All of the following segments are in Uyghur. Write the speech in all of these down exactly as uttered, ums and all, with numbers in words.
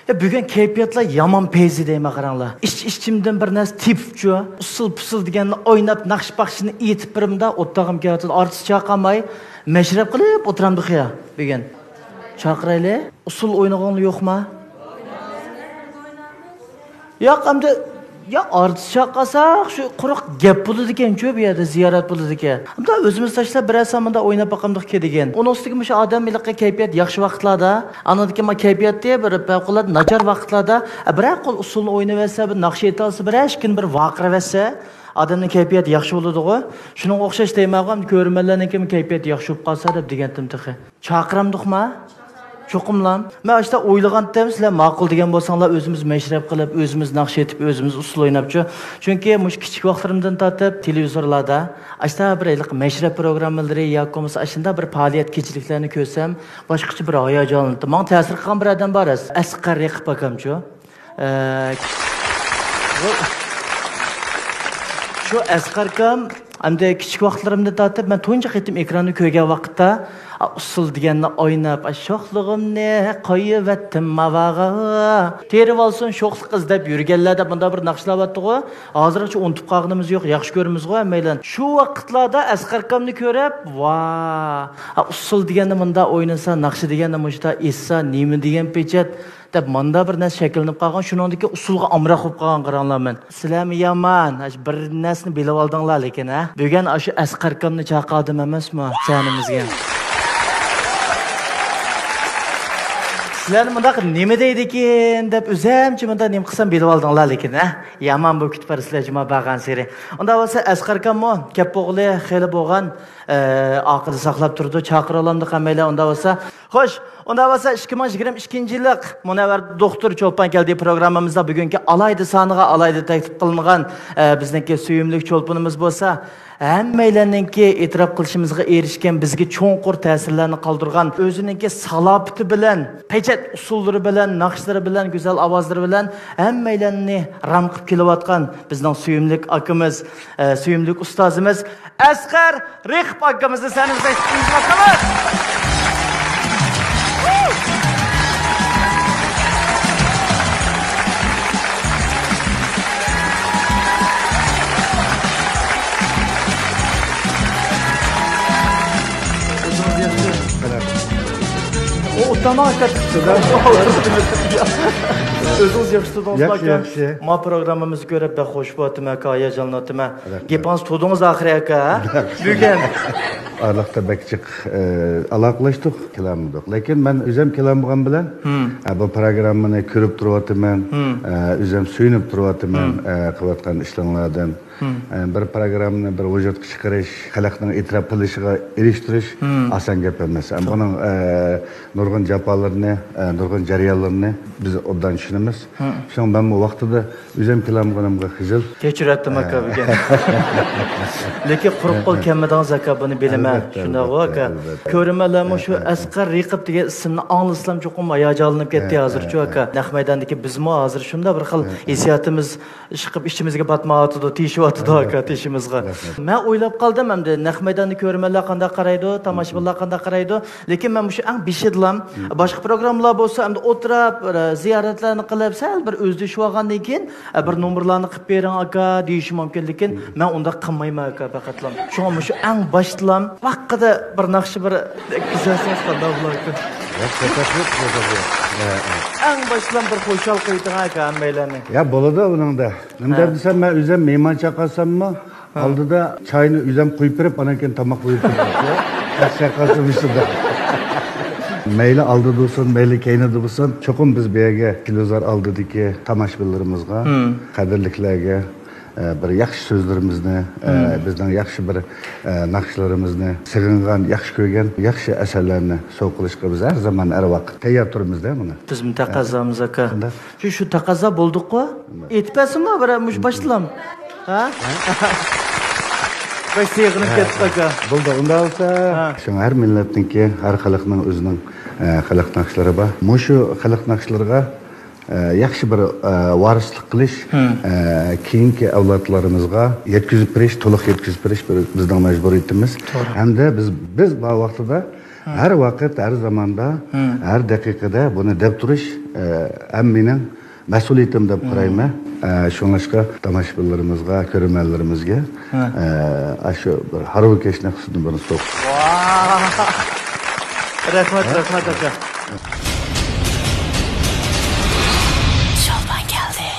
يا، بۈگۈن كەيپىياتلار يامان پەيزى دەيمەن، قاراڭلار. ئىچ-ئىچىمدىن بىر نەرسە تېپىپچۇ، ئۇسسۇل-پۇسسۇل دېگەننى ئويناپ، ناخشا-پاخشىنى ئېيتىپ بېرىمدا، ئولتۇرغۇم كېلىۋاتىدۇ. ئارتىس چاقىرماي، مەشرەپ قىلىپ ئولتۇرامدۇق يا بۈگۈن. چاقىرايلى. ئۇسسۇل ئوينىغۇڭلار يوقما؟ ياق، ئەمدى، يا، ئارتىس چاقىرساق، شۇ قۇرۇق گەپ بولىدىكەنچۇ، بۇ يەردە زىيارەت بولىدىكەن. ئەمدى ئۆزىمىز تاشلاپ بىرەر سان مۇنداق ئويناپ باقامدۇق دېگەن. ئۇنىڭ ئۈستىگە مۇشۇ ئادەم ھېلىقى كەيپىيات ياخشى ۋاقىتلاردا، ئاندىن كېيىن ما كەيپىياتى بىر پەۋقۇلئاددە ناچار ۋاقىتلاردا، ئە، بىرەر قول ئۇسسۇلنى ئوينىۋەتسە، بىر ناخشا ئېيتالسا، بىرەر ئىككىنى بىر ۋارقىرىۋەتسە، ئادەمنىڭ كەيپىياتى ياخشى بولىدىغۇ. شۇنىڭغا ئوخشاش دەيمەنغۇ، ئەمدى كۆرۈرمەنلەرنىڭكىمۇ كەيپىياتى ياخشى بولۇپ قالسا دەپ دېگەنتىم تېخى. چاقىرامدۇقما؟ چوقۇملام. مەن ئاشتا ئويلىغانتىم، سىلەر ماقۇل دېگەن بولساڭلار، ئۆزىمىز مەشرەپ قىلىپ، ئۆزىمىز ناخشا ئېيتىپ، ئۆزىمىز ئۇسسۇل ئويناپچۇ. چۈنكى مۇشۇ كىچىك ۋاقىتلىرىمدىن تارتىپ تېلېۋىزورلاردا ئاشتا بىر ھېلىقى مەشرەپ پروگراممىلىرى ياكى بولمىسا ئاشۇنداق بىر پائالىيەت كېچىلىكلەرنى كۆرسەم، باشقىچە بىر ھاياجانلىنىپ. ماڭا تەسىر قىلغان بىر ئادەم بار، ئەسقەر رېقىپ ئاكامچۇ. ئە، بۇ، شۇ ئەسقەر ئاكام، ئەمدى كىچىك ۋاقىتلىرىمدىن تارتىپ مەن تۇنجى قېتىم ئېكراننى كۆرگەن ۋاقىتتا، ئا، ئۇسسۇل دېگەننى ئويناپ، ئا، شوخلۇغۇمنى قويۇۋەتتىم ماۋاغا. تېرىۋالسۇن شوخلۇق ئىزدەپ يۈرگەنلەر دەپ مۇنداق بىر ناخشىلاۋاتتىغۇ. ھازىرغىچە ئۇنتۇپ قالغىنىمىز يوق، ياخشى كۆرىمىزغۇ ھەممەيلەن. شۇ ۋاقىتلاردا ئەسقەر ئاكامنى كۆرۈپ، ۋا، ئا، ئۇسسۇل دېگەننى مۇنداق ئوينىسا، ناخشا دېگەننى مۇشۇنداق ئېيتسا، نېمە دېگەن پېچەت. دەپ ماندا بىر نەرسە شەكىللىنىپ قالغان، شۇنىڭدىكى ئۇسسۇلغا ئامراق بولۇپ قالغان قاراڭلار مەن. سىلەرمۇ يامان، ئاشۇ بىر نەرسىنى بىلىۋالدىڭلار لېكىن، ھە؟ بۈگۈن ئاشۇ ئەسقەر ئاكامنى چاقىردىم ئەمەسمۇ سەھنىمىزگە؟ سىلەرنى مۇنداق نېمە دەيدىكىن دەپ ئۆزەمچە مۇنداق نېمە قىلسام بىلىۋالدىڭلار لېكىن، ھە؟ يامان بولۇپ كېتىپ بارىسىلەر جۇما بارغانسېرى. ئۇنداق بولسا ئەسقەر ئاكاممۇ كەپ بولغىلى خېلى بولغان، ئە، ئارقىدا ساقلاپ تۇرىدۇ. چاقىرالامدۇق ھەممەيلەن ئۇنداق بولسا. خوش، ئۇنداق بولسا ئىككى مىڭ يىگىرمە ئىككىنچى يىللىق مۇنەۋۋەر دوختۇر چولپان كەلدى پروگراممىمىزدا بۈگۈنكى ئالاھىدە سانىغا ئالاھىدە تەكلىپ قىلىنغان، ئە، بىزنىڭكى سۆيۈملۈك چولپىنىمىز بولسا، ھەممەيلەننىڭكى ئېتىراپ قىلىشىمىزغا ئېرىشكەن، بىزگە چوڭقۇر تەسىرلەرنى قالدۇرغان، ئۆزىنىڭكى سالاپىتى بىلەن، پېچەت ئۇسسۇللىرى بىلەن، ناخشىلىرى بىلەن، گۈزەل ئاۋازلىرى بىلەن ھەممەيلەننى رام قىلىپ كېلىۋاتقان بىزنىڭ سۆيۈملۈك ئاكىمىز، ئە، سۆيۈملۈك ئۇستازىمىز ئەسقەر رېقىپ ئاكىمىزنى سەھنىمىزگە تەكلىپ قىلىمىز. ئۇ ئۇتاما ئاكا. ئۆزىڭىز ياخشى تۇردىڭىزمۇ ياخشى، ئاكا؟ ياخشى. ما پروگراممىمىزنى كۆرۈپ بەك خوش بولۇۋاتىمەن، ئاكا، ھاياجانلىنىۋاتىمەن. رەھمەت. گېپىڭىز تۇردىڭىز ئاخىرى، ئاكا، ھە؟ بۈگۈن. ئارىلىقتا بەك جىق، ئە، ئالاقىلەشتۇق، كېلەلمىدۇق. لېكىن مەن ئۆزۈم كېلەلمىگەن بىلەن، ھە، بۇ پروگراممىنى كۆرۈپ تۇرۇۋاتىمەن، ئە، ئۆزۈم سۆيۈنۈپ تۇرۇۋاتىمەن، ئە، قىلىۋاتقان ئىشلىرىڭلاردىن. ئە، بىر پروگراممىنى بىر ۋۇجۇدقا چىقىرىش، خەلقنىڭ ئېتىراپ قىلىشىغا ئېرىشتۈرۈش ئاسان گەپ ئەمەس. ئە، بۇنىڭ، ئە، نۇرغۇن جاپالىرىنى، ئە، نۇرغۇن جەريانلىرىنى بىز ئوبدان چۈشىنىمىز. شۇڭا مەنمۇ ۋاقتىدا ئۆزۈم كېلەلمىگىنىمگە خىجىل. كەچۈرۈۋەتتىم، ئاكا، بۈگۈن. لېكىن قۇرۇق قول كەلمىدىڭىز، ئاكا، بۇنى بىلىمەن. ئەلۋەتتە، شۇنداقغۇ، ئەلۋەتتە، ئاكا؟ ئەلۋەتتە. كۆرۈرمەنلەرمۇ شۇ ئەسقەر رېقىپ دېگەن ئىسىمنى ئاڭلىسىلا چوقۇم ھاياجانلىنىپ كەتتى ھازىرچۇ، ئاكا. نەق مەيداندىكى بىزمۇ ھازىر شۇنداق بىر خىل ھېسسىياتىمىز ئىشقىپ ئىچىمىزگە پاتمايۋاتىدۇ، تېشىۋاتىدۇ، ئاكا، تېشىمىزغا. مەن ئويلاپ قالدىم ئەمدى، نەق مەيداندا كۆرۈرمەنلەر قانداق قارايدۇ، تاماشىبىنلار قانداق قارايدۇ. لېكىن مەن مۇشۇ ئەڭ بېشىدىلا، باشقا پروگراممىلار بولسا ئەمدى ئولتۇراپ، بىر زىيارەتلەرنى قىلىپ، سەل بىر ئۆزلىشىۋالغاندىن كېيىن، ئە، بىر نومۇرلارنى قىلىپ بېرىڭ، ئاكا، دېيىشى مۇمكىن. لېكىن مەن ئۇنداق قىلمايمەن، ئاكا، پەقەتلا. شۇڭا مۇشۇ ئەڭ باشتىلا ۋاققىدا بىر ناخشا بىر كۈزەلسىڭىز قانداق بولاركىن؟ ياق، پەقەت يوق، يوق، يوق. ھە، ھە. ئەڭ باشتىلا بىر خۇشال قىلىۋېتىڭ، ئاكا، ھەممەيلەرنى. يا، بولىدۇ ئۇنىڭدا. نېمە دەپ دېسەم، مەن ئۆزۈم مېھمان چاقىرساممۇ، ئالدىدا چاينى ئۆزۈم قۇيۇپ بېرىپ، ئانان كېيىن تاماق قويۇپ بېرىپ، چاقىرسام شۇنداق. مەيلى ئالدىدا بولسۇن، مەيلى كەينىدە بولسۇن، چوقۇم بىز بۇ يەرگە تېلېۋىزور ئالدىدىكى تاماشىبىنلىرىمىزغا، قەدىرلىكلەرگە، ئە، بىر ياخشى سۆزلىرىمىزنى، ئە، بىزنىڭ ياخشى بىر، ئە، ناخشىلىرىمىزنى، سېغىنغان، ياخشى كۆرگەن ياخشى ئەسەرلەرنى سوۋغا قىلىشقا بىز ھەر زامان، ھەر ۋاقىت تەييار تۇرىمىزدە مانا. بىزمۇ تەقەززامىز، ئاكا. شۇنداق. شۇ، شۇ تەقەززا بولدۇققۇ. ئېيتىپ بەرسىمۇ بىر مۇشۇ باشتىلا. ھە؟ بەك سېغىنىپ كەتتۇق، ئاكا. بولدى، ئۇنداق بولسا. شۇڭا ھەر مىللەتنىڭكى، ھەر خەلقنىڭ ئۆزىنىڭ، ئە، خەلق ناخشىلىرى بار. مۇشۇ خەلق ناخشىلىرىغا ئە، ياخشى بىر، ئە، ۋارىسلىق قىلىش، ئە، كېيىنكى ئەۋلادلىرىمىزغا يەتكۈزۈپ بېرىش، تولۇق يەتكۈزۈپ بېرىش بىر، بىزنىڭ مەجبۇرىيىتىمىز. توغرا. ھەمدە بىز، بىز بار ۋاقتىدا، ھەر ۋاقىت، ھەر زاماندا، ھەر دەقىقىدە بۇنى دەپ تۇرۇش، ئە، ھەم مېنىڭ مەسئۇلىيىتىم دەپ قارايمەن. ئە، شۇڭلاشقا تاماشىبىنلىرىمىزغا، كۆرۈرمەنلىرىمىزگە، ھە. ئە، ئاشۇ بىر ھارۋىكەشنى قىسمىدىن بىرنى سوق. ۋاھ! رەھمەت، رەھمەت، ئاكا. شولپان كەلدى.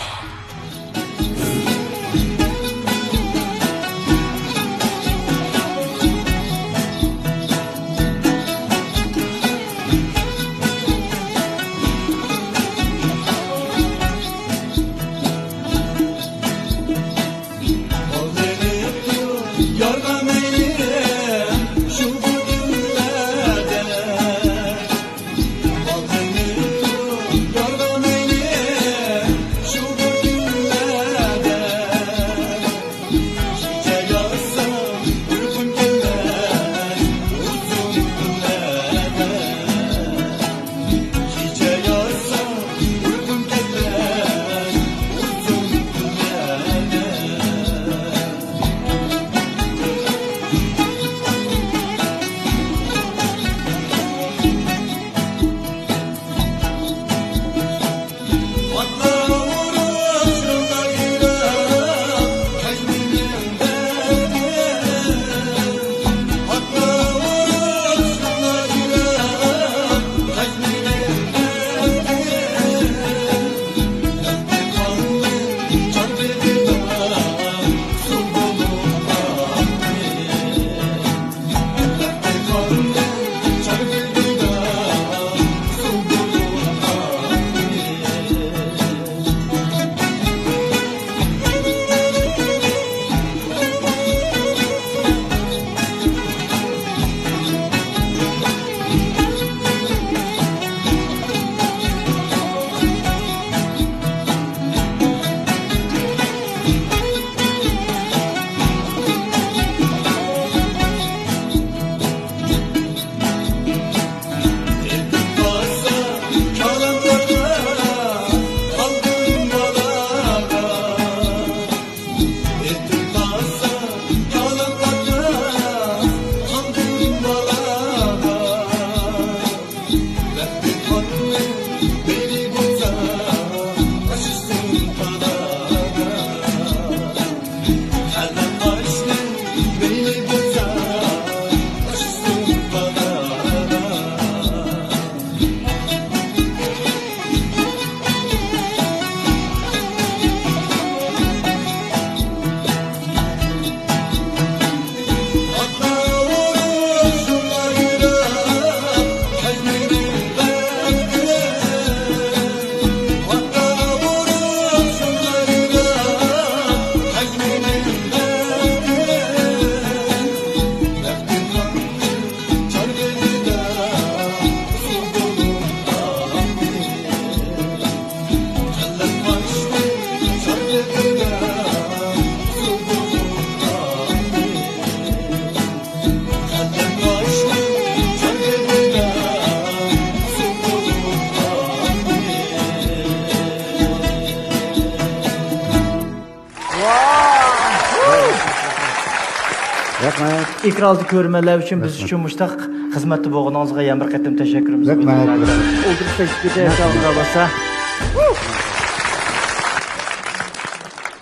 رەھمەت. ئېكران ئالدىدىكى كۆرۈرمەنلەر ئۈچۈن، بىز ئۈچۈن مۇشۇنداق خىزمەتتە بولغىنىڭىزغا يەنە بىر قېتىم تەشەككۈرىمىزنى بىلدۈرىمىز. ئولتۇرۇش تەكلىپىدە ساغلىقلار بولسا.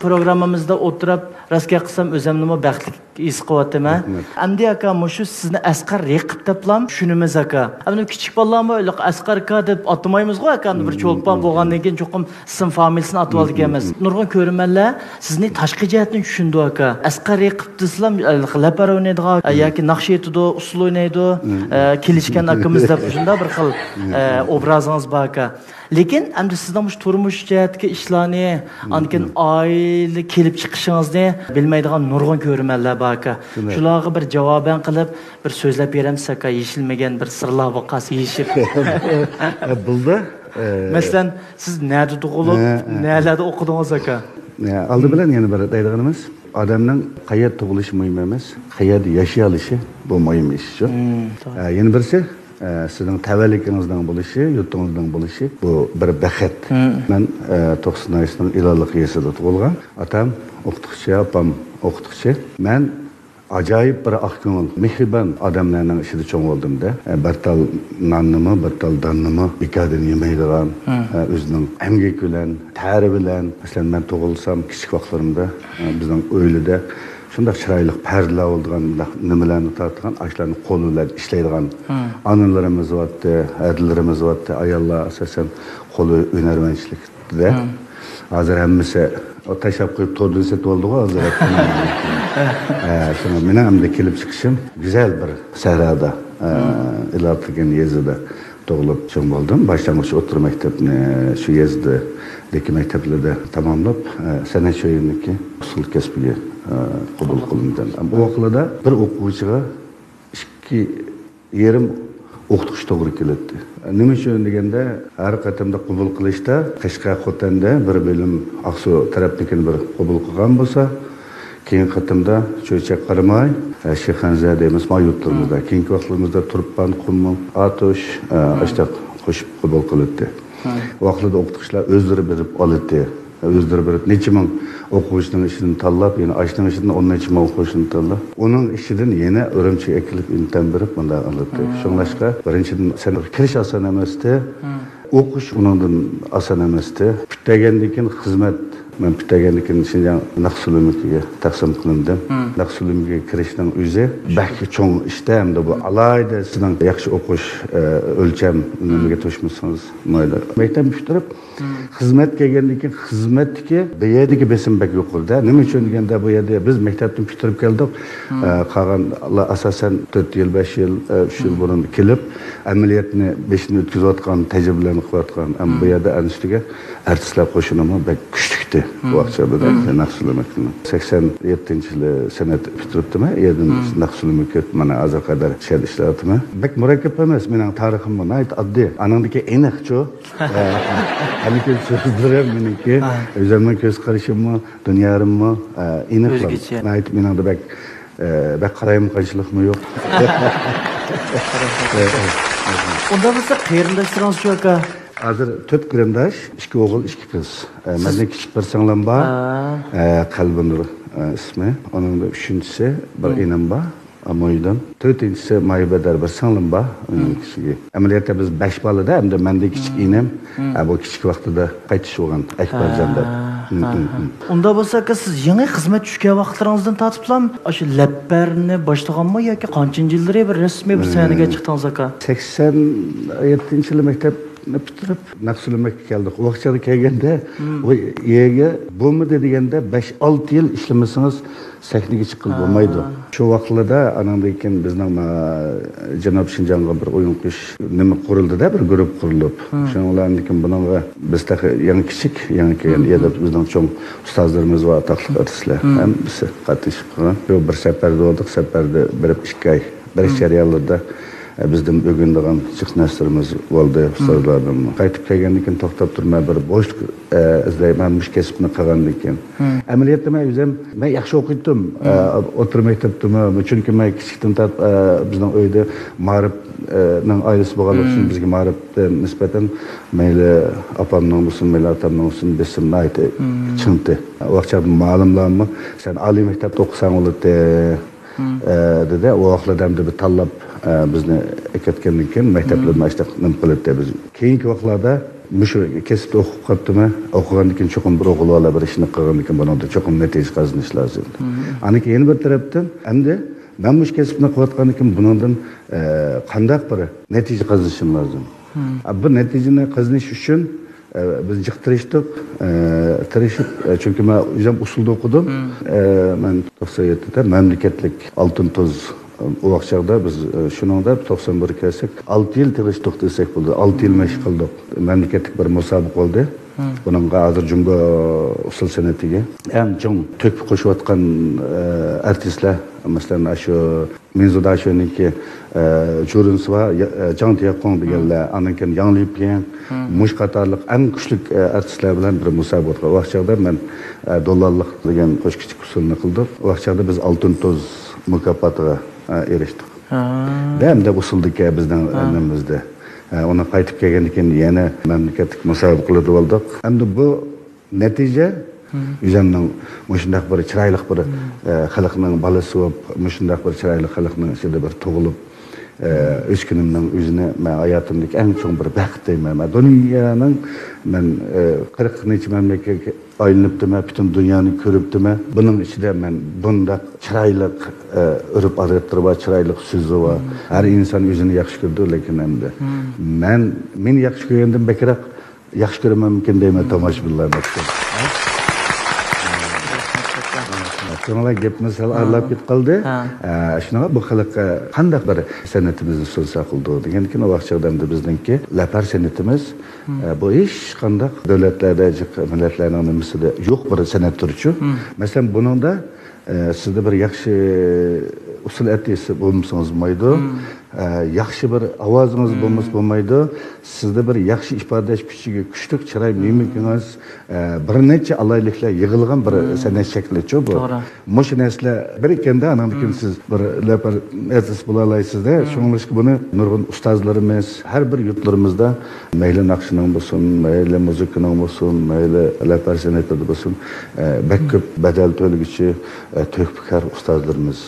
پروگراممىمىزدا ئولتۇرۇپ، راست گەپ قىلسام، ئۆزۈمنىمۇ بەختلىك ھېس قىلىۋاتىمەن. ئەمدى ئاكا، مۇشۇ سىزنى ئەسقەر رېقىپ دەپلا چۈشىنىمىز ئاكا. ئەمدى كىچىك بالىلارمۇ ھېلىقى ئەسقەر ئاكا دەپ ئاتىمايمىزغۇ ئاكا، ئەمدى بىر چولپان بولغاندىن كېيىن چوقۇم ئىسىم فامىلىسىنى ئاتىۋالىدىكەنمىز. نۇرغۇن كۆرۈرمەنلەر سىزنى تاشقى جەھەتتىن چۈشىنىدۇ ئاكا. ئەسقەر رېقىپ دېسىلا، ھېلىقى لەپەر ئوينايدىغان، ياكى ناخشا ئېيتىدۇ، ئۇسسۇل ئوينايدۇ، ئە، كېلىشكەن ئاكىمىز دەپ شۇنداق بىر خىل، ئە، ئوبرازىڭىز بار ئاكا. لېكىن ئەمدى سىزنىڭ مۇشۇ تۇرمۇش جەھەتتىكى ئىشلارنى، ئاندىن كېيىن ئائىلە كېلىپ چىقىشىڭىزنى بىلمەيدىغان نۇرغۇن كۆرۈرمەنلەر بار ئاكا. شۇلارغا بىر جاۋابەن قىلىپ، بىر سۆزلەپ بېرەمسىز ئاكا، يېشىلمىگەن بىر سىرلار بولۇپ قالسا يېشىپ. بولدى. مەسىلەن، سىز نەدە تۇغۇلۇپ، نەلەردە ئوقۇدىڭىز ئاكا؟ ئالدى بىلەن يەنە بىر دەيدىغىنىمىز، ئادەمنىڭ قەيەردە تۇغۇلۇشى مۇھىم ئەمەس، قەيەردە ياشىيالىشى بۇ مۇھىم ئىش شۇ. يەنە بىرسى، ئە، سىزنىڭ تەۋەلىكىڭىزنىڭ بولۇشى، يۇرتىڭىزنىڭ بولۇشى، بۇ بىر بەخت. مەن، ئە، توقسان ناھىيەسىنىڭ ئىلالىق يېزىسىدا تۇغۇلغان. ئاتام ئوقۇتقۇچى، ئاپام ئوقۇتقۇچى. مەن ئاجايىپ بىر ئاق كۆڭۈل، مېھرىبان ئادەملەرنىڭ ئىچىدە چوڭ بولدۇم-دە. ئە، بىر تال ناننىمۇ، بىر تال داننىمۇ بىكاردىن يېمەيدىغان، ئە، ئۆزىنىڭ ئەمگىكى بىلەن، تەرى بىلەن، مەسىلەن، مەن تۇغۇلسام، كىچىك ۋاقىتلىرىمدا، ئە، بىزنىڭ ئۆيلىدە شۇنداق چىرايلىق پەردىلەر بولىدىغان، مۇنداق نېمىلەرنى تارتىدىغان، ئاشۇلارنى قولى بىلەن ئىشلەيدىغان ئانىلىرىمىز بارتتى، ھەدىلىرىمىز بارتتى. ئاياللار ئاساسەن قول ھۈنەرۋەنچىلىك دە. ھازىر ھەممىسى ئو تاشلاپ قويۇپ توردىن سېتىپ ئالدىغۇ ھازىر. ھە، شۇڭا مېنىڭ ئەمدى كېلىپ چىقىشىم گۈزەل بىر سەھرادا، ئە، ئىلاتىگەن يېزىدا تۇغۇلۇپ چوڭ بولدۇم. باشلانغۇچ ئوتتۇرا مەكتەپنى شۇ يېزىدىكى مەكتەپلەردە تاماملاپ، ئە، سەنئەت شۆيۈنىدىكى ئۇسسۇل كەسپىگە، ئە، قوبۇل قىلىندىم. بۇ ۋاقىتلاردا بىر ئوقۇغۇچىغا ئىككى يېرىم ئوقۇتقۇچى توغرا كېلەتتى. نېمە ئۈچۈن دېگەندە، ھەر قېتىمدا قوبۇل قىلىشتا قەشقەر، خوتەندە بىر بۆلۈم، ئاقسۇ تەرەپنىڭكىنى بىر قوبۇل قىلغان بولسا، كېيىنكى قېتىمدا چۆچەك، قاراماي، شىخەنزە دەيمىز، ما يۇرتلىرىمىزدا. كېيىنكى ۋاقىتلىرىمىزدا تۇرپان، قۇمۇل، ئاتۇش، ئاشتاق قوشۇپ قوبۇل قىلاتتى. ۋاقتىدا ئوقۇتقۇچىلار ئۆزلىرى بېرىپ ئالاتتى. ئۆزلىرى بىر نەچچە مىڭ ئوقۇغۇچىنىڭ ئىچىدىن تاللاپ، يەنە ئاشۇنىڭ ئىچىدىن ئون نەچچە مىڭ ئوقۇغۇچىنى تاللاپ، ئۇنىڭ ئىچىدىن يەنە ئۈرۈمچىگە ئەكېلىپ ئىمتىھان بېرىپ، مۇنداق ئالاتتى. شۇڭلاشقا، بىرىنچىدىن، سەنئەتكە كىرىش ئاسان ئەمەستى. ئوقۇش ئۇنىڭدىن ئاسان ئەمەستى. پۈتتۈرگەندىن كېيىن خىزمەت، مەن پۈتتۈرگەندىن كېيىن شىنجاڭ نەق سۈلۈمىكىگە تەقسىم قىلىندىم. نەق سۈلۈمىكىگە كىرىشنىڭ ئۆزى بەك چوڭ ئىشتە، ھەمدە بۇ ئالاھىدە سىزنىڭ ياخشى ئوقۇش، ئە، ئۆلچەم نېمىگە توشمىسىڭىز مايلى. مەكتەپنى پۈتتۈرۈپ، خىزمەت كەلگەندىن كېيىن، خىزمەتتىكى بۇ يەردىكى بېسىم بەك يۇقىرىدا. نېمە ئۈچۈن دېگەندە، بۇ يەردە بىز مەكتەپتىن پۈتتۈرۈپ كەلدۇق. ئە، قالغانلار ئاساسەن تۆت يىل، بەش يىل، ئە، ئۈچ يىل بۇرۇن كېلىپ، ئەمەلىيەتنى بېشىدىن ئۆتكۈزۈۋاتقان، تەجرىبىلەرنى قىلىۋاتقان، ھەم بۇ يەردە ئەنە ئۈستىگە ئارتىسلار قوشۇنىمۇ بەك كۈچلۈكتى. بۇ ۋاقىتلاردا نەق سۈلۈمەكنىڭ. سەكسەن يەتتىنچى يىلى سەنئەت پۈتتۈرۈپتىمەن. ئېرىم نەق سۈلۈمەك، مانا، ھازىرغا قەدەر شۇ يەردە ئىشلەۋاتىمەن. بەك مۇرەككەپ ئەمەس، مېنىڭ تارىخىممۇ ناھايىتى ئاددىي. ئانىڭدىكى ئېنىقچۇ، ئە، ھەممىكى سۆزلىرىم مېنىڭكى، ئۆزۈمنىڭ كۆز قارىشىممۇ، دۇنيارىممۇ، ئە، ئېنىق. ئۆزگىچە. ناھايىتى مېنىڭدە بەك، ئە، بەك قالايمىقانچىلىقمۇ يوق. ئۇنداق بولسا، قېرىنداشلىرىڭىز شۇ ئاكا؟ ھازىر تۆت قېرىنداش، ئىككى ئوغۇل، ئىككى قىز. ئە، مەندىن كىچىك بىر سىڭلىم بار. ئە، قەلبىنۇر، ئە، ئىسمى. ئۇنىڭدا ئۈچىنچىسى بىر ئىنىم بار، ئە، مويدىن. تۆتىنچىسى مايبەدەر، بىر سىڭلىم بار. ئۇنىڭ كىچىكى. ئەمەلىيەتتە بىز بەش بالا-دە، ئەمدى مەندىن كىچىك ئىنىم، ئە، بۇ كىچىك ۋاقتىدا قايتىش بولغان، ئەكبەرجان دەپ. ئۇنداق بولسا، ئاكا، سىز يېڭى خىزمەتكە چۈشكەن ۋاقىتلىرىڭىزدىن تارتىپلا ئاشۇ لەپپەرنى باشلىغانمۇ ياكى قانچىنچى يىللىرى بىر رەسمىي بىر سەھنىگە چىقتىڭىز، ئاكا؟ سەكسەن يەتتىنچى يىلى مەكتەپنى پۈتتۈرۈپ، نەق سۈلۈمەككە كەلدۇق. ئۇ ۋاقىتچىغا كەلگەندە، ئۇ يەرگە بولمىدى دېگەندە، بەش-ئالتە يىل ئىشلىمىسىڭىز، سەھنىگە چىققىلى بولمايدۇ. شۇ ۋاقىتلاردا ئاناندىن كېيىن بىزنىڭ، ما، جەنۇب شىنجاڭغا بىر ئويۇن قويۇش نېمە قۇرۇلدى-دە، بىر گۇرۇپپا قۇرۇلۇپ. شۇنىڭ بىلەن كېيىن بۇنىڭغا بىز تېخى يېڭى كىچىك، يېڭى كەلگەن يەردە بىزنىڭ چوڭ ئۇستازلىرىمىز بار، ئاتاقلىق ئارتىسلار. ھەممىسى قاتنىشىپ قالغان. شۇ بىر سەپەردە بولدۇق، سەپەردە بېرىپ ئىككى ئاي. بېرىش جەريانلىرىدا، ئە، بىزدىن ئۆگىنىدىغان جىق نەرسىلىرىمىز بولدى، ئۇستازلاردىنمۇ. قايتىپ كەلگەندىن كېيىن توختاپ تۇرماي بىر بوشلۇق، ئە، ئىزدەيمەن مۇشۇ كەسىپنى قىلغاندىن كېيىن. ئەمەلىيەتتە مەن ئۆزۈم، مەن ياخشى ئوقۇيتتۇم. ئە، ئوتتۇرا مەكتەپتىمۇ، چۈنكى مەن كىچىكتىن تارتىپ، ئە، بىزنىڭ ئۆيدە مائارىپنىڭ ئائىلىسى بولغانلىقى ئۈچۈن بىزگە مائارىپقا نىسبەتەن مەيلى ئاپامنىڭ بولسۇن، مەيلى ئاتامنىڭ بولسۇن، بېسىم ناھايىتى چىڭتى. ئۇ ۋاقىت مۇئەللىملەرمۇ، سەن ئالىي مەكتەپتە ئوقۇساڭ بولاتتى، ئە، دېدى. ئۇ ۋاقىتلاردا ئەمدى بىر تاللاپ، ئە، بىزنى ئەكەتكەندىن كېيىن، مەكتەپلەرنى ئاشتاق نېمە قىلاتتى بىز. كېيىنكى ۋاقىتلاردا مۇشۇ كەسىپتە ئوقۇپ قاپتىمەن. ئوقۇغاندىن كېيىن چوقۇم بىر ئوغۇل بالا بىر ئىشنى قىلغاندىن كېيىن بۇنىڭدىن چوقۇم نەتىجە قازىنىش لازىم. ئاندىن كېيىن يەنە بىر تەرەپتىن، ئەمدى مەن مۇشۇ كەسىپنى قىلىۋاتقاندىن كېيىن بۇنىڭدىن، ئە، قانداق بىر نەتىجە قازىنىشىم لازىم. ئە، بۇ نەتىجىنى قازىنىش ئۈچۈن، ئە، بىز جىق تىرىشتۇق. ئە، تىرىشىپ، ئە، چۈنكى مەن ئۆزۈم ئۇسسۇلدا ئوقۇدۇم. ئە، مەن توقسان يەتتىدە مەملىكەتلىك ئالتۇن توز، ئۇ ۋاقىت چاغدا بىز، ئە، شۇنىڭدا توقسان بىرگە كەلسەك، ئالتە يىل تىرىشتۇق دېسەك بولىدۇ. ئالتە يىل مەشىق قىلدۇق. مەملىكەتلىك بىر مۇسابىقە بولدى. بۇنىڭغا ھازىر جۇڭگو ئۇسسۇل سەنئىتىگە ئەڭ چوڭ تۆھپە قوشۇۋاتقان، ئە، ئارتىسلار، مەسىلەن، ئاشۇ مىنزۇدا شۇنىڭكى، ئە، جۇرۇنسىۋا، يا-، ئە، جاڭ تيەخۇڭ دېگەنلەر، ئاندىن كېيىن ياڭ لىپيەن، مۇشۇ قاتارلىق ئەڭ كۈچلۈك، ئە، ئارتىسلار بىلەن بىر مۇسابىقە ئوتتۇرىغا. ۋاقىت چاغدا مەن، ئە، دولانلىق دېگەن قوشكېچىك ئۇسسۇلنى قىلدۇق. ۋاقىت چاغدا بىز ئالتۇن توز مۇكاپاتىغا، ئە، ئېرىشتۇق. ھە. دە، ئەمدى ئۇسسۇلدىكى بىزنىڭ نېمىمىزدە. ئە، ئۇنى قايتىپ كەلگەندىن كېيىن يەنە مەملىكەتلىك مۇسابىقىلەردە بولدۇق. ئەمدى بۇ نەتىجە ئۆزۈمنىڭ مۇشۇنداق بىر چىرايلىق بىر، ئە، خەلقنىڭ بالىسى بولۇپ، مۇشۇنداق بىر چىرايلىق خەلقنىڭ ئىچىدە بىر تۇغۇلۇپ، ئە، ئۆسكىنىمنىڭ ئۆزىنى مەن ھاياتىمدىكى ئەڭ چوڭ بىر بەخت دەيمەن. مەن دۇنيانىڭ، مەن، ئە، قىرىق نەچچە مەملىكەتكە ئايلىنىپتىمەن، پۈتۈن دۇنيانى كۆرۈپتىمەن. بۇنىڭ ئىچىدە مەن بۇنداق چىرايلىق، ئە، ئۆرپ-ئادەتلىرى بار، چىرايلىق سۆزى بار. ھەر ئىنسان ئۆزىنى ياخشى كۆرىدۇ، لېكىن ئەمدى مەن، مېنى ياخشى كۆرگەندىن بەكرەك ياخشى كۆرەممىكىن دەيمەن تاماشىبىنلارنى. شۇڭا گېپىمىز سەل ئارىلاپ كېتىپ قالدى. ھە. ئە، شۇنىڭغا بۇ خەلق، ئە، قانداق بىر سەنئىتىمىزنى سۇنسا قىلىدۇ دېگەندىكىن، ئۇ ۋاقىت چاغدا ئەمدى بىزنىڭكى لەپەر سەنئىتىمىز، ئە، بۇ ھېچقانداق دۆلەتلەردە، جىق مىللەتلەرنىڭ نېمىسىدە يوق بىر سەنئەت تۈرىچۇ. مەسىلەن، بۇنىڭدا ئە، سىزدە بىر ياخشى ئۇسسۇل ئەتىسى بولمىسىڭىز بولمايدۇ. ئە، ياخشى بىر ئاۋازىڭىز بولمىسا بولمايدۇ. سىزدە بىر ياخشى ئىپادىلەش كۈچىگە كۈچلۈك چىراي مىمىكىڭىز، ئە، بىر نەچچە ئالاھىدىلىكلەر يىغىلغان بىر سەنئەت شەكلىچۇ بۇ. توغرا. مۇشۇ نەرسىلەر بىر ئىكەندە، ئانىڭدىن كېيىن سىز بىر لەپەر ئەتىسى بولالايسىز-دە. شۇڭلاشقا بۇنى نۇرغۇن ئۇستازلىرىمىز، ھەر بىر يۇرتلىرىمىزدا مەيلى ناخشىنىڭ بولسۇن، مەيلى مۇزىكىنىڭ بولسۇن، مەيلى لەپەر سەنئىتىدە بولسۇن، ئە، بەك كۆپ بەدەل تۆلىگۈچى، ئە، تۆھپىكار ئۇستازلىرىمىز.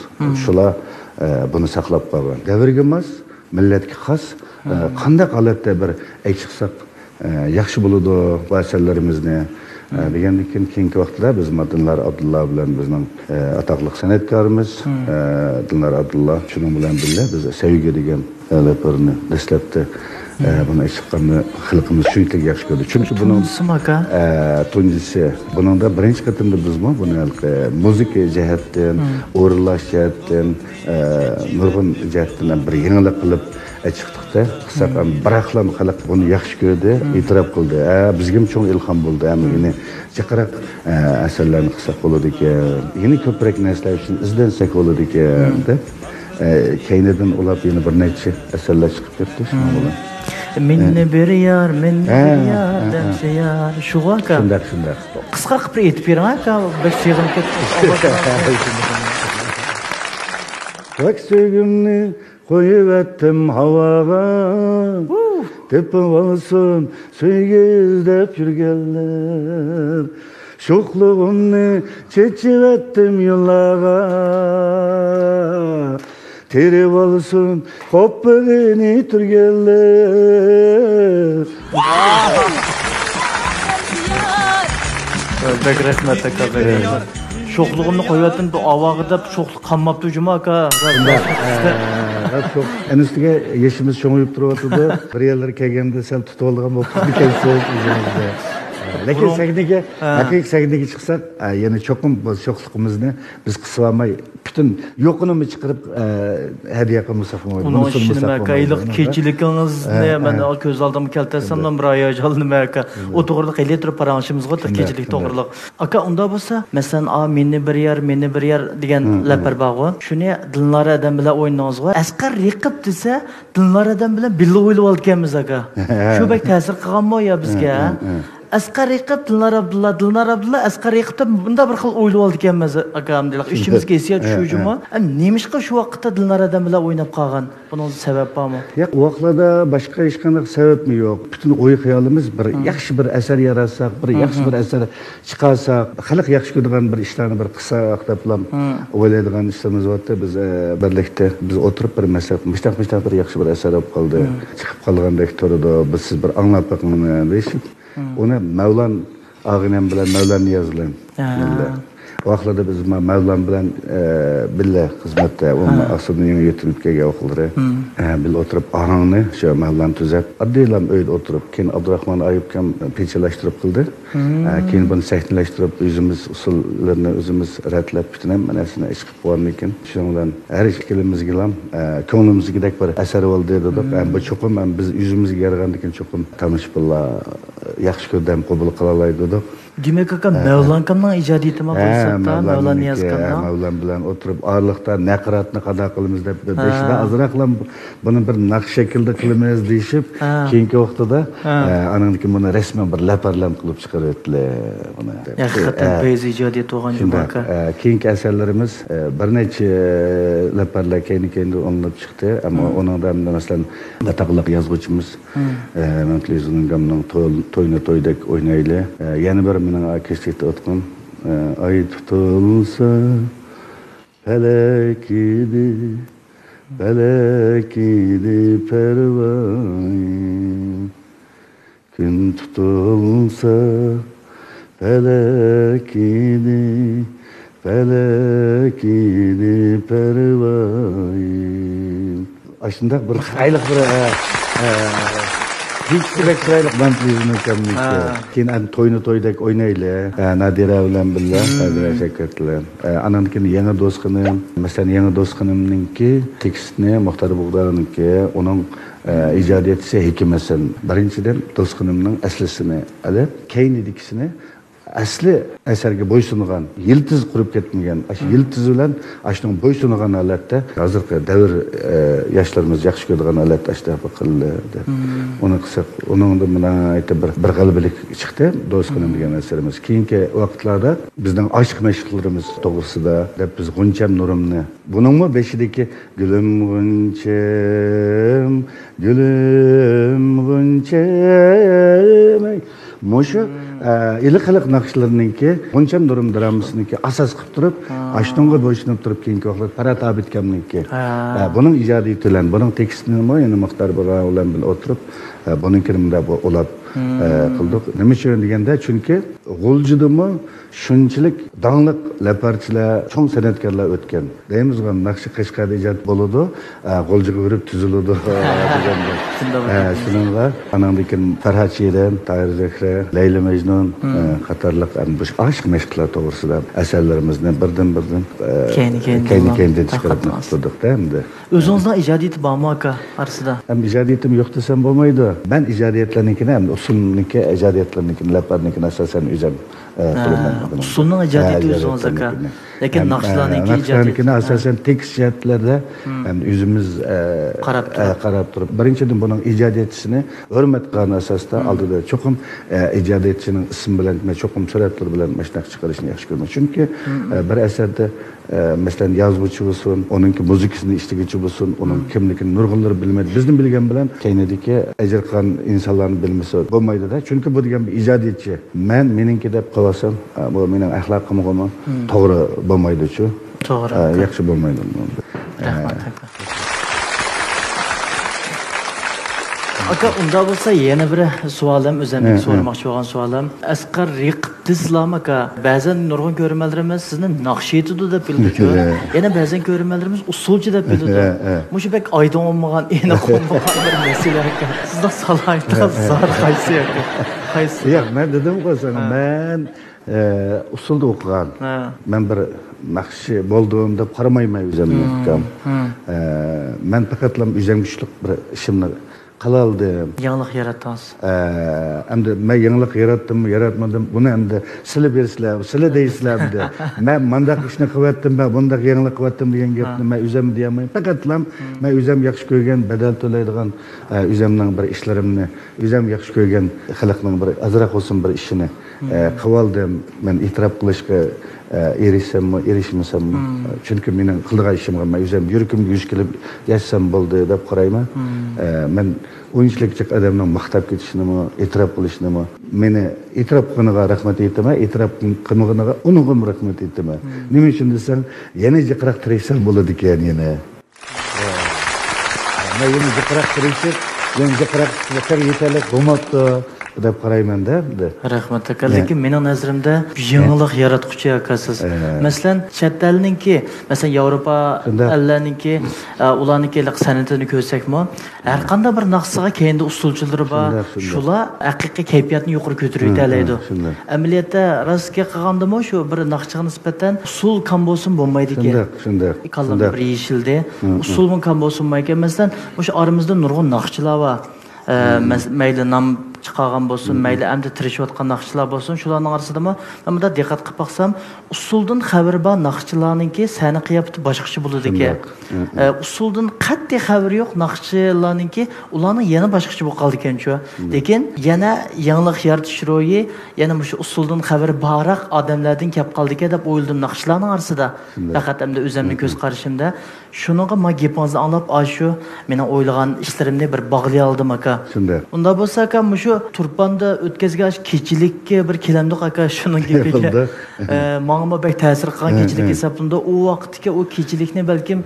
شۇلار، ئە، بۇنى ساقلاپ قالغان. دەۋرگە ماس، مىللەتكە خاس، ئە، قانداق ھالەتتە بىر ئەكس قىلساق، ئە، ياخشى بولىدۇ بۇ ئەسەرلىرىمىزنى، ئە، دېگەندىن كېيىن، كېيىنكى ۋاقىتتا بىز مۇ-، دىلنار ئابدۇللا بىلەن بىزنىڭ، ئە، ئاتاقلىق سەنئەتكارىمىز، ئە، دىلنار ئابدۇللا، شۇنىڭ بىلەن بىللە بىز سەيگە دېگەن، ئە، لەپەرنى دەسلەپتە، ئە، بۇنى ئېيتقاندا خەلقىمىز شۇنچىلىك ياخشى كۆردى. چۈنكى بۇنىڭ، تۇنجىسىمۇ ئاكا؟ ئە، تۇنجىسى. بۇنىڭدا بىرىنچى قېتىمدا بىزمۇ بۇنى ھېلىقى مۇزىكا جەھەتتىن، ئورۇنلاش جەھەتتىن، ئە، نۇرغۇن جەھەتتىن بىر يېڭىلىق قىلىپ، ئە، چىقتۇق-دە. قىلساق، ئەم، بىراقلا خەلق بۇنى ياخشى كۆردى، ئېتىراپ قىلدى. ئە، بىزگىمۇ چوڭ ئىلھام بولدى. ئەم، يەنە جىقراق، ئە، ئەسەرلەرنى قىلساق بولىدىكەن. يەنە كۆپرەك نەرسىلەر ئۈچۈن ئىزدەنسەك بولىدىكەن، دەپ، ئە، كەينىدىن ئۇلاپ يەنە بىر نەچچە ئەسەرلەر چىقىپ كەتتى شۇنىڭ بىلەن. مېنى بىر يار، مېنى بىر يار دەمسە يار. شۇغۇ ئاكا. شۇنداق، شۇنداق. قىسقا قىلىپ بىر ئېيتىپ بېرىڭ ئاكا. بەك سېغىنىپ كەتتىم. پاك سۆيگۈمنى قويۇۋەتتىم ھاۋاغا. تېپىۋالسۇن سۆيگۈ ئىزدەپ يۈرگەنلەر. شوخلۇقۇمنى چېچىۋەتتىم يوللارغا. تېرىۋالسۇن قوپپىغىنى تۈرگەنلەر. بەك رەھمەت، ئاكا، بەك رەھمەت. شوخلۇقۇمنى قويۇۋەتتىم بۇ ئاۋاغا دەپ، شوخلۇق قالماپتۇ جۇمۇ، ئاكا. ئەنە ئۈستىگە يېشىمىز چوڭىيىپ تۇرۇۋاتىدۇ. بىر يەرلەرگە كەلگەندە سەل تۇتۇۋالغان بولۇپ قالىدىكەنسىز ئۆزىڭىزنى. لېكىن سەھنىگە، ھەقىقىي سەھنىگە چىقساق، ئە، يەنە چوقۇم بۇ شوخلۇقىمىزنى بىز قىسىۋالماي، پۈتۈن يوقىنىمۇ چىقىرىپ، ئە، ھەدىيە قىلمىساق بولمايدۇ. ئۇنىڭ ئۈچۈن نېمە، ھېلىقى كېچىلىكىڭىزنى مەن كۆز ئالدىمغا كەلتۈرسەملا بىر ھاياجانلىنىمەن، ئاكا. ئۇ توغرىلىق ھېلى تۇرۇپ پاراڭلىشىمىزغۇ، كېچىلىك توغرىلىق. ئاكا، ئۇنداق بولسا، مەسىلەن، ئا، مېنى بىر يار، مېنى بىر يار دېگەن لەپەر بارغۇ. شۇنى دىلنار ئادەم بىلەن ئوينىدىڭىزغۇ. ئەسقەر رېقىپ دېسە، دىلنار ئادەم بىلەن بىللە ئوينىۋالىدىكەنمىز، ئاكا. شۇ بەك تەسىر قىلغانمۇ يا بىزگە؟ ئەسقەر رېقىپ، دىلنار ئابدۇللا، دىلنار ئابدۇللا، ئەسقەر رېقىپ دەپ مۇنداق بىر خىل ئوينىۋالىدىكەنمىز، ئاكا، ئەمدى ئىچىمىزگە ھېسسىيات چۈشۈرۈپ جۇمۇ. ئەمدى نېمىشقا شۇ ۋاقىتتا دىلنار ئادەم بىلەن ئويناپ قالغان؟ بۇنىڭدا سەۋەب بارمۇ؟ ياق، ئۇ ۋاقىتلاردا باشقا ھېچقانداق سەۋەبمۇ يوق. پۈتۈن ئوي-خىيالىمىز بىر ياخشى بىر ئەسەر ياراتساق، بىر ياخشى بىر ئەسەر چىقارساق، خەلق ياخشى كۆرىدىغان بىر ئىشلارنى بىر قىلساق دەپلا ئويلايدىغان ئىشلىرىمىز بارتتى. بىز، ئە، بىرلىكتە، بىز ئولتۇرۇپ بىر مەسلىھەت، مۇشتاق، مۇشتاق بىر ياخشى بىر ئەسەر بولۇپ قالدى. چىقىپ قالغاندەك تۇرىدۇ، بىز سىز بىر ئاڭلاپ بېقىڭ دېيىشىپ، ئۇنى مەۋلان ئاغىنەم بىلەن، مەۋلان نىياز بىلەن بىللە. ۋاقىتلاردا بىز مە-، مەۋلان بىلەن، ئە، بىللە خىزمەتتە، ئۇ ئاقسۇدىن يېڭى يېتىلىپ كەلگەن ۋاقىتلىرى. ئە، بىللە ئولتۇرۇپ ئاھاڭنى شۇ مەۋلان تۈزەپ، ئاددىيلا ئۆيدە ئولتۇرۇپ، كېيىن ئابدۇراخمان ئايۇپكام پىچىرلاشتۇرۇپ قىلدى. ئە، كېيىن بۇنى سەھنىلەشتۈرۈپ، ئۆزىمىز ئۇسسۇللىرىنى ئۆزىمىز رەتلەپ، پۈتۈن ھەممە نەرسىنى ئىش قىلىپ بولغاندىن كېيىن، شۇنىڭ بىلەن ھەر ئىككىلىمىزگىلا، ئە، كۆڭلىمىزدىكىدەك بىر ئەسەر بولدى دېدۇق. ئە، بۇ چوقۇم، ئە، بىز ئۆزىمىزگە يارىغاندىن كېيىن چوقۇم تاماشىبىنلار ياخشى كۆردى ھەم قوبۇل قىلالايدۇ دېدۇق. دېمەك، ئاكا، مەۋلانكامنىڭ ئىجادىيىتىمۇ ھە، بولسا، مەۋلان نىيازكامنىڭ. مەۋلان بىلەن ئولتۇرۇپ، ئارىلىقتا نەقىراتنى قانداق قىلىمىز دەپ، بېشىدا ئازراقلا بۇنى بىر ناخشا شەكلىدە قىلىمىز دېيىشىپ، كېيىنكى ۋاقتىدا، ئە، ئانىڭدىن كېيىن بۇنى رەسمەن بىر لەپەرلەم قىلىپ چىقىرىۋەتتىلە بۇنى. ھەقىقەتەن پەيزى ئىجادىيەت بولغان جۇمۇ، ئاكا. ئە، كېيىنكى ئەسەرلىرىمىز، ئە، بىر نەچچە لەپەرلەر كەينى-كەينىدىن ئورۇنلىنىپ چىقتى. ئەمما ئۇنىڭدا، مەسىلەن، ئاتاقلىق يازغۇچىمىز، ئە، مەمتىلى ئۇزۇنگامنىڭ تول-، توينى تويدەك ئوينايلى. ئە، يەنە بىر مېنىڭ كەچتە ئېيتىۋاتقان، ئە، ئاي تۇتۇلسا پەلەك ئىدى، پەلەك ئىدى پەرۋايىم. كۈن تۇتۇلسا پەلەك ئىدى، پەلەك ئىدى پەرۋايىم. ئاشۇنداق بىر چىرايلىق بىر، ئە، ئە، ھېيتسى بەك چىرايلىق مانتىزمىكەن. ھە. كېيىن ئەنە توينى تويدەك ئوينايلى. ئە، نادىرە بىلەن بىللە، مم. نادىرە شەۋكەت بىلەن. ئە، ئانان كېيىن يېڭى دوستخانىم، مەسىلەن، يېڭى دوستخانىمنىڭكى تېكىستىنى مۇختار بۇغدانىڭكى، ئۇنىڭ، ئە، ئىجادىيەتچىسى ھېكىم ھەسەن. بىرىنچىدىن، دوستخانىمنىڭ ئەسلىسىنى ئېلىپ، كەينىدىكىسىنى ئەسلى ئەسەرگە بويسۇنغان، يىلتىز قۇرۇپ كەتمىگەن، ئاشۇ يىلتىز بىلەن ئاشۇنىڭ بويسۇنغان ھالەتتە، ھازىرقى دەۋر، ئە، ياشلىرىمىز ياخشى كۆرىدىغان ھالەتتە ئاشۇنداق بىر قىلدى دەپ. مم. ئۇنى قىلساق، ئۇنىڭدا ناھايىتى بىر، بىر غەلىبىلىك چىقتى، دوستخانىم دېگەن ئەسىرىمىز. كېيىنكى ۋاقىتلاردا بىزنىڭ ئاشىق مەشۇقلىرىمىز توغرىسىدا دەپ، بىز غۇنچەم نۇرۇمنى، بۇنىڭمۇ بېشىدىكى گۈلۈم غۇنچەم، گۈلۈم غۇنچەم، ئەي، مۇشۇ، ئە، ئىلى خەلق ناخشىلىرىنىڭكى، غۇنچەم نۇرۇم درامىسىنىڭكى ئاساس قىلىپ تۇرۇپ، ئاشۇنىڭغا بويسۇنۇپ تۇرۇپ، كېيىنكى ۋاقىتلاردا پەرھات ئابىتكامنىڭكى، ئە، بۇنىڭ ئىجادىيىتى بىلەن، بۇنىڭ تېكىستىنىمۇ يەنە مۇختار بۇغا بىلەن بىللە ئولتۇرۇپ، ئە، بۇنىڭكىنى مۇنداق بۇ ئۇلاپ، ئە، قىلدۇق. نېمە ئۈچۈن دېگەندە، چۈنكى غۇلجىدىمۇ شۇنچىلىك داڭلىق لەپەرچىلەر، چوڭ سەنئەتكارلار ئۆتكەن. دەيمىزغۇ، ناخشا قەشقەردە ئىجاد بولىدۇ، ئە، غۇلجىغا بېرىپ تۈزۈلىدۇ دېگەندەك. شۇنداق ئە، بولدى. شۇنىڭغا ئاناندىن كېيىن پەرھات شېرىن، تاھىر زۆھرە، لەيلى مەجنۇن، ئە، قاتارلىق، ئە، مۇشۇ ئاشىق مەشۇقلار توغرىسىدا ئەسەرلىرىمىزنى بىردىن-بىردىن، ئە، كەينى-كەينىدىن كەينى-كەينىدىن چىقىرىپ تارقاتتىڭىز. تۇردۇق-دە ئەمدى. ئۆزىڭىزنىڭ ئىجادىيىتى بارمۇ، ئاكا، ئارىسىدا؟ ئەمدى ئىجادىيىتىم يوق دېسەم بولمايدۇ. مەن ئىجادىيەتلەرنىڭكىنى، ئەمدى ئۇسسۇلنىڭكى ئىجادىيەتلىرىنىڭكىنى، لەپەرنىڭكىنى ئاساسەن ئۆزۈم، ئە، قىلىمەن. ئۇسسۇلنىڭ ئە، ئىجادىيىتى ئۆزىڭىز، ئاكا. ئىجادىيەتلەرنىڭكىنى. لېكىن ھەم، ئە، ناخشىلارنىڭكى ناخشىلارنىڭكىنى ئىجادىيىتى، ئاساسەن تېكىست جەھەتلەردە، ھەم ئۆزىمىز، ئە، قاراپ ئە، تۇرۇپ. قاراپ تۇرۇپ. بىرىنچىدىن، بۇنىڭ ئىجادىيەتچىسىنى ھۆرمەت قىلغان ئاساستا ئالدىدا چوقۇم، ئە، ئىجادىيەتچىنىڭ ئىسمى بىلەن، چوقۇم سۈرەتلىرى بىلەن مۇشۇنداق چىقىرىشنى ياخشى كۆرىمەن. چۈنكى، ئە، بىر ئەسەردە، ئە، مەسىلەن، يازغۇچى بولسۇن، ئۇنىڭكى مۇزىكىسىنى ئىشلىگۈچى بولسۇن، ئۇنىڭ كىملىكىنى نۇرغۇنلىرى بىلمەيدۇ. بىزنى بىلگەن بىلەن كەينىدىكى ئەجىر قىلغان ئىنسانلارنى بىلمىسە بولمايدۇ-دە. چۈنكى بۇ دېگەن بىر ئىجادىيەتچى. مەن مېنىڭكى دەپ قىلىۋالسام، ئە، بۇ مېنىڭ ئەخلاقىمغىمۇ توغرا بولمايدۇچۇ. توغرا، ئە، ياخشى بولمايدۇ. رەھمەت، ئاكا. ئاكا، ئۇنداق بولسا يەنە بىر سوئالىم، ئۆزۈمنىڭ سورىماقچى بولغان سوئالىم. ئەسقەر رېقىپ دېسىلام، ئاكا. بەزەن نۇرغۇن كۆرۈرمەنلىرىمىز سىزنى ناخشا ئېيتىدۇ دەپ بىلىدۇ. يەنە بەزەن كۆرۈرمەنلىرىمىز ئۇسسۇلچى دەپ بىلىدۇ. مۇشۇ بەك ئايدىڭ بولمىغان، ئېنىق بولمىغان بىر مەسىلە، ئاكا. سىزنىڭ سالاھىيىتىڭىز زادى قايسى، ئاكا؟ قايسى؟ ياق، مەن دېدىمغۇ ساڭا، مەن ئە، ئۇسسۇلدا ئوقۇغان. مەن بىر ناخشىچى بولدۇم دەپ قارىمايمەن ئۆزۈمنى، ئۇكام. ئە، مەن پەقەتلا ئۆزۈمگە چۈشلۈك بىر ئىشىمنى قىلالىدىم. يېڭىلىق ياراتتىڭىز. ئە، ئەمدى مەن يېڭىلىق ياراتتىممۇ، ياراتمىدىم، بۇنى ئەمدى سىلە بېرىسىلەر، سىلە دەيسىلەر ئەمدى. مەن مانداق ئىشنى قىلىۋەتتىم، مەن بۇنداق يېڭىلىق قىلىۋەتتىم دېگەن گەپنى مەن ئۆزۈم دېيەلمەيمەن. پەقەتلا مەن ئۆزۈم ياخشى كۆرگەن، بەدەل تۆلەيدىغان، ئە، ئۆزۈمنىڭ بىر ئىشلىرىمنى، ئۆزۈم ياخشى كۆرگەن خەلقنىڭ بىر ئازراق بولسۇن بىر ئىشىنى ئە، قىلىۋالدىم. مەن ئېتىراپ قىلىشقا، ئە، ئېرىشسەممۇ، ئېرىشمىسەممۇ، چۈنكى مېنىڭ قىلىدىغان ئىشىمغا مەن ئۆزۈم يۈرىكىمگە يۈز كېلىپ ياشىسام بولدى دەپ قارايمەن. ئە، مەن ئۇنچىلىك جىق ئادەمنىڭ ماختاپ كېتىشىنىمۇ، ئېتىراپ قىلىشىنىمۇ، مېنى ئېتىراپ قىلغىنىغا رەھمەت ئېيتىمەن، ئېتىراپ قىلمىغىنىغا ئۇنىڭغىمۇ رەھمەت ئېيتىمەن. نېمە ئۈچۈن دېسەڭ، يەنە جىقراق تىرىشسەم بولىدىكەن يەنە. مەن يەنە جىقراق تىرىشىپ، يەنە جىقراق يېتەرلىك بولماپتۇ دەپ قارايمەن-دە، ئەمدى. رەھمەت، ئاكا. لېكىن مېنىڭ نەزىرىمدە يېڭىلىق ياراتقۇچى، ئاكا، سىز. مەسىلەن، چەت ئەلنىڭكى، مەسىلەن، ياۋروپا ئەللەرنىڭكى، ئە، ئۇلارنىڭكى سەنئىتىنى كۆرسەكمۇ، ھەر قانداق بىر ناخشىسىغا كەينىدە ئۇسسۇلچىلىرى بار. شۇنداق، شۇنداق. شۇلار ھەقىقىي كەيپىياتنى يۇقىرى كۆتۈرۈۋېتەلەيدۇ. ئەمەلىيەتتە، راست گەپ قىلغاندىمۇ، شۇ بىر ناخشىغا نىسبەتەن ئۇسسۇل كام بولسىمۇ بولمايدىكەن. شۇنداق، شۇنداق، كاللام شۇنداق. بىر يېشىلدى. ئۇسسۇلمۇ كام بولسۇن بولمايكەن. مەسىلەن، مۇشۇ ئارىمىزدا نۇرغۇن ناخشىچىلار بار. ئە، مەس-، مەيلى نام چىقارغان بولسۇن، مەيلى ئەمدى تىرىشىۋاتقان ناخشىچىلار بولسۇن، شۇلارنىڭ ئارىسىدىمۇ مەن مۇنداق دىققەت قىلىپ باقسام، ئۇسسۇلدىن خەۋىرى بار ناخشىچىلارنىڭكى سەھنە قىياپىتى باشقىچە بولىدىكەن. شۇنداق. ئە، ئۇسسۇلدىن قەتئىي خەۋىرى يوق ناخشىچىلارنىڭكى، ئۇلارنىڭ يەنە باشقىچە بولۇپ قالىدىكەنچۇ. لېكىن يەنە يېڭىلىق يارىتىش روھى، يەنە مۇشۇ ئۇسسۇلدىن خەۋىرى بارراق ئادەملەردىن كەپ قالىدىكەن دەپ ئويلىدىم ناخشىچىلارنىڭ ئارىسىدا. شۇنداق. پەقەت ئەمدى ئۆزۈمنىڭ كۆز قارىشىمدا. شۇنىڭغا ما گېپىڭىزنى ئاڭلاپ، ئاشۇ مېنىڭ ئويلىغان ئىشلىرىمنى بىر باغلىيالىدىم، ئاكا. شۇنداق. ئۇنداق بولسا، ئاكا، مۇشۇ تۇرپاندا ئۆتكەزگەن ئاشۇ كېچىلىككە بىر كېلەمدۇق، ئاكا، شۇنىڭ گېپىگە. بولدى. ئە، ماڭىمۇ بەك تەسىر قىلغان ھە، كېچىلىك ھە. ھېسابلىنىدۇ. ئۇ ۋاقىتتىكى ئۇ كېچىلىكنى بەلكىم،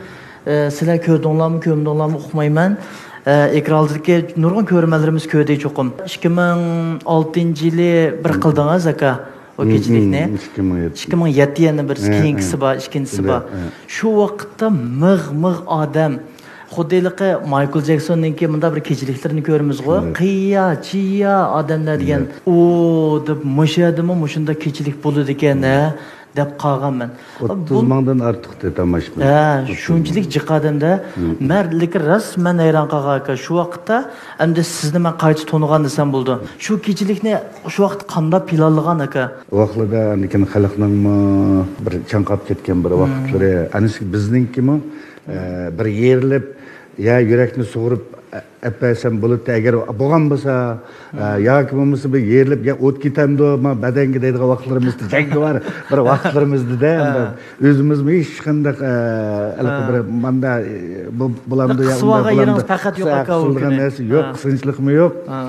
ئە، سىلەر كۆردۈڭلارمۇ، كۆرمىدىڭلارمۇ ئۇقمايمەن. ئە، ئېكران ئالدىدىكى نۇرغۇن كۆرۈرمەنلىرىمىز كۆردى چوقۇم. ئىككى مىڭ ئالتىنچى يىلى بىر قىلدىڭىز، ئاكا، ئۇ ھىم، كېچىلىكنى. ھىم، ئىككى مىڭ يەتتە. ئىككى مىڭ يەتتە يەنە بىرسى، ھە، كېيىنكىسى ھە. بار، ئىككىنچىسى شۇنداق، بار. ھە. شۇ ۋاقىتتا مىغ-مىغ ئادەم. خۇددى ھېلىقى مايكل جەكسوننىڭكى مۇنداق بىر كېچىلىكلىرىنى كۆرىمىزغۇ. شۇنداق. قىيا، چىيا ئادەملەر دېگەن. شۇنداق. ئۇ دەپ، مۇشۇ يەردىمۇ مۇشۇنداق كېچىلىك بولىدىكەن، ھە، دەپ قالغانمەن. ئوتتۇز بۇ مىڭدىن ئارتۇقتى تاماشىبىن. ھە، ئوتتۇز شۇنچىلىك مىڭ. جىق ئادەمدە. مم. مەن، لېكىن راست مەن ھەيران قالغان، ئاكا. شۇ ۋاقىتتا ئەمدى سىزنى مەن قايتا تونۇغان دېسەم بولىدۇ. شۇ كېچىلىكنى شۇ ۋاقىت قانداق پىلانلىغان، ئاكا؟ ئۇ ۋاقىتلاردا ئاندىن كېيىن خەلقنىڭمۇ بىر چاڭقاپ كەتكەن بىر مم. ۋاقىتلىرى. ئەنە شۇ بىزنىڭكىمۇ، ئە، بىر يېرىلىپ، يا يۈرەكنى سۇغۇرۇپ، ئە-، ئەپ بەرسەم بولاتتى، ئەگەر بولغان بولسا، ئە، ياكى بولمىسا بىر يېرىلىپ، يا ئوت كېتەمدۇ، ما بەدەنگە دەيدىغان ۋاقىتلىرىمىزدا، جەڭگىۋار بىر ۋاقىتلىرىمىزدا-دە، ھە. ئەمدى ئۆزىمىزمۇ ھېچقانداق، ئە، ھېلىقى ھە. بىر ماندا، ئە، بۇ، بۇلامدۇ، يا قىسىۋالغان ئۇنداق يېرىڭىز بۇلامدۇ. پەقەت يوق، قىسا-، ئاكا، ئۇ قىسىلغان كۈنى. نەرسە يوق، ھە. قىسىنچىلىقمۇ يوق. ھە.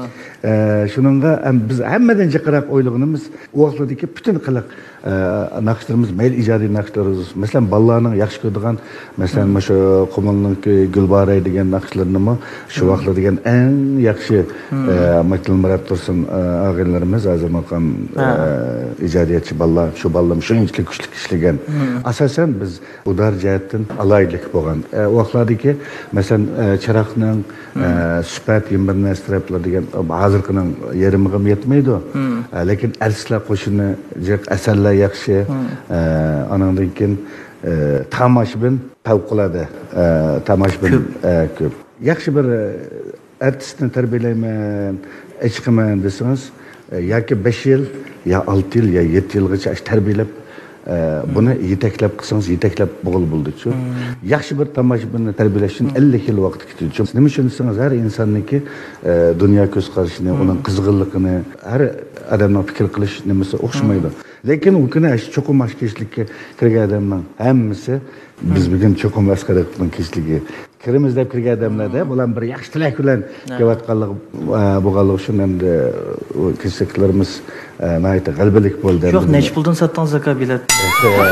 ئە، شۇنىڭغا ھەم بىز ھەممىدىن جىقراق ئويلىغىنىمىز ئۇ ۋاقىتلىدىكى پۈتۈن خەلق، ئە، ناخشىلىرىمىز، مەيلى ئىجادىي ناخشىلىرىمىز، مەسىلەن، بالىلارنىڭ ياخشى كۆرىدىغان، مەسىلەن، مم. مۇشۇ قۇمۇلنىڭكى گۈلبارەي دېگەن ناخشىلىرىنىمۇ شۇ مم. ۋاقىتلىدىكى ئەڭ ياخشى، مم. ئە، ماكىلمۇرات تۇرسۇن، ئە، ئاغىنىلىرىمىز ھازىر مۇقام، ھە. ئە، ئىجادىيەتچى بالىلار، شۇ بالىلىرىمۇ شۇنچىلىك كۈچلۈك ئىشلىگەن. مم. ئاساسەن بىز ئۇدار جەھەتتىن ئالاھىدىلىك بولغان. ئە، ئۇ ۋاقىتلاردىكى، مەسىلەن، ئە، چىراغنىڭ، مم. ئە، سۈپەت، يەنە بىر نەرسە تەرەپلەر دېگەن، ھازىرقىنىڭ يېرىمىغىمۇ يەتمەيدۇ. مم. ئە، لېكىن ئەرتىسلەر قوشۇنى جىق، ئەسەرلەر ياخشى. مم. ئە، ئانىڭدىن كېيىن، ئە، تاماشىبىن پەۋقۇلئاددە، ئە، تاماشىبىن، كۆپ. ئە، كۆپ. ياخشى بىر، ئە، ئارتىستنى تەربىيەلەيمەن، ئەچىقىمەن دېسىڭىز، ئە، ياكى بەش يىل، يا ئالتە يىل، يا يەتتە يىلغىچە ئاشۇ تەربىيەلەپ، ئە، مم. بۇنى يېتەكلەپ قىلسىڭىز، يېتەكلەپ بولغىلى بولىدۇ. مم. ياخشى بىر تاماشىبىننى تەربىيەلەش ئۈچۈن مم. ئەللىك يىل ۋاقىت كېتىدۇ. نېمە ئۈچۈن دېسىڭىز، ھەر ئىنساننىڭكى، ئە، دۇنيا كۆز قارىشىنى، مم. ئۇنىڭ قىزغىنلىقىنى، ھەر ئادەمنىڭ پىكىر قىلىش نېمىسى ئوخشىمايدۇ. مم. لېكىن ئۇ كۈنى ئاشۇ چوقۇم ئاشۇ كەچلىككە كىرگەن ئادەمنىڭ ھەممىسى، بىز مم. بۈگۈن چوقۇم ئەسقەر ئاكىنىڭ كېچىلىكى كىرىمىز دەپ كىرگەن ئادەملەردە، مم. بۇلار بىر ياخشى تىلەك بىلەن ھە. كېلىۋاتقانلىقى، ئە، بولغانلىقى ئۈچۈن ئەمدى ئۇ كېچىلىكلىرىمىز، ئە، ناھايىتى غەلىبىلىك بولدى. شۇ ۋاقىت ئەمدى نەچچە پۇلدىن ساتتىڭىز، ئاكا، بېلەت؟ ئە،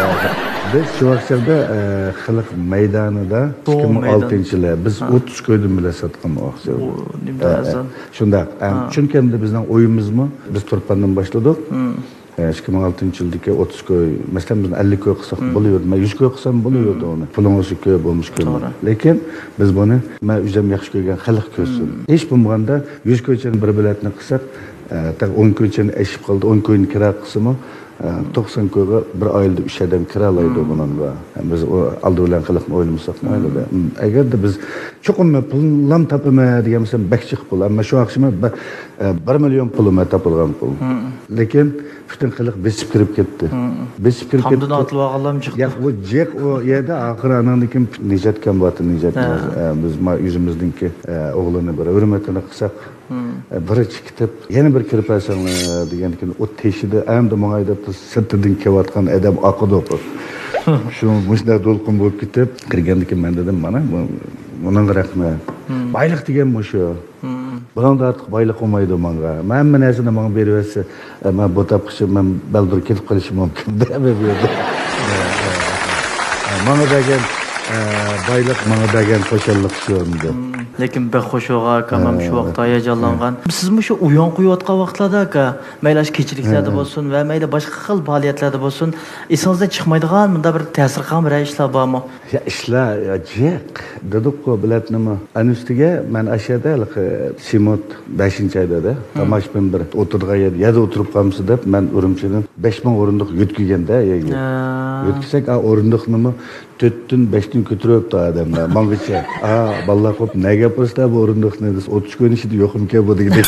بىز شۇ ۋاقىت چاغدا، ئە، خەلق مەيدانىدا چوڭ ئىككى مىڭ ئالتىنچى مەيدان. يىلى بىز ھە. ئوتتۇز كويدىن بىلەت ساتقان ئۇ ۋاقىت چاغدا. ئۇ نېمە ئە، ئە، ئەرزان. شۇنداق. ئە، ھە. چۈنكى ئەمدى بىزنىڭ ئويىمىزمۇ، بىز تۇرپاندىن باشلىدۇق. مم. ئىككى مىڭ ئالتىنچى يىلدىكى ئوتتۇز كوي، مەسىلەن، بىز ئەللىك كوي قىلساق مم. بولۇۋېرىدۇ. مەن يۈز كوي قىلسام بولۇۋېرىدۇ مم. ئۇنى. پۇلىڭىزمۇ كۆپ، بولمىسا كۆپ. توغرا. لېكىن بىز بۇنى، مەن ئۆزۈم ياخشى كۆرگەن خەلق كۆرسۇن. مم. ھېچ بولمىغاندا يۈز كويچىنى بىر بېلەتنى قىلساق، ئە، تېخى ئون كويچىنى ئېشىپ قالدى، ئون كوينى كىرا قىلسىمۇ، ئە، مم. توقسان كويغا بىر ئائىلىدە ئۈچ ئادەم كىرالايدۇ مم. بۇنىڭغا. بىز ئۇ ئالدى بىلەن خەلقنى ئويلىمىساقمۇ مم. ھەيلىدە. مم. ئەگەردە بىز چوقۇم مەن پۇللام تاپىمەن دېگەن بولسام بەك جىق پۇل. ئەمما شۇ ئاخشىمى بە-، ئە، بىر مىليون پۇلۇم تاپىلغان پۇل. مم. لېكىن پۈتۈن خەلق بېسىپ كىرىپ كەتتى. مم. بېسىپ كىرىپ تامدىن كەتتى. ئاتلىۋالغانلارمۇ جىق. ياق، ئۇ جىق، ئۇ يەردە ئاخىرى ئاناندىن كېيىن نىجات كەم بارتى، نىجات ھە. ناز-، ئە، بىز ما-، يۈزىمىزنىڭكى، ئە، ئوغلىنى بىر ھۆرمىتىنى قىلساق، مم. ئە، بىرىنچى كېتىپ، يەنە بىر كىرىپ بەرسەڭلار دېگەندىن كېيىن، ئۇ تېشىدا ئەمدى ماڭاي دەپ سىرتىدىن كېلىۋاتقان ئادەم ئاقىدۇ. شۇ مۇشۇنداق دولقۇن بولۇپ كېتىپ، كىرگەندىن كېيىن مەن دېدىم، مانا، بۇ، بۇنىڭغا رەھمەت. مم. بايلىق دېگەن مۇشۇ. مم. بۇنىڭدىن ئارتۇق بايلىق بولمايدۇ ماڭا. مەن ھەممە نەرسىنى ماڭا بېرىۋەتسە، ئە، مەن بۇ تاپقىچە مەن بەلدۇر كېتىپ قېلىشىم مۇمكىن دەپ بۇ يەردە. ماڭا بەرگەن، ئە، بايلىق، ماڭا بەرگەن خۇشاللىق شۇ ئەمدى. مم. لېكىن بەك خۇش بولغان ئاكام ھەم شۇ ھە. ۋاقىتتا ھاياجانلانغان. ھە. سىزمۇ شۇ ئويۇن قويۇۋاتقان ۋاقىتلاردا ئاكا، مەيلى ئاشۇ كېچىلىكلەردە ھە. بولسۇن ۋە مەيلى باشقا خىل پائالىيەتلەردە بولسۇن، ئېسىڭىزدىن چىقمايدىغان مۇنداق بىر تەسىر قالغان بىرەر ئىشلار بارمۇ؟ يا، ئىشلار، يا، جىق دېدۇققۇ، بېلەتنىمۇ. ئەنە ئۈستىگە مەن ئاشۇ يەردە ھېلىقى سىموت بەشىنچى ئايدا، دە، مم. تاماشىبىن بىر ئولتۇرىدىغان يەر، يەردە ئولتۇرۇپ قالمىسا دەپ، مەن ئۈرۈمچىدىن بەش مىڭ ئورۇندۇق يۆتكىگەندە يەرگە. يا. يۆتكىسەك، ئا، ئورۇندۇقنىمۇ تۆتتىن، بەشتىن كۆتۈرۈۋەپتۇ ئادەملەر ماڭغىچە. ئا، بالىلار قوپ، نەگە ئاپىرىسىلەر بۇ ئورۇندۇقنى دېسە، ئوتتۇز كوينىڭ ئىچىدە يوقمىكەن بۇ دېگۈدەك.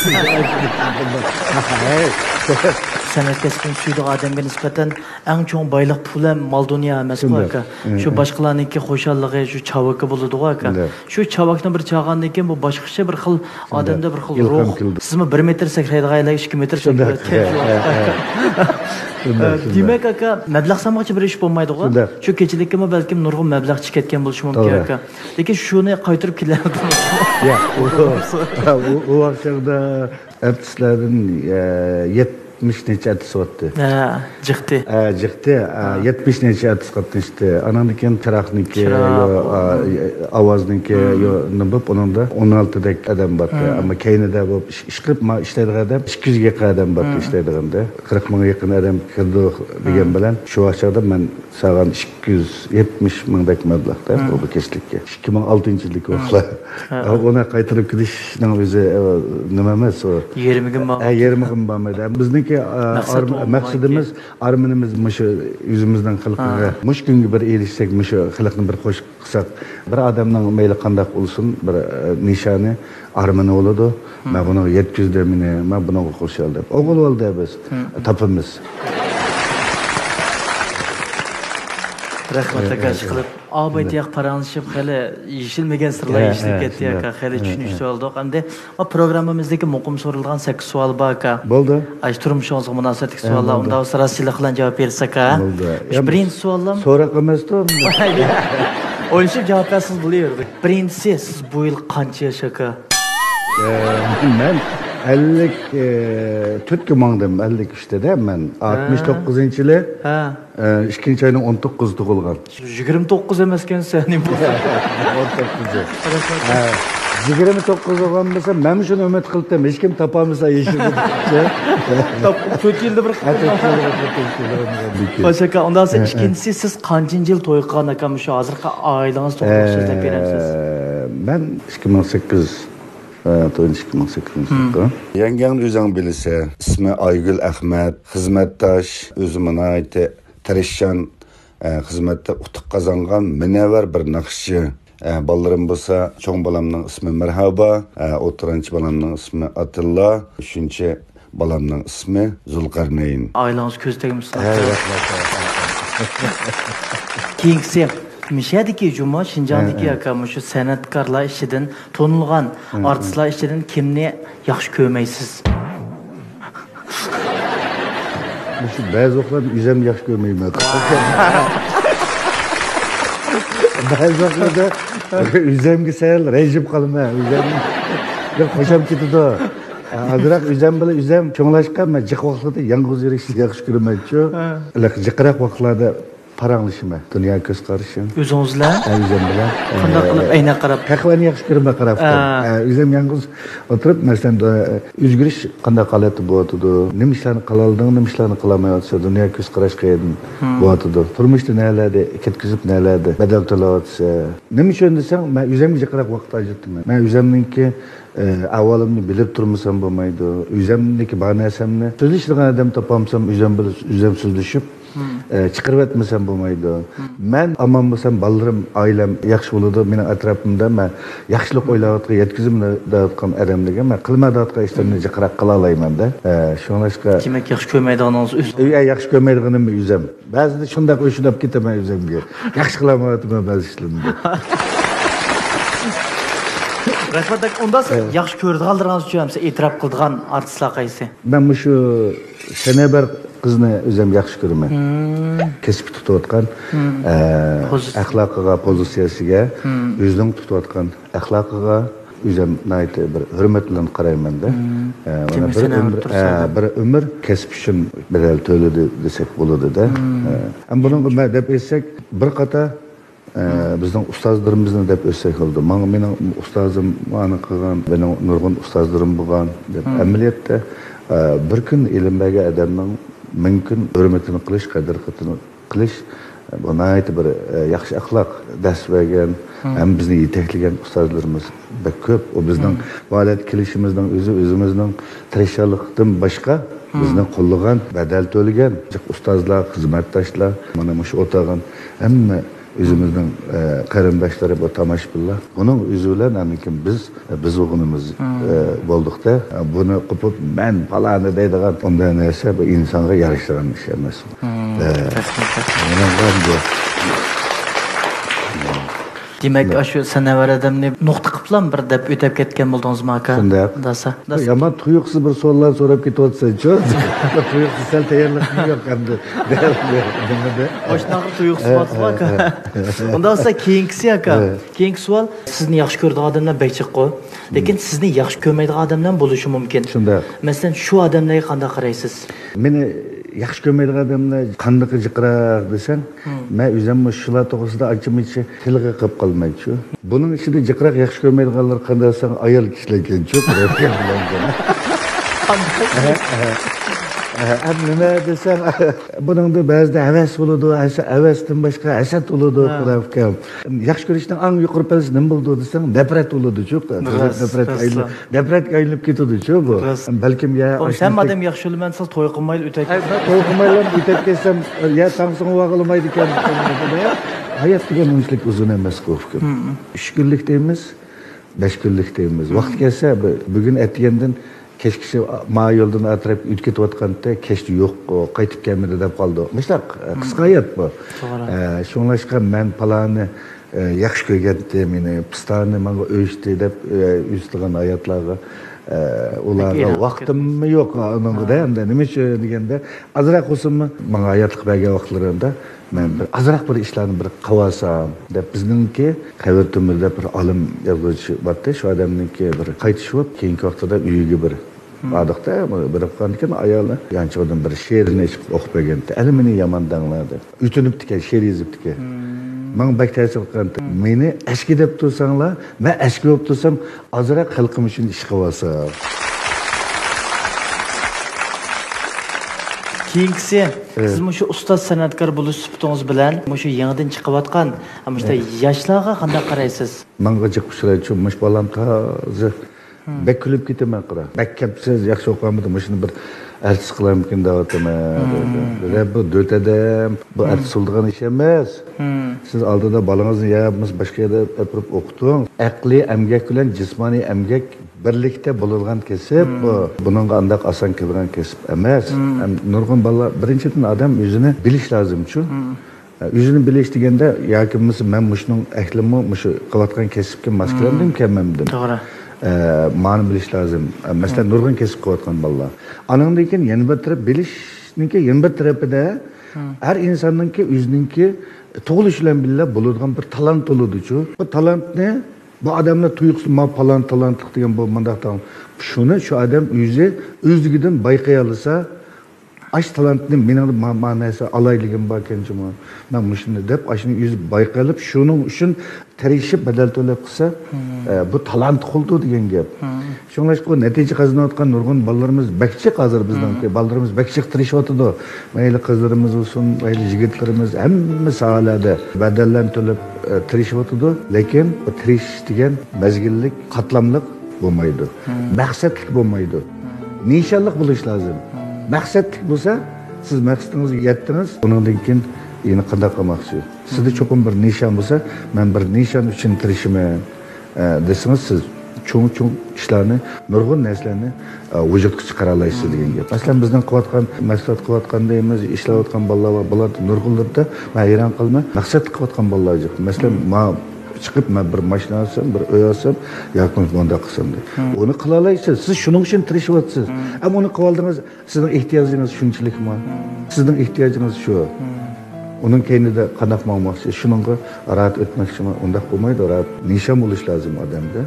سەنئەت كەسپىنى سۆيىدىغان ئادەمگە نىسبەتەن ئەڭ چوڭ بايلىق پۇل ھەم مال دۇنيا ئەمەسقۇ، شۇنداق. ئاكا. شۇ باشقىلارنىڭكى خۇشاللىقى، شۇ چاۋىكى بولىدىغۇ، ئاكا. شۇنداق. شۇ چاۋاكنى بىر چالغاندىن كېيىن، بۇ باشقىچە بىر خىل ئادەمدە بىر خىل روھ. سىزمۇ بىر مېتىر سەكرەيدىغان ئىككى مېتىر سەكرەيدىغان. شۇنداق. دېمەك، ئاكا، مەبلەغ سالماقچى بىر ئىش بولمايدىغۇ. شۇنداق. شۇ كېچىلىككىمۇ بەلكىم نۇرغۇن مەبلەغ چىقىپ كەتكەن بولۇشى مۇمكىن، ئاكا. لېكىن شۇنى قايتۇرۇپ كېلەلمىدىڭىز. ياق، ئۇ، ئۇ، ئۇ ۋاقىتلاردا ئارتىسلەردىن، ئە، يەتمىش نەچچە ئارتىس بارتى. ھە، جىقتى. ھە، جىقتى. ھە، ھە. يەتمىش نەچچە ئارتىس قاتناشتى. ئانىڭدىن كېيىن چىراغنىڭكى، چىراغ، يو-، ئا، ئاۋازنىڭكى، يو-، نېمە بولۇپ، ئۇنىڭدا ئون ئالتىدەك ئادەم بارتى. ئەمما كەينىدە بولۇپ ئىش، ئىشقىلىپ، ما ئىشلەيدىغان ئادەم ئىككى يۈزگە يېقىن ئادەم بارتى ئىشلەيدىغاندا. قىرىق مىڭغا يېقىن ئادەم كىردۇق دېگەن بىلەن، شۇ ۋاقىت چاغدا مەن سالغان ئىككى يۈز يەتمىش مىڭدەك مەبلەغدە بۇ، بۇ كەچلىككە. ئىككى مىڭ ئالتىنچى يىلدىكى ۋاقىتلار. ھە. ئۇنى قايتۇرۇپ كېلىشنىڭ ئۆزى، ئە، نېمە ئەمەس ئۇ. يېرىمىگىمۇ ھە، يېرىمىگىمۇ بارمايدۇ. بىزنىڭكى، ئە، مەقسەت ئارم-، ئۇ مەقسىتىمىز، ئارمىنىمىز مۇشۇ ئۆزىمىزنىڭ خەلقىگە، ھە، مۇشۇ كۈنگە بىر ئېرىشسەك، مۇشۇ خەلقنى بىر قوش قىلساق، بىر ئادەمنىڭ مەيلى قانداق بولسۇن، بىر، ئە، نىشانى، ئارمىنى بولىدۇ. مەن بۇنىڭغا يەتكۈزدۈم مېنى، مەن بۇنىڭغا قوشۇلدىم. ئوغۇل بولدى بىز تاپىمىز. رەھمەت ئاكا، ئىشقىلىپ ئابايتى ياق پاراڭلىشىپ، خېلى يېشىلمىگەن سىرلار يېشىلىپ كەتتى ئاكا. خېلى چۈشىنىشتۈرۈۋالدۇق. ئەمدى ما پروگراممىمىزدىكى مۇقىم سورىلىدىغان سەككىز سوئال بار ئاكا. بولدى. ئاشۇ تۇرمۇشىڭىزغا مۇناسىۋەتلىك سوئاللار. ئۇنداق بولسا راستچىللىق بىلەن جاۋاب بېرىسىز ئاكا. بولدى. مۇشۇ بىرىنچى سوئاللام. سوراق ئەمەستۇ. ئويلىشىپ جاۋاب بەرسىڭىز بولۇۋېرىدۇ. بىرىنچىسى، سىز بۇ يىل قانچە ياش ئاكا؟ ئە، مەن ئەللىك، ئە، تۆتكە ماڭدىم، ئەللىك ئۈچتە دە مەن. ھە. ئاتمىش توققۇزىنچى يىلى، ھە، ئە، ئىككىنچى ئاينىڭ ئون توققۇزى تۇغۇلغان. يىگىرمە توققۇز ئەمەسكەنسەن، نېمە بولسا. ئون توققۇزى. ھە، يىگىرمە توققۇز بولغان بولسا، مەنمۇ شۇنى ئۈمىد قىلدىم. ھېچكىم تاپالمىسا يېشىلنى دېدىچۇ. تاپ-، تۆت يىلدا بىر قېتىم. ھە، تۆت يىلدا بىر قېتىم. خوش ئاكا، ئۇنداق بولسا ھە، ھە. ئىككىنچىسى، سىز قانچىنچى يىل توي قىلغان ئاكا، مۇشۇ ھازىرقى ئائىلىڭىز توغرىلىق سۆزلەپ بېرەمسىز؟ ئە، مەن ئىككى مىڭ سەككىز، ئە، تويۇنچى ئىككى مىڭ سەككىزىنچى يىلقى. يەڭگەڭنى ئۆزۈڭ بىلىسە، ئىسمى ئايگۈل ئەخمەت، خىزمەتداش، ئۆزىمۇ ناھايىتى تىرىشچان، ئە، خىزمەتتە ئۇتۇق قازانغان مۇنەۋۋەر بىر ناخشىچى. ئە، بالىلىرىم بولسا، چوڭ بالامنىڭ ئىسمى مەرھابا، ئە، ئوتتۇرانچى بالامنىڭ ئىسمى ئاتىللا، ئۈچىنچى بالامنىڭ ئىسمى زۇلقەرنەين. ئائىلىڭىز كۆز تەگمىسۇن. ھە، رەھمەت. كېيىنكىسى، مىشەدىكى جۇمۇ شىنجاڭدىكى ھە، ھە. ئاكا، مۇشۇ سەنئەتكارلار ئىچىدىن، تونۇلغان ھە، ھە. ئارتىسلار ئىچىدىن كىمنى ياخشى كۆرمەيسىز؟ مۇشۇ بەزى ۋاقىتلاردا ئۆزۈمنى ياخشى كۆرمەيمەن. بەزى ۋاقىتلاردا ئۆزۈمگە سەل رەنجىپ قالىمەن. ئۆزۈمنى بىر خۇشام كېتىدۇ. ئازراق ئۆزۈم بىلەن ئۆزۈم شۇڭلاشقا مەن جىق ۋاقىتلاردا يالغۇز يۈرۈشنى ياخشى كۆرىمەنچۇ. ھە. لېكىن جىقراق ۋاقىتلاردا پاراڭلىشىمەن. دۇنيا كۆز قارىشىم. ئۆزىڭىز بىلەن؟ ھە، ئۆزۈم بىلەن. قانداق قىلىپ ئەينەك قاراپ؟ ھەقلەرنى ياخشى كۆرمەي قاراپ. ھە. ھە، ئۆزۈم يالغۇز ئولتۇرۇپ، مەسىلەن، ئۆزگىرىش قانداق ھالەتتە بولۇۋاتىدۇ؟ نېمە ئىشلارنى قىلالىدىڭ، نېمە ئىشلارنى قىلالمايۋاتىسەن؟ دۇنيا كۆز قاراش قەيەردىن بولۇۋاتىدۇ؟ تۇرمۇشتا نەلەردە كەتكۈزۈپ، نەلەردە بەدەل تۆلەۋاتىسەن؟ نېمە ئۈچۈن دېسەڭ، مەن ئۆزۈمگە جىقراق ۋاقىت ئاجرىتىمەن. مەن ئۆزۈمنىڭكى ئە، ئەھۋالىمنى بىلىپ تۇرمىسام بولمايدۇ. ئۆزۈمنىڭكى بار نەرسەمنى سۆزلىشىدىغان ئادەم تاپالمىسام، ئۆزۈم بىلەن ئۆزۈم سۆزلىشىپ، ئە، چىقىرىۋەتمىسەم بولمايدۇ. مەن ئامان بولسام، بالىلىرىم، ئائىلەم ياخشى بولىدۇ. مېنىڭ ئەتراپىمدا مەن ياخشىلىق ئويلاۋاتقان، يەتكۈزۈم دەۋاتقان ئادەملەرگە مەن قىلماي دەۋاتقان ئىشلىرىمنى جىقراق قىلالايمەن-دە. ئە، شۇڭلاشقا دېمەك، ياخشى كۆرمەيدىغىنىڭىز ئۆز ئە، ياخشى كۆرمەيدىغىنىم ئۆزۈم. بەزىدە شۇنداق ئۆچۈنۈپ كېتىمەن ئۆزۈمگە. ياخشى قىلالمايۋاتىمەن بەزى ئىشلىرىمنى. رەھمەت ئاكا. ئۇندا سىز ياخشى كۆرىدىغانلىرىڭىز ئۈچۈن ھەمسە ئېتىراپ قىلىدىغان ئارتىسلار قايسى؟ مەن مۇشۇ سەنەبەر قىزنى ئۆزۈم ياخشى كۆرىمەن. كەسپى تۇتۇۋاتقان، ئە، ئەخلاقىغا، پوزىتسىيەسىگە ئۆزىنىڭ تۇتۇۋاتقان ئەخلاقىغا ئۆزۈم ناھايىتى بىر ھۆرمەت بىلەن قارايمەن-دە. ئە، مانا بىر ئۆمۈر، ئە، بىر ئۆمۈر كەسىپ ئۈچۈن بەدەل تۆلىدى دېسەك بولىدۇ-دە. ئە، ئەمما بۇنىڭغا مە-، دەپ ئۆتسەك، بىر قاتار، ئە، بىزنىڭ ئۇستازلىرىمىزنى دەپ ئۆتسەك بولىدۇ. ماڭا مېنىڭ ئۇستازىم مانا قىلغان، مېنىڭ نۇرغۇن ئۇستازلىرىم بولغان دەپ. ئەمەلىيەتتە، ئە، بىر كۈن ئىلىم بەرگەن ئادەمنىڭ مىڭ كۈن ھۆرمىتىنى قىلىش، قەدىر-قىممىتىنى قىلىش، بۇ ناھايىتى بىر، ئە، ياخشى ئەخلاق دەرس بەرگەن، ھەم بىزنى يېتەكلىگەن ئۇستازلىرىمىز بەك كۆپ. ئۇ بىزنىڭ بۇ ھالەتكە كېلىشىمىزنىڭ ئۆزى، ئۆزىمىزنىڭ تىرىشچانلىقتىن باشقا بىزنى قوللىغان، بەدەل تۆلىگەن جىق ئۇستازلار، خىزمەتداشلار، مانا مۇشۇ ئولتۇرغان ھەممە ئۆزىمىزنىڭ، ئە، قېرىنداشلىرى، بۇ تاماشىبىنلار. بۇنىڭ ئۆزى بىلەن ئاندىن كېيىن بىز، بىز بولغىنىمىز، ئە، بولدۇق-دە. بۇنى قوپۇپ، مەن پالانى دەيدىغان ئۇنداق نەرسە بۇ ئىنسانغا يارىشىدىغان ئىش ئەمەس. ئە، مېنىڭغا بۇ دېمەك، ئاشۇ سەنەۋەر ئادەمنى نۇقتا قىپلا بىر دەپ ئۆتەپ كەتكەن بولدىڭىزمۇ، ئاكا؟ شۇنداق. ئۇنداقسا. يامان تۇيۇقسىز بىر سوئاللار سوراپ كېتىۋاتىسەن-چۇ. تۇيۇقسىز، سەل تەييارلىقىم يوق ئەمدى. نېمىدە؟ ماشىناغا تۇيۇقسىز باتىدۇ، ئاكا. ئۇنداقسا كېيىنكىسى، ئاكا. كېيىنكى سوئال، سىزنى ياخشى كۆرىدىغان ئادەملەر بەك جىققۇ. لېكىن سىزنى ياخشى كۆرمەيدىغان ئادەملەر بولۇشى مۇمكىن. شۇنداق. مەسىلەن، شۇ ئادەملەرگە قانداق قارايسىز؟ مېنى ياخشى كۆرمەيدىغان ئادەملەر قاندىقى جىقراق دېسەڭ، مەن ئۆزۈممۇ شۇلار توغرىسىدا ئانچە-مۇنچە تىلغا قىلىپ قالمايچۇ. بۇنىڭ ئىچىدە جىقراق ياخشى كۆرمەيدىغانلار قانداق دېسەڭ، ئايال كىشىلەر ئىكەنچۇ. ئەمدى نېمە دېسەڭ، بۇنىڭدا بەزىدە ھەۋەس بولىدۇ، ھەسە-، ھەۋەستىن باشقا ھەسەت بولىدۇ، ھە. ئۇكام. ياخشى كۆرۈشنىڭ ئەڭ يۇقىرى پەللىسى نېمە بولىدۇ دېسەڭ، نەپرەت بولىدۇچۇ. راست، نەپرەتكە راست. ئايلىنىپ، نەپرەتكە ئايلىنىپ كېتىدۇچۇ بۇ. راست. بەلكىم يا ئۇ ئاشۇنداق ھەممە ئادەم ياخشى بولىمەن دېسە، توي قىلمايلا ئۆتەي. ئەي، مەن توي قىلمايلا ئۆتەپ كەتسەم، يا تاڭسىڭ ۋاغلىمايدىكەن، ھايات دېگەن ئۇنچىلىك ئۇزۇن ئەمەس، ئۇكام. ئۈچ كۈنلۈك دەيمىز، بەش كۈنلۈك دەيمىز. ۋاقتى كەلسە، بۈ-، بۈگۈن ئەتىگەندىن كەچكىچە ما يولدىن ئەتراپ ئۆتۈپ كېتىۋاتقانتى، كەچتە يوق، ئۇ قايتىپ كەلمىدى دەپ قالىدۇ. مۇشۇنداق، ئە، قىسقا ھايات بۇ. توغرا. ئە، شۇڭلاشقا مەن پالانى، ئە، ياخشى كۆرگەنتى مېنى، پىستانى ماڭا ئۆچتى دەپ، ئە، ئۈزۈلگەن ھاياتلارغا، ئە، ئۇلارغا ئېنىق ۋاقتىممۇ يوق ئۇنىڭغا-دە. ئەمدى نېمە ئۈچۈن دېگەندە، ئازراق بولسىمۇ ماڭا ھاياتلىق بەرگەن ۋاقىتلىرىمدا مەن بىر ئازراق بىر ئىشلارنى بىر قىلىۋالسام دەپ، بىزنىڭكى قەبرە تۈمىدە بىر ئالىم يازغۇچى بارتى، شۇ ئادەمنىڭكى بىر قايتىش بولۇپ، كېيىنكى ۋاقتىدا ئۆيىگە بىر باردۇقتا، بېرىپ قالغاندىكىن ئايالى يانچۇقىدىن بىر شېئىرنى ئېچىپ ئوقۇپ بەرگەنتى. ئەنە مېنى يامان دەڭلار دەپ. ئۆتۈنۈپتىكەن، شېئىر يېزىپتىكەن. ماڭا بەك تەسىر قىلغانتى. مېنى ئەسكى دەپ تۇرساڭلار، مەن ئەسكى بولۇپ تۇرسام، ئازراق خەلقىم ئۈچۈن ئىش قىلىۋالسام. كېيىنكىسى، سىز مۇشۇ ئۇستاز سەنئەتكار بولۇش سۈپىتىڭىز بىلەن مۇشۇ يېڭىدىن چىقىۋاتقان مۇشۇنداق ياشلارغا قانداق قارايسىز؟ ماڭا جىق ئۇچرايدۇ، مۇشۇ بالام تازا بەك كۈلۈپ كېتىمەن، قارا. بەك كەپسىز، ياخشى ئوقۇيالمىدىم، مۇشۇنى بىر ئارتىس قىلامىكىن دەۋاتىمەن، دېدى. بۇ دۆت ئادەم، بۇ ئارتىس بولىدىغان ئىش ئەمەس. سىز ئالدىدا بالىڭىزنى يا بولمىسا باشقا يەردە ئاپىرىپ ئوقۇتۇڭ. ئەقلىي ئەمگەك بىلەن جىسمانىي ئەمگەك بىرلىكتە بولىدىغان كەسىپ بۇ. بۇنىڭغا ئانداق ئاسان كېلىدىغان كەسىپ ئەمەس. ھەم نۇرغۇن بالىلار، بىرىنچىدىن، ئادەم ئۆزىنى بىلىش لازىمچۇ. ئۆزىنى بىلىش دېگەندە، ياكى بولمىسا مەن مۇشۇنىڭ ئەھلىمۇ، مۇشۇ قىلىۋاتقان كەسىپكە ماس كېلەمدىم، كەلمەمدىم؟ توغرا. ئە، مانى بىلىش لازىم. ئە، مەسىلەن، نۇرغۇن كەسىپ قىلىۋاتقان بالىلار. ئانىڭدىن كېيىن يەنە بىر تەرەپ، بىلىشنىڭكى يەنە بىر تەرىپىدە ھەر ئىنساننىڭكى ئۆزىنىڭكى تۇغۇلۇش بىلەن بىللە بولىدىغان بىر تالانت بولىدۇچۇ. بۇ تالانتنى بۇ ئادەملەر تۇيۇقسىز ما پالان تالانتلىق دېگەن بۇ مۇنداق تالانت. شۇنى شۇ ئادەم ئۆزى ئۆزلۈكىدىن بايقىيالىسا، ئاش تالانتنى مېنىڭ ما، ما نەرسە ئالايلىقىم باركەن جۇمۇ. مەن مۇشۇنى دەپ، ئاشۇنى ئۆزى بايقىلىپ، شۇنىڭ ئۈچۈن تىرىشىپ بەدەل تۆلەپ قىلسا، ئە، بۇ تالانت قىلدى دېگەن گەپ. شۇڭلاشقا نەتىجە قازىنىۋاتقان نۇرغۇن بالىلىرىمىز بەك جىق ھازىر بىزنىڭكى. بالىلىرىمىز بەك جىق تىرىشىۋاتىدۇ. مەيلى قىزلىرىمىز بولسۇن، مەيلى يىگىتلىرىمىز ھەممە ساھەلەردە بەدەللەرنى تۆلەپ، ئە، تىرىشىۋاتىدۇ. لېكىن بۇ تىرىشىش دېگەن مەزگىللىك، قاتلاملىق بولمايدۇ. مەقسەتلىك بولمايدۇ. نىشانلىق بولۇش لازىم. مەقسەتلىك بولسا، سىز مەقسىتىڭىزگە يەتتىڭىز، ئۇنىڭدىن كېيىن يەنە قانداق قىلماقچى؟ سىزدە چوقۇم بىر نىشان بولسا، مەن بىر نىشان ئۈچۈن تىرىشىمەن، ئە، دېسىڭىز، سىز چوڭ-چوڭ ئىشلارنى، نۇرغۇن نەرسىلەرنى، ئە، ۋۇجۇدقا چىقارالايسىز دېگەن گەپ. مەسىلەن، بىزنىڭ قىلىۋاتقان، مەھسۇلات قىلىۋاتقان دەيمىز، ئىشلەۋاتقان بالىلار بار. بۇلاردا نۇرغۇنلىرىدا مەن ھەيران قالىمەن. مەقسەتلىك قىلىۋاتقان بالىلار جىق. مەسىلەن، ما چىقىپ، مەن بىر ماشىنا ئالسام، بىر ئۆي ئالسام، ياكى بولمىسا مۇنداق قىلسام دەپ. ئۇنى قىلالايسىز. سىز شۇنىڭ ئۈچۈن تىرىشىۋاتىسىز. ئەمما ئۇنى قىلىۋالدىڭىز، سىزنىڭ ئېھتىياجىڭىز شۇنچىلىكمۇ؟ سىزنىڭ ئېھتىياجىڭىز شۇ. ئۇنىڭ كەينىدە قانداق ماڭماقچى؟ شۇنىڭغا راھەت ئۆتمەكچىمۇ؟ ئۇنداق بولمايدۇ، راھەت. نىشان بولۇش لازىم ئادەمدە.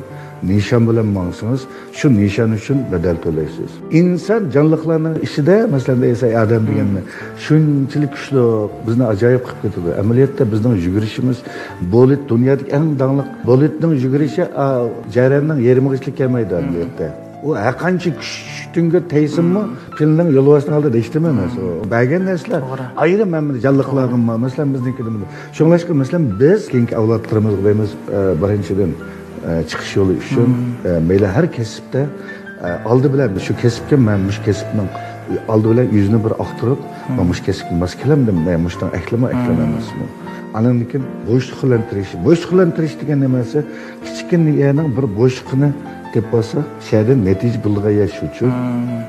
نىشان بىلەن ماڭسىڭىز، شۇ نىشان ئۈچۈن بەدەل تۆلەيسىز. ئىنسان جانلىقلارنىڭ ئىچىدە، مەسىلەن، دېسە ئادەم دېگەننى شۇنچىلىك كۈچلۈك، بىزنى ئاجايىپ قىلىپ كېتىدۇ. ئەمەلىيەتتە بىزنىڭ يۈگۈرۈشىمىز بولىت، دۇنيادىكى ئەڭ داڭلىق بولىتنىڭ يۈگۈرۈشى، ئا، جەرياننىڭ يېرىمىغىچىلىك كەلمەيدۇ ئەمەلىيەتتە. ئۇ ھەرقانچە كۈچتۈڭگە تەيسىمۇ، پىلنىڭ يولۋاسنىڭ ئالدىدا ھېچنېمە ئەمەس. ئۇ بەرگەن نەرسىلەر توغرا. ئايرىم ھەممىدە جانلىقلارغىمۇ، مەسىلەن، بىزنىڭكىدىمۇ. شۇڭلاشقا، مەسىلەن، بىز كېيىنكى ئەۋلادلىرىمىزغا دەيمىز، ئە، بىرىنچىدىن، ئە، چىقىش يولى ئۈچۈن، ئە، مەيلى ھەر كەسىپتە، ئە، ئالدى بىلەن شۇ كەسىپكە مەن مۇشۇ كەسىپنىڭ ئالدى بىلەن يۈزىنى بىر ئاختۇرۇپ، مەن مۇشۇ كەسىپكە ماس كېلەمدىم، مەن مۇشۇنىڭ ئەھلىمۇ، ئەھلىم ئەمەسمۇ. ئانىڭدىن كېيىن بوشلۇقلىنتىرىش. بوشلۇقلىنتىرىش دېگەن نېمىسى؟ كىچىككىنە يەرنىڭ بىر بوشلۇقىنى تېپىپ ئالسا، شۇ يەردىن نەتىجە بولىدىغان يەر شۇچۇ.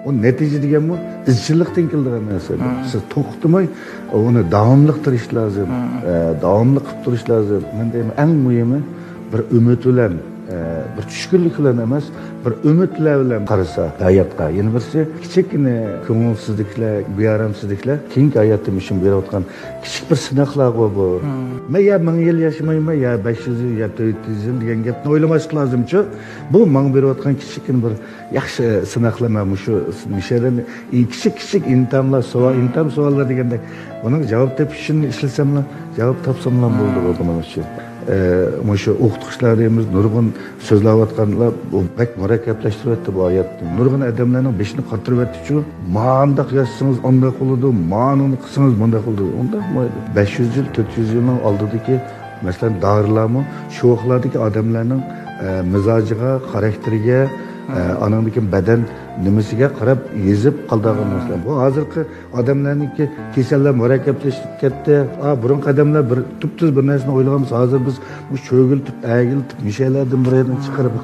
ئۇ نەتىجە دېگەنمۇ ئىزچىللىقتىن كېلىدىغان نەرسە. سىز توختىماي ئۇنى داۋاملىق تىرىشىش لازىم. ئە، داۋاملىق قىلىپ تۇرۇش لازىم. مەن دەيمەن، ئەڭ مۇھىمى بىر ئۈمىد بىلەن، ئە، بىر چۈشكۈنلۈك بىلەن ئەمەس، بىر ئۈمىدلەر بىلەن قارىسا ھاياتقا. يەنە بىرسى، كىچىككىنە كۆڭۈلسىزلىكلەر، بىئارامسىزلىكلەر كېيىنكى ھاياتتا مۇشۇ بېرىۋاتقان كىچىك بىر سىناقلارغۇ بۇ. مەن يا مىڭ يىل ياشىمايمەن، يا بەش يۈز يىل، يا تۆت يۈز يىل دېگەن گەپنى ئويلىماسلىق لازىمچۇ. بۇ ماڭا بېرىۋاتقان كىچىككىنە بىر ياخشى سىناقلار. مەن مۇشۇ مۇشۇ يەردىن كىچىك كىچىك ئىمتىھانلار، سوئال، ئىمتىھان سوئاللار دېگەندەك، بۇنىڭغا جاۋاب تېپىش ئۈچۈن ئىشلىسەملا، جاۋاب تاپساملا بولىدىغۇ بۇنىڭ ئۈچۈن. ئە، مۇشۇ ئوقۇتقۇچىلار دەيمىز، نۇرغۇن سۆزلەۋاتقانلار بۇ بەك مۇرەككەپلەشتۈرۈۋەتتى بۇ ھاياتنى. نۇرغۇن ئادەملەرنىڭ بېشىنى قاتۇرۇۋەتتىچۇ، مانداق يازسىڭىز ئانداق بولىدۇ، مانىڭنى قىلسىڭىز مۇنداق بولىدۇ. ئۇنداق بولمايدۇ. بەش يۈز يىل، تۆت يۈز يىلنىڭ ئالدىدىكى، مەسىلەن، دارىلارمۇ شۇ ۋاقىتلاردىكى ئادەملەرنىڭ، ئە، مىزاجىغا، خاراكتېرىگە، ئە، ئانىڭدىن كېيىن بەدەن نېمىسىگە قاراپ يېزىپ قالدۇرغان نەرسىلەر. بۇ ھازىرقى ئادەملەرنىڭكى كېسەللەر مۇرەككەپلىشىپ كەتتى. ئا، بۇرۇنقى ئادەملەر بىر تۈپتۈز بىر نەرسىنى ئويلىغانمىز، ھازىر بىز بۇ چۆگىلىتىپ، ئەگىلىتىپ، مۇشەلەردىن بىر يەردىن چىقىرىپ،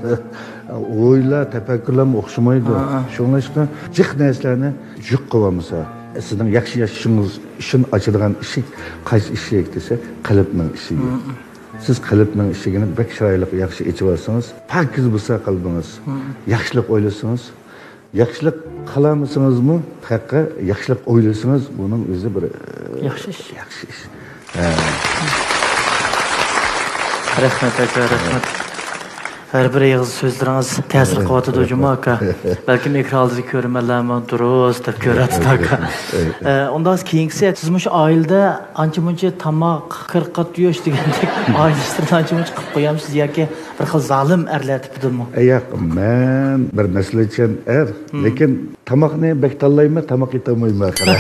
ئويلار، تەپەككۇرلارمۇ ئوخشىمايدۇ. شۇڭلاشقا جىق نەرسىلەرنى جىق قىلىۋالمىسا، سىزنىڭ ياخشى ياشىشىڭىز ئۈچۈن ئاچىدىغان ئىشىك قايسى ئىشىك دېسە، قەلبنىڭ ئىشىكى. سىز قەلبنىڭ ئىشىكىنى بەك چىرايلىق، ياخشى ئېچىۋالسىڭىز، پاكىز بولسا قەلبىڭىز، ياخشىلىق ئويلىسىڭىز، ياخشىلىق قىلالمىسىڭىزمۇ، خەققە ياخشىلىق ئويلىسىڭىز، بۇنىڭ ئۆزى بىر، ئە، ياخشى ئىش. ياخشى ئىش. ھە. رەھمەت، ئاكا، رەھمەت. ھەر بىر ئېغىز سۆزلىرىڭىز تەسىر قىلىۋاتىدۇ جۇمۇ، ئاكا. بەلكىم ئېكران ئالدىدىكى كۆرۈرمەنلەرمۇ دۇرۇس دەپ كۆرۈۋاتىدۇ، ئاكا. ئە، ئۇنداق كېيىنكىسى، سىز مۇشۇ ئائىلىدە ئانچە-مۇنچە تاماق، كىر-قات يۇيۇش دېگەندەك ئائىلە ئىشلىرىنى ئانچە-مۇنچە قىلىپ قويامسىز ياكى بىر خىل زالىم ئەرلەر تىپىدىمۇ؟ ئە، ياق، مەن بىر مەسئۇلىيەتچان ئەر، لېكىن تاماقنى بەك تاللايمەن، تاماق ئېتەلمەيمەن ئاخىرى.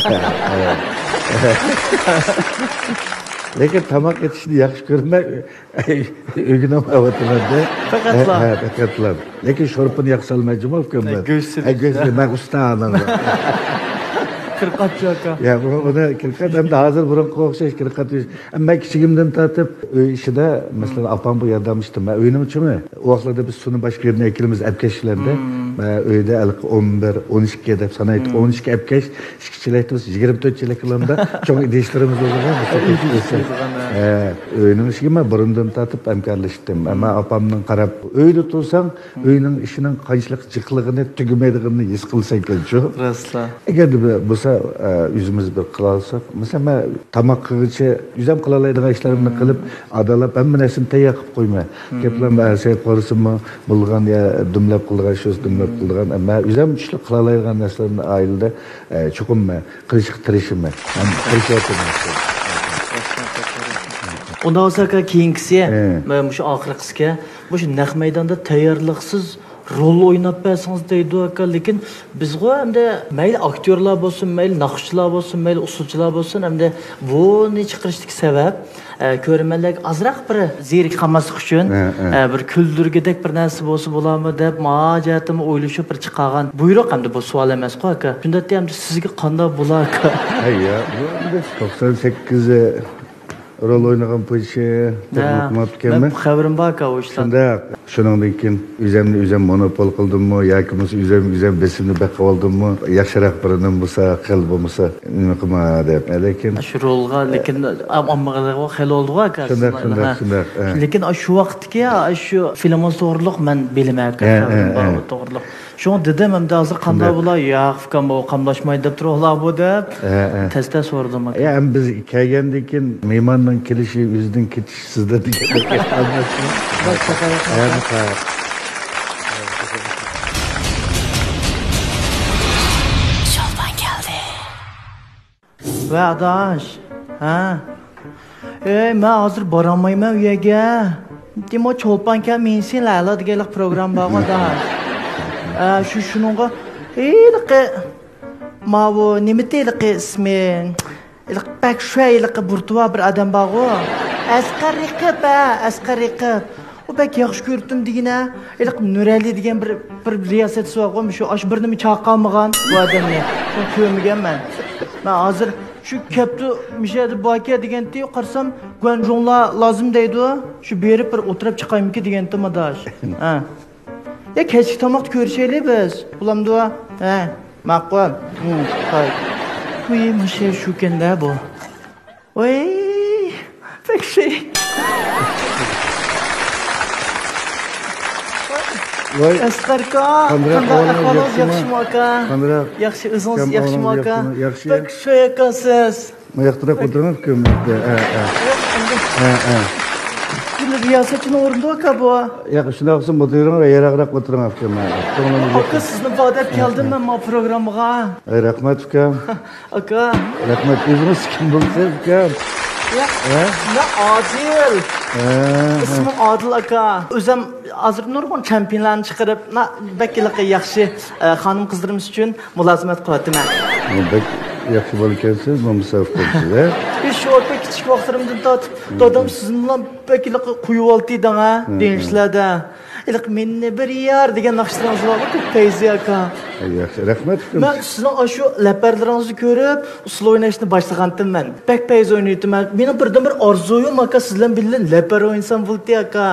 لېكىن تاماق ئېتىشنى ياخشى كۆرىمەن، ئۆگىنىۋاتىمەن-دە. پەقەتلا؟ ھە، ھە، پەقەتلا. لېكىن شورپىنى ياخشى سالمايدۇ جۇمۇ ئۇكام. ھە، مەن. گۆش سېلىش. ھە، گۆش سېلىش. مەن ئۇستا ئانام. كىرقات ئاكا. يا، بۇ، بۇنى كىرقات ئەمدى ھازىر بۇرۇنقىغا ئوخشاش كىرقات يۈز. مەن كىچىكىمدىن تارتىپ ئۆي ئىشىدا، مەسىلەن، ئاپام بۇ ياردەملىشىدۇ. مەن ئۆينىڭ ئىچىمۇ ئۇ ۋاقىتلاردا بىز سۇنى باشقا يەردىن ئەكېلىمىز، ئەپكەشلەردە. مم. مەن ئۆيدە ھېلىقى ئون بىر، ئون ئىككى دەپ سانايتتۇق. مم. ئون ئىككى ئەپكەش، ئىككى چېلەك تۇرسا، يىگىرمە تۆت چېلەك قىلامدا چوڭ ئىدىشلىرىمىز بولىدىغان. ئىدىش بولىدىغان، ھە. ھە، ئۆينىڭ ئىشىگە مەن بۇرۇندىن تارتىپ ھەمكارلىشتىم. ئەمما ئاپامنىڭ قاراپ، ئۆيدە تۇرساڭ، ئۆينىڭ ئىشىنىڭ قانچىلىك جىقلىقىنى، تۈگىمەيدىغىنىنى ھېس قىلىسەنكەنچۇ. راستلا. ئەگەردە بىر بولسا، ئە، ئۆزىمىز بىر قىلالىساق، مەسىلەن، مەن تاماق قىلغۇچە ئۆزۈم قىلالايدىغان ئىشلىرىمنى قىلىپ، ئادالاپ ھەممە نەرسىنى تەييار قىلىپ قويىمەن. گەپلەر، مەن سەي قورۇسىمۇ بولغان، يا دۈملەپ قىلىدىغان، شۇ دۈملەپ قىلىدىغان. ئەمما ئۆزۈم چۈشلۈك قىلالايدىغان نەرسىلەرنى ئائىلىدە، ئە، چوقۇم مەن قىلىشقا تىرىشىمەن. ھەم تىرىشىۋاتىمەن. ئۇنداق بولسا، ئاكا، كېيىنكىسى، مۇشۇ ئاخىرقىسىكەن، مۇشۇ نەق مەيداندا تەييارلىقسىز رول ئويناپ بەرسىڭىز دەيدۇ، ئاكا. لېكىن بىزغۇ ئەمدى مەيلى ئاكتيورلار بولسۇن، مەيلى ناخشىچىلار بولسۇن، مەيلى ئۇسسۇلچىلار بولسۇن، ئەمدى بۇنى چىقىرىشتىكى سەۋەب، ئە، كۆرۈرمەنلەرگە ئازراق بىر زېرىكىپ قالماسلىق ئۈچۈن، ھە، ھە. ئە، بىر كۈلدۈرگۈدەك بىر نەرسە بولسا بولامۇ دەپ، ما جەھەتتىنمۇ ئويلىشىپ بىر چىقارغان بۇيرۇق. ئەمدى بۇ سوئال ئەمەسقۇ، ئاكا. شۇنداقتا ئەمدى سىزگە قانداق بولا، ئاكا؟ ھەي، يا، بۇ ئەمدى توقسان سەككىز رول ئوينىغان پوزىتسىيە دەپ ھە، ئۇنتۇپ قاپتىكەنمەن. مەن خەۋىرىم بار ئاكا ئۇ ئىشلاردا. شۇنداق. شۇنىڭدىن كېيىن ئۆزۈمنى ئۆزۈم مونوپول قىلدىممۇ ياكى بولمىسا ئۆزۈم ئۆزۈم بېسىمنى بەك قىلىۋالدىممۇ، ياخشىراق بىرىنىم بولسا، خېلى بولمىسا نېمە قىلما دەپ. لېكىن شۇ رولغا، لېكىن ئاممىغا خېلى بولدىغۇ ئاكا. شۇنداق، شۇنداق، ھە. شۇنداق، ھە. لېكىن شۇ ۋاقىتتىكى شۇ فىلىمىڭىز توغرىلىق مەن بىلىمەن ئاكا، ھە، خەۋىرىم ھە، بار ھە. ئۇ توغرىلىق. شۇڭا دېدىم، ئەمدى ھازىر قانداق بولا؟ ياق، ئۇكام، ئۇ قاملاشمايدۇ دەپ تۇرۇڭلار بۇ دەپ، ھە، ھە. تەستە سورىدىم، ئاكا. يا، ئەمدى بىز كەلگەندىن كېيىن مېھماننىڭ كېلىشى ئۆزىدىن كېتىشى سىزدە دېگەندەك. شولپان كەلدى. ۋە ئاداش، ھە؟ ئەي، مەن ھازىر بارالمايمەن ئۆيگە. دېمۇ چولپان كەل مېنى سېنى ئەلا دېگەنلىك پروگرامما بارغۇ، ئاداش. ئە، شۇ، شۇنىڭغا ھېلىقى ماۋۇ نېمىتى ھېلىقى ئىسمى؟ ھېلىقى بەك شۇ ھېلىقى بۇرۇتى بار بىر ئادەم بارغۇ. ئەسقەر رېقىپ، ھە، ئەسقەر رېقىپ. ئۇ بەك ياخشى كۆرۈپتىم دېگىنە. ھېلىقى نۇرئەلى دېگەن بىر، بىر رىياسەتچىسى بارغۇ، مۇشۇ ئاشۇ بىر نېمە چاقالمىغان بۇ ئادەمنى. شۇنى كۆرمىگەن مەن. مەن ھازىر شۇ كەپتۇ، مۇشۇ يەردە باركەن دېگەنتى، قارىسام گۇەنجۇڭلار لازىم دەيدۇ. شۇ بېرىپ بىر ئولتۇرۇپ چىقايمىكىن دېگەنتىم ئاداش. ھە. يا كەچلىك تاماقتا كۆرۈشەيلى بىز. بولامدۇ؟ ھە. ماقۇل. ھىم، قاي. ۋۇي، مۇشۇ شۇكەن-دە بۇ. ۋەي، تاكسى. ۋاي. ئەسقەر ئاكا، قانداق قانداق ئەھۋالىڭىز، ئەھۋالىڭىز، ياخشىمۇ؟ ياخشىمۇ ئاكا؟ قانداق؟ ياخشى، ئۆزىڭىز ئۇكام، ياخشىمۇ ئاكا؟ ياخشى. بەك شوي ئاكا سىز. مۇ ياقتىراق ئولتۇرۇڭ ئۇكام. ھە، ھە. ھە، ھە. بۇ رىياسەتچىنىڭ ئورنىدۇ ئاكا بۇ. ياق، شۇنداق بولسا ئولتۇرۇڭ، يىراقراق ئولتۇرۇڭ ئۇكام. ئاكا، سىزنى بار دەپ كەلدىم مەن ما پروگراممىغا. ھەي، رەھمەت ئۇكام. ئاكا. رەھمەت، ئۆزىڭىز كىم بولىسىز ئۇكام؟ ياق، ھە؟ مەن ئادىل. ھە، ھە. ئىسمىم ئادىل ئاكا. ئۆزۈم ھازىر نۇرغۇن چامپىيونلارنى چىقىرىپ، نا-، بەك ھېلىقى ياخشى، ئە، خانىم قىزلىرىمىز ئۈچۈن مۇلازىمەت قىلىۋاتىمەن. بەك ياخشى بالا ئىكەنسىز، مۇمساف قىلىپسىز، ھە؟ شۇ بەك كىچىك ۋاقىتلىرىمدىن تارتىپ، دادام سىزنى بىلەن بەك ھېلىقى قويۇۋالتى دەڭ، ھە، دېگەن ئىشلەردە. ھېلىقى مېنى بىر يار دەيدىغان ناخشىلىرىڭىز بارغۇ، بەك پەيزى ئاكا. ئەي، ياخشى، رەھمەت ئۇكام. مەن سىزنىڭ ئاشۇ لەپەرلىرىڭىزنى كۆرۈپ، ئۇسسۇل ئويناشنى باشلىغانتىم مەن. بەك پەيزى ئوينايتتىم مەن. مېنىڭ بىردىنبىر ئارزۇيۇم ئاكا، سىز بىلەن بىللە لەپەر ئوينىسام بولدى ئاكا.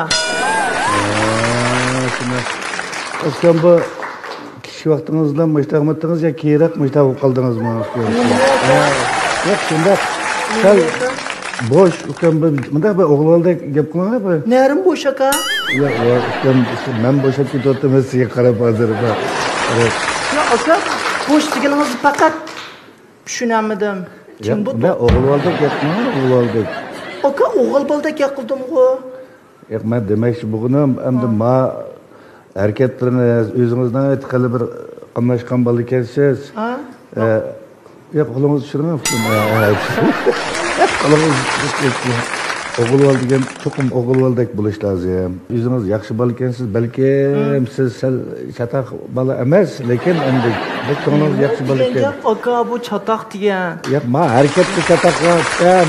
ھە، شۇنداق. ئۇكام، بۇ كىچىك ۋاقتىڭىزدا مۇشۇنداق ئۆتتىڭىز يا كېيىنرەك مۇشۇنداق بولۇپ قالدىڭىزمۇ؟ ھە، ياق، شۇنداق. سەل بوش، ئۇكام، بىر مۇنداق بىر ئوغۇل بالىدەك گەپ قىلىڭ، بىر. نەرىم بوش ئاكا. ياق، ياق، ئۇكام، مەن بوشاپ كېتىۋاتىمەن سىزگە قاراپ ھازىر. ياق ئاكا، بوش دېگىنىڭىز پەقەت چۈشىنەلمىدىم. ياق، جىم بۇ مەن ئوغۇل بالىدەك گەپ قىلماڭ، ئوغۇل بالىدەك. ئاكا، ئوغۇل بالىدەك گەپ قىلدىمغۇ. ياق، مەن دېمەكچى بولغىنىم، ئەمدى ھا. ما ھەرىكەتلىرىڭىز، ئۆزىڭىزنىڭ ھېلىقى بىر قاملاشقان بالا ئىكەنسىز. ھا؟ ئە، ياق، قولىڭىزنى چۈشۈرۈڭ. قولىڭىزنى چۈشۈرۈڭ. ئوغۇل بالا دېگەن چوقۇم ئوغۇل بالىدەك بولۇش لازىم. ئۆزىڭىز ياخشى بالا ئىكەنسىز، بەلكىم سىز سەل چاتاق بالا ئەمەس، لېكىن ئەمدى بەك كۆڭلىڭىز ياخشى بالا ئىكەن. ئاكا، بۇ چاتاق دېگەن. ياق، ما ھەرىكەتتە چاتاق بار ئىكەن.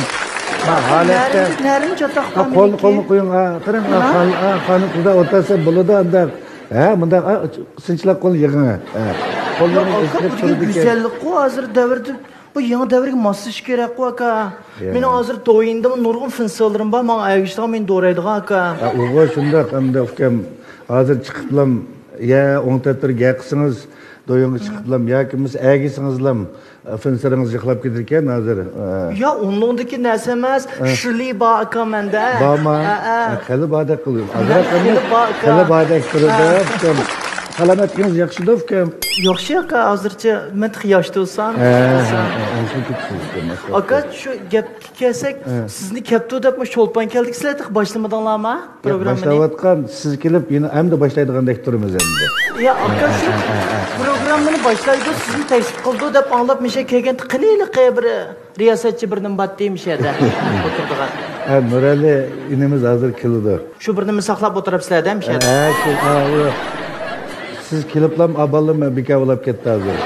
ما ھالەتتە. نەرىڭ، نەرىڭ چاتاق بار مېنىڭكى. قولنى، قولنى قويۇڭ، ھا، قاراڭ، ھا، خان-، ھا، خانىم قىزدا ئولتۇرسا بولىدۇ ئانداق. ھە، مۇنداق، ھا، سىنچىلاپ قول يىغىڭ، ھە. قوللىرىڭىز ئاكا، ئېسىلىپ بۇ دېگەن تۇرىدىكەن. گۈزەللىكقۇ ھازىر دەۋردە. بۇ يېڭى دەۋرگە ماسلىشىش كېرەكقۇ، ئاكا. يا. مېنىڭ ھازىر دوۋيىنىمدا نۇرغۇن فېنسلىرىم بار، ماڭا ئەگىشىدىغان، مېنى دورايدىغان، ئاكا. ھە، ئۇغۇ شۇنداق، ئەمدى ئۇكام، ھازىر چىقىپلام، يا ئوڭ تەرەپتىن گەپ قىلسىڭىز، دوۋيىنغا چىقىپلام، ياكى بولمىسا ئەگىسىڭىزلام، فېنسلىرىڭىز يىقىلاپ كېتىدىكەن ھازىر. ھە. يا، ئۇنىڭدىكى نەرسە ئەمەس، ھە. شىلى بار، ئاكا، مەندە. بارمۇ؟ ھە، ھە. ھە، خېلى باردەك قىلىدۇ. ئازراق خېلى بار، ئاكا. خېلى باردەك تۇرىدۇ، ھە. ئۇكام. سالامەتلىكىڭىز ياخشىدۇ، ئۇكام؟ ياخشى، ئاكا، ھازىرچە مەن تېخى ياخشى تۇرسام، ھە، ھە، ھە، ئوڭشىلىپ كېتىپسىز، ئۇكام. ئاكا، شۇ گەپكە كەلسەك، ھە. سىزنى كەپتۇ دەپ مۇشۇ چولپان كەلدى، سىلەر تېخى باشلىمىدىڭلارمۇ ياق، پروگراممىنى؟ باشلاۋاتقان، سىز كېلىپ يەنە ئەمدى باشلايدىغاندەك تۇرىمىز ئەمدى. يا، ئاكا، شۇ ھە، ھە، ھە، ھە. پروگراممىنى باشلايدۇ، سىزنى تەكلىپ قىلىدۇ دەپ ئاڭلاپ مىشە كەلگەندە قېنى ھېلىقى بىر رىياسەتچى بىر نېمە بارتى مىشەدە ئولتۇرىدىغان. ھە، نۇرئەلى ئىنىمىز ھازىر كېلىدۇ. شۇ بىر نېمە ساقلاپ ئولتۇرۇپسىلەر دە مىشەدە. ھە، شۇ، ھە، ئۇ. سىز كېلىپلا ئا بالىلار مەن بىكار بولاپ كەتتى ھازىر.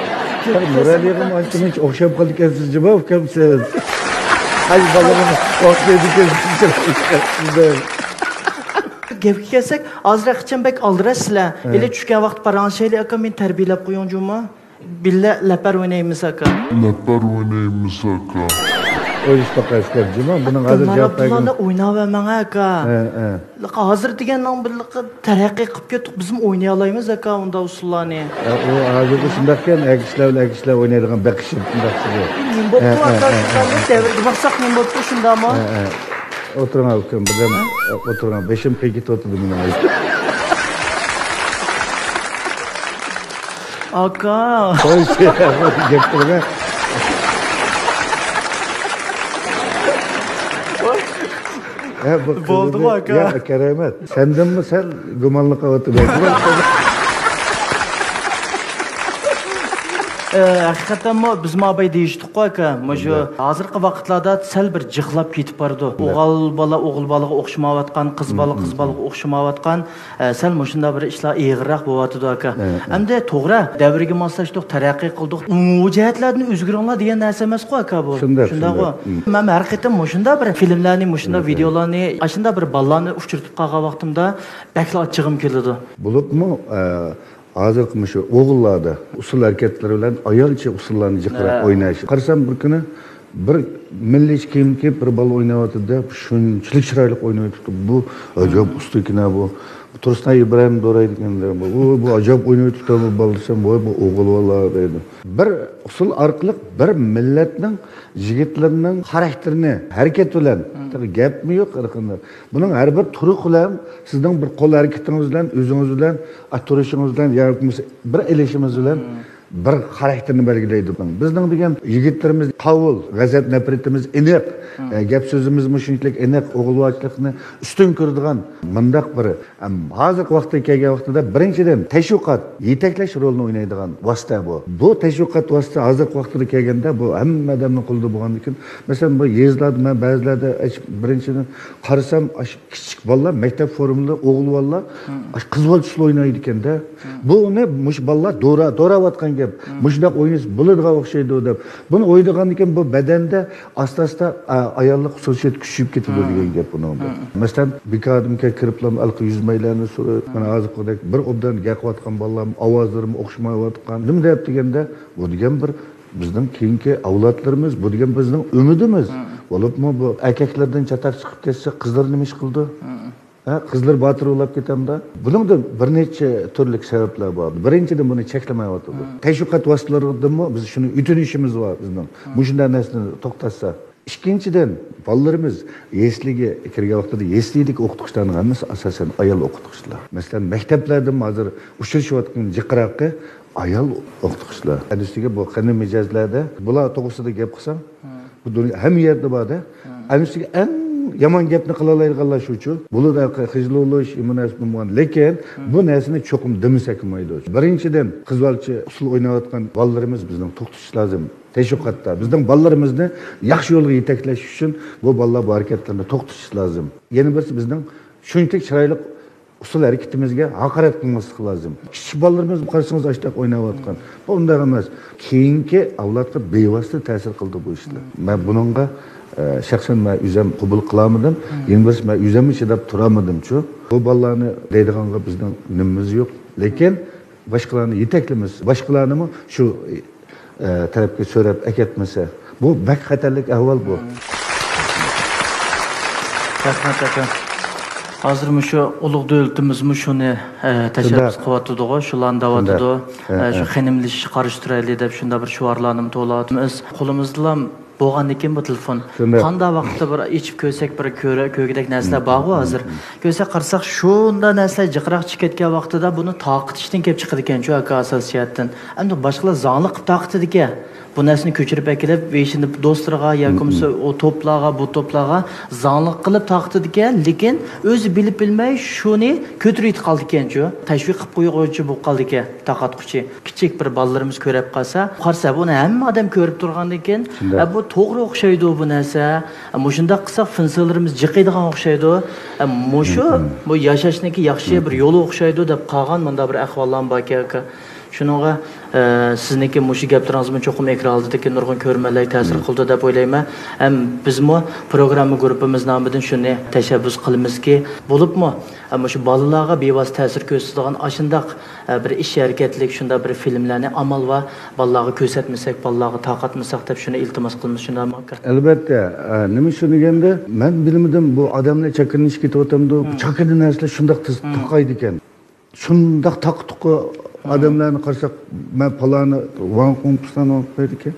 نۇرئەلىگە ئانچە مۇنچە ئوخشاپ قالىدىكەنسىز جۇمۇ ئۇكام سىز. ئاي بالىغا ئوخشايدىكەنسىز. گەپكە كەلسەك، ھازىر قاچان بەك ئالدىراشسىلەر. ھە. ھېلى چۈشكەن ۋاقىت پاراڭلىشايلى ئاكا، مېنى تەربىيەلەپ قويۇڭ جۇمۇ. بىللە لەپەر ئوينايمىز ئاكا. لەپەر ئوينايمىز ئاكا. ئويلىشىپ باقايسىز جۇمۇ، بۇنىڭ ھازىر جاۋاب بەرگىنى. ئويناۋەرمەڭ ئاكا. ھە، ھە. ھازىر دېگەننىڭ بىر تەرەققىي قىلىپ كەتتۇق، بىزمۇ ئوينىيالايمىز ئاكا ئۇنداق ئۇسسۇللارنى. ئە، ئۇ ھازىردا شۇنداقكەن، ئەر كىشىلەر بىلەن ئەر كىشىلەر ئوينايدىغان بەك ئىش شۇنداقسىدى. نېمە بوپتۇ ئاكا، شۇنداقمۇ؟ دەۋرگە باقساق نېمە بوپتۇ شۇنداقمۇ؟ ئە، ئە. ئولتۇرۇڭ ئۇكام، بىردەم ئولتۇرۇڭ، بېشىم قېيىپ كېتىۋاتىدۇ مېنىڭ ھازىر. ئاكا. قوي، گەپ قىلما. ھە، بۇ قىزىدى. بولدىغۇ، ئاكا. يا، كەرەمەت. سەندىنمۇ سەل گۇمانلىق قىلىۋاتىمەن. ئە، ھەقىقەتەنمۇ بىز مابەي دېيىشتۇققۇ، ئاكا. مۇشۇ ھازىرقى ۋاقىتلاردا سەل بىر جىقلاپ كېتىپ بارىدۇ. ئوغۇل بالا ئوغۇل بالىغا ئوخشىمايۋاتقان، قىز بالا قىز بالىغا ئوخشىمايۋاتقان. ئە، سەل مۇشۇنداق بىر ئىشلار ئېغىرراق بولۇۋاتىدۇ، ئاكا. ھە، ھە. ئەمدى توغرا، دەۋرگە ماسلاشتۇق، تەرەققىي قىلدۇق. ئۇ جەھەتلەردىن ئۆزگىرىڭلار دېگەن نەرسە ئەمەسقۇ، ئاكا، بۇ. شۇنداق، شۇنداققۇ. شۇنداق. مەن ھەر قېتىم مۇشۇنداق بىر فىلىملەرنى، مۇشۇنداق ھە، ھە. ۋىدېئولارنى، ئاشۇنداق بىر بالىلارنى ئۇچرىتىپ قالغان ۋاقتىمدا بەكلا ئاچچىقىم كېلىدۇ. بولۇپمۇ، ئە، ھازىرقى مۇشۇ ئوغۇللاردا ئۇسسۇل ھەرىكەتلىرى بىلەن ئايالچە ئۇسسۇللارنى جىقراق ھە. ئويناش. قارىسام بىر كۈنى بىر مىللىي كىيىم كىيىپ، بىر بالا ئويناۋاتىدۇ-دە، شۇنچىلىك چىرايلىق ئويناۋېتىپتۇ. بۇ ئاجايىپ ئۇستا ئىكەن-ھە بۇ. بۇ تۇرسۇنئاي ئىبراھىم دورايدىكەن-دە. بۇ، بۇ، بۇ ئاجايىپ ئويناۋېتىپتۇ بۇ بالا دېسەم، ۋاي، بۇ ئوغۇل بالا دەيدۇ. بىر ئۇسسۇل ئارقىلىق بىر مىللەتنىڭ يىگىتلىرىنىڭ خاراكتېرىنى ھەرىكەت بىلەن، تېخى گەپمۇ يوق، ھېلىقىنى. بۇنىڭ ھەر بىر تۇرقى بىلەن، سىزنىڭ بىر قول ھەرىكىتىڭىز بىلەن، ئۆزىڭىز بىلەن، ئا، تۇرۇشىڭىز بىلەن ياكى بولمىسا بىر ئېلىشىمىز بىلەن بىر خاراكتېرنى بەلگىلەيدۇ. بىزنىڭ دېگەن يىگىتلىرىمىز قاۋۇل، غەزەپ نەپرىتىمىز ئېنىق، ئە، گەپ سۆزىمىزمۇ شۇنچىلىك ئېنىق، ئوغۇلۋاچىلىقنى ئۈستۈن كۆرىدىغان مۇنداق بىر، ئەم، ھازىرقى ۋاقىتقا كەلگەن ۋاقتىدا بىرىنچىدىن تەشۋىقات، يېتەكلەش رولىنى ئوينايدىغان ۋاسىتە بۇ. بۇ تەشۋىقات ۋاسىتە ھازىرقى ۋاقتىدا كەلگەندە بۇ ھەممە ئادەمنىڭ قولىدا بولغاندىكىن، مەسىلەن، بۇ يېزىلاردا مەن بەزىلەردە ئەش-، بىرىنچىدىن قارىسام، ئاشۇ كىچىك بالىلار، مەكتەپ فورمىلىرى، ئوغۇل بالىلار، ئاشۇ قىز بالا تۈسلى ئوينايدىكەن-دە. بۇنى مۇشۇ بالىلار دورا-، دوراۋاتقان گەپ. مۇشۇنداق ئوينىسا بولىدىغان ئوخشايدۇ دەپ. بۇنى ئوينىغاندىكىن بۇ بەدەندە ئاستا-ئاستا، ئا، ئاياللىق خۇسۇسىيەت كۈچىيىپ كېتىدۇ دېگەن گەپ بۇنىڭدا. مەسىلەن، بىكاردىمكەن كىرىپلا ھېلىقى يۈز مەيلەرنى سۈرۈپ، مانا ھازىرقىدەك بىر ئوبدان گەقىۋاتقان بالىلارمۇ، ئاۋازلىرىمۇ ئوخشىمايۋاتقان. نېمە دەپ دېگەندە، بۇ دېگەن بىر بىزنىڭ كېيىنكى ئەۋلادلىرىمىز، بۇ دېگەن بىزنىڭ ئۈمىدىمىز. بولۇپمۇ بۇ ئەركەكلەردىن چاتاق چىقىپ كەتسە، قىزلار نېمە ئىش قىلىدۇ؟ ھە، قىزلار باتۇر بولاپ كېتەمدۇ؟ بۇنىڭدا بىر نەچچە تۈرلۈك سەۋەبلەر بار. بىرىنچىدىن، بۇنى چەكلىمەيۋاتىدۇ. تەشۋىقات ۋاسىتىلىرىدىنمۇ بىز شۇنى ئۆتۈنۈشىمىز بار بىزنىڭ. مۇشۇنداق نەرسىنى توختاتسا. ئىككىنچىدىن، بالىلىرىمىز يەسلىگە كىرگەن ۋاقتىدا يەسلىدىكى ئوقۇتقۇچىلارنىڭ ھەممىسى ئاساسەن ئايال ئوقۇتقۇچىلار. مەسىلەن، مەكتەپلەردىمۇ ھازىر ئۇچرىشىۋاتقان جىقراقى ئايال ئوقۇتقۇچىلار. ئەنە ئۈستىگە بۇ قېنىق مىجەزلەردە بۇلار توغرىسىدا گەپ قىلساڭ، بۇ دۇنيا ھەممە يەردە بار-دە. ئەنە ئۈستىگە ئەڭ يامان گەپنى قىلالايدىغانلار شۇچۇ. بولىدۇ، خىجىل بولۇش، ئىمۇ نەرسە بولمىغان. لېكىن بۇ نەرسىنى چوقۇم دېمىسەك بولمايدۇ. بىرىنچىدىن، قىز بالىچە ئۇسسۇل ئويناۋاتقان بالىلىرىمىز بىزنىڭ توختىتىش لازىم. تەشۋىقاتتا بىزنىڭ بالىلىرىمىزنى ياخشى يولغا يېتەكلەش ئۈچۈن بۇ بالىلار بۇ ھەرىكەتلىرىنى توختىتىش لازىم. يەنە بىرسى، بىزنىڭ شۇنچىلىك چىرايلىق ئۇسسۇل ھەرىكىتىمىزگە ھاقارەت قىلماسلىق لازىم. كىچىك بالىلىرىمىزنى قارىسىڭىز، ئاشتاق ئويناۋاتقان. بۇ ئۇنداق ئەمەس. كېيىنكى ئەۋلادقا بىۋاسىتە تەسىر قىلىدۇ بۇ ئىشلار. مەن بۇنىڭغا، ئە، شەخسەن مەن ئۆزۈم قوبۇل قىلالمىدىم. يەنە بىرسى، مەن ئۆزۈممۇ چىداپ تۇرالمىدىمچۇ. بۇ بالىلارنى دەيدىغانغا بىزنىڭ نېمىمىز يوق. لېكىن باشقىلارنى يېتەكلىمىسە، باشقىلارنىمۇ شۇ، ئە، تەرەپكە سۆرەپ ئەكەتمىسە، بۇ بەك خەتەرلىك ئەھۋال بۇ. رەھمەت، ئاكا. ھازىر مۇشۇ ئۇلۇغ دۆلىتىمىزمۇ شۇنى، ئە، تەشەببۇس قىلىۋاتىدىغۇ، شۇلارنى دەۋاتىدۇ. شۇنداق. ئە، شۇ خېنىملىشىشكە قارشى تۇرايلى دەپ شۇنداق بىر شوئارلارنىمۇ توۋلاۋاتىمىز. قولىمىزدىلا بولغاندىكىن بۇ تېلېفون. شۇنداق. قانداق ۋاقىتتا بىر ئېچىپ كۆرسەك، بىر كۆرە-، كۆرگۈدەك نەرسىلەر بارغۇ ھازىر. كۆرسەك قارىساق، شۇنداق نەرسىلەر جىقراق چىقىپ كەتكەن ۋاقتىدا بۇنى تارقىتىشتىن كېلىپ چىقىدىكەنچۇ، ئاكا، ئاساسىي جەھەتتىن. ئەمدى باشقىلار زاڭلىق قىلىپ تارقىتىدىكەن. بۇ نەرسىنى كۆچۈرۈپ ئەكېلىپ، بېشىنى دوستلىرىغا ياكى بولمىسا ئۇ توپلارغا، بۇ توپلارغا زاڭلىق قىلىپ تارقىتىدىكەن، لېكىن ئۆزى بىلىپ بىلمەي شۇنى كۆتۈرۈۋېتىپ قالىدىكەنچۇ. تەشۋىق قىلىپ قويغۇچى بولۇپ قالىدىكەن. تارقاتقۇچى كىچىك بىر بالىلىرىمىز كۆرۈپ قالسا، قارىسا، بۇنى ھەممە ئادەم كۆرۈپ تۇرغاندىكىن، شۇنداق. ئە، بۇ توغرا ئوخشايدۇ بۇ نەرسە. ئە، مۇشۇنداق قىلساق فىنسىلىرىمىز جىقىيدىغان ئوخشايدۇ. ئە، مۇشۇ، بۇ ياشاشنىڭكى ياخشى بىر يولى ئوخشايدۇ دەپ قالغان مۇنداق بىر ئەھۋاللارمۇ باركەن، ئاكا. شۇنىڭغا، ئە، سىزنىڭكى مۇشۇ گەپلىرىڭىزمۇ چوقۇم ئېكران ئالدىدىكى نۇرغۇن كۆرۈرمەنلەرگە تەسىر قىلدى دەپ ئويلايمەن. ھەم بىزمۇ پروگرامما گۇرۇپپىمىز نامىدىن شۇنى تەشەببۇس قىلىمىزكى، بولۇپمۇ، ئە، مۇشۇ بالىلارغا بىۋاسىتە تەسىر كۆرسىتىدىغان ئاشۇنداق ئە، بىر ئىش ھەرىكەتلىك شۇنداق بىر فىلىملەرنى ئامال بار بالىلارغا كۆرسەتمىسەك، بالىلارغا تارقاتمىساق دەپ شۇنى ئىلتىماس قىلىمىز، شۇنداقمۇ ئاكا؟ ئەلۋەتتە، ئە، نېمە شۇ دېگەندە، مەن بىلمىدىم، بۇ ئادەملەر چەكلىنىشكە كېتىۋاتامدۇ؟ بۇ چاكىنا نەرسىلەر شۇنداق تېز تارقايدىكەن. شۇنداق تاقا-تۇقا ئادەملەرنى قارىساق، مەن پالانى ۋاڭ قۇڭپۇستان ئوقۇپ بېرىدىكەن.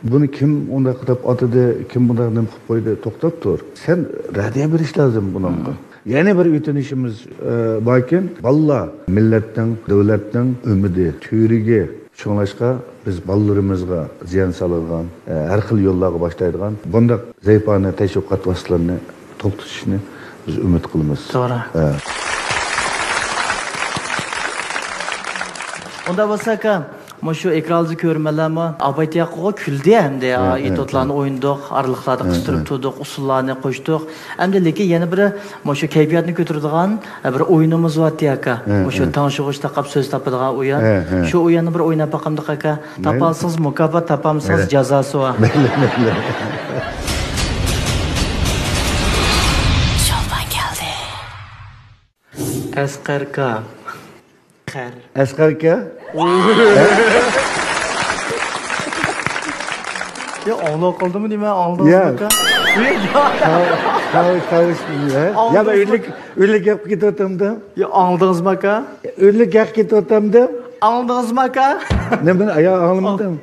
بۇنى كىم ئۇنداق دەپ ئاتىدى، كىم بۇنداق نېمە قىلىپ قويدى؟ توختاپ تۇر. سەن رەددىيە بېرىش لازىم بۇنىڭغا. يەنە بىر ئۆتۈنۈشىمىز، ئە، باركەن، بالىلار مىللەتنىڭ، دۆلەتنىڭ ئۈمىدى، تۈۋرۈكى. شۇڭلاشقا بىز بالىلىرىمىزغا زىيان سالىدىغان، ئە، ھەر خىل يوللارغا باشلايدىغان بۇنداق زەيپانە تەشۋىقات ۋاسىتىلىرىنى توختىتىشنى بىز ئۈمىد قىلىمىز. توغرا. ئە. ئۇنداق بولسا، ئاكا، مۇشۇ ئېكران ئالدىدىكى كۆرۈرمەنلەرمۇ ئابايتى ياققىغۇ كۈلدى ھەمدە، ھە، ھە، ئېتوتلارنى ئوينىدۇق، ئارىلىقلاردا قىستۇرۇپ تۇردۇق، ئۇسسۇللارنى قوشتۇق. ئەمدى لېكىن يەنە بىر مۇشۇ كەيپىياتنى كۆتۈرىدىغان، ھە، بىر ئويۇنىمىز بارتى ئاكا. ھە، مۇشۇ تاڭشىغۇچ تاقاپ سۆز تاپىدىغان ئويۇن. ھە، ھە. شۇ ئويۇننى بىر ئويناپ باقامدۇق ئاكا. مەيلى. تاپالسىڭىز مۇكاپات، تاپالمىسىڭىز جازاسى بار. مەيلى، مەيلى. شولپان كەلدى. ئەسقەر ئاكا. قەر. ئەسقەر ئاكا. يا، ئاڭلاپ قالدىمۇ نېمە؟ يا. ئاڭلىدىڭىزمۇ ئاكا؟ يا. تاۋۇش، تاۋۇش، تاۋۇش، يا. ئاڭلىدىڭىزمۇ؟ يا، مەن ئۆيلۈك، ئۆيلۈك گەپ كېتىۋاتامدۇ؟ يا، ئاڭلىدىڭىزمۇ ئاكا؟ ئۆيلۈك گەپ كېتىۋاتامدۇ؟ ئاڭلىدىڭىزمۇ ئاكا؟ نېمە؟ يا، ئاڭلىمىدىم.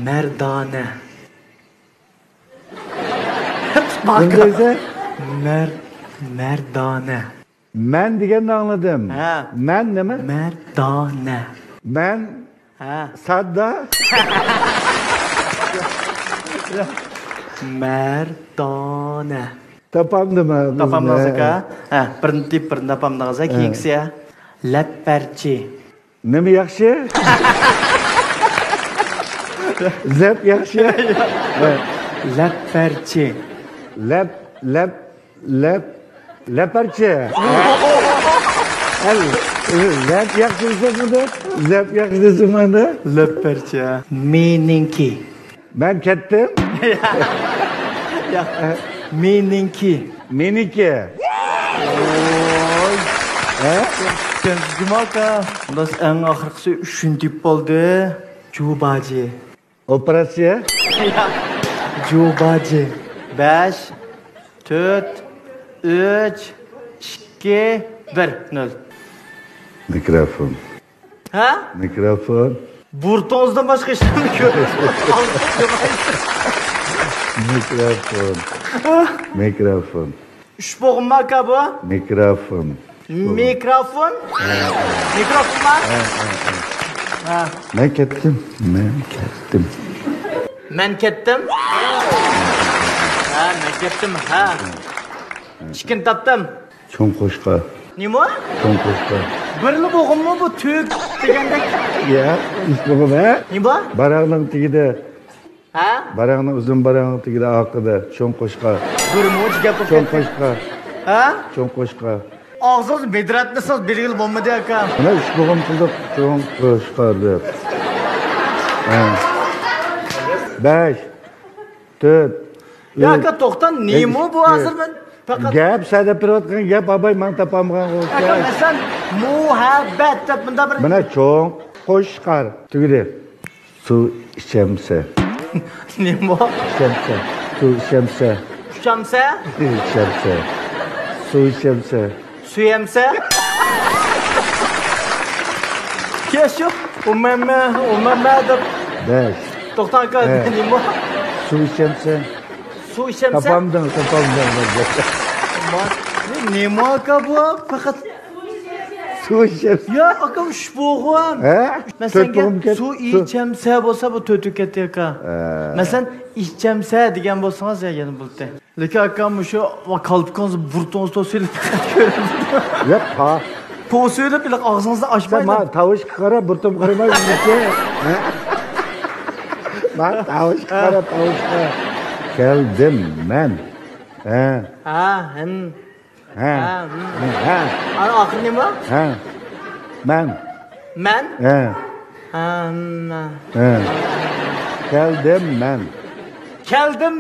مەردانە. نېمە دەيسەن؟ مەر-، مەردانە. مەن دېگەننى ئاڭلىدىم. ھە. مەن نېمە؟ مەردانە. مەن ھە. ساددا. مەردانە. تاپامدىم ھە، تاپامدىڭىز ئاكا. ھە، بىرنى دېيىپ، بىرنى تاپامدىڭىز ھە، ھە. كېيىنكىسى ھە. لەپپەرچى. نېمە ياخشى؟ زەپ ياخشى. ھە. لەپپەرچى. لەپ، لەپ، لەپ، لەپەرچى. ھە. لەپ ياخشى دېسەك بۇنى، زەپ ياخشى دېسەك مانا. لەپەرچى. مېنىڭكى. مەن كەتتىم. ياق. مېنىڭكى. مېنىڭكى. ۋوي. ھە؟ جۇما ئاكا. خالاس، ئەڭ ئاخىرقىسى ئۈچىنچى تېپىپ بولدى. جۇباجى. ئوپېراتسىيە؟ ياق. جۇباجى. بەش، تۆت، ئۈچ، ئىككى، بىر، نۆل. مىكروفون. ھە؟ مىكروفون. بۇرۇتىڭىزدىن باشقا ھېچ نېمە كۆرمەيسىز. مىكروفون. مىكروفون. ئۈچ بوغۇممۇ ئاكا بۇ؟ مىكروفون. مىكروفون؟ ھە. مىكروفونما؟ ھە، ھە، ھە. ھە. مەن كەتتىم. مەن كەتتىم. مەن كەتتىم؟ ھە، مەن كەتتىم. ھە. ئىككىنى تاپتىم. چوڭ قوشقا. نېمە؟ چوڭ قوشقا. بىرلا بوغۇممۇ بۇ تۈك دېگەندەك؟ يا، ئۈچ بوغۇم، ھە؟ نېمە؟ باراڭنىڭ تېگىدە. ھە؟ باراڭنىڭ، ئۇزۇن باراڭنىڭ تېگىدە ئارقىدا چوڭ قوشقا. بىرمۇ گەپ چوڭ قوشقا. ھە؟ چوڭ قوشقا. ئاغزىڭىزنى بېدرەتلىسىڭىز بىلگىلى بولمىدى، ئاكا. مانا ئۈچ بوغۇم قىلدۇق، چوڭ قوشقا دەپ. ھە. بەش، تۆت، يا ئاكا، توختا، نېمە بۇ ھازىر؟ مەن پەقەت گەپ، سەن دەپ تۇرۇۋاتقان گەپ، ئاباي، ماڭا تاپالمىغان ئوخشاش. ئاكا، مەسىلەن، مۇھەببەت دەپ مۇنداق بىر مانا چوڭ قوشقار تۈگىدى. سۇ ئىچەمسە؟ نېمە بۇ؟ ئىچەمسە. سۇ ئىچەمسە؟ ئۇچامسە؟ ئىچەمسە. سۇ ئىچەمسە؟ سۆيەمسە؟ يا شۇ، ئۇمەممە، ئۇمەممە دەپ. بەش. توختاڭ ئاكا، ھە. نېمە بۇ؟ سۇ ئىچەمسە؟ سۇ ئىچەمسە؟ تاپامدىڭ، تاپامدىڭ. ما-، نېمە ئاكا بۇ؟ پەقەت سۇ ئىچەمسە. يا ئاكا، ئۈچ بوغۇم. ھە؟ مەن سەنگە سۇ ئىچەمسە بولسا، بۇ تۆتۈپ كەتتى ئاكا. ھە. مەسىلەن، ئىچەمسە دېگەن بولسىڭىز، يا يەنە بولاتتى. لېكىن ئاكا، مۇشۇ كالپۇكىڭىزنى بۇرۇتىڭىزغا توسۇۋېلىپ پەقەت كۆرۈندى. ياق، ھا. توسۇۋېلىپ، ئاغزىڭىزنى ئاچماي. سەن ماڭا تاۋۇشقا قارا، بۇرۇتۇمغا قارىماي. ماڭا تاۋۇشقا قارا، تاۋۇشقا. كەلدىم مەن. ھە. ھا، ھىم. ھە. ھە، ھىم. ھە. ئانا ئاخىرى نېمە؟ ھە. مەن. مەن؟ ھە. ھە، ھىم. ھە. كەلدىم مەن. كەلدىم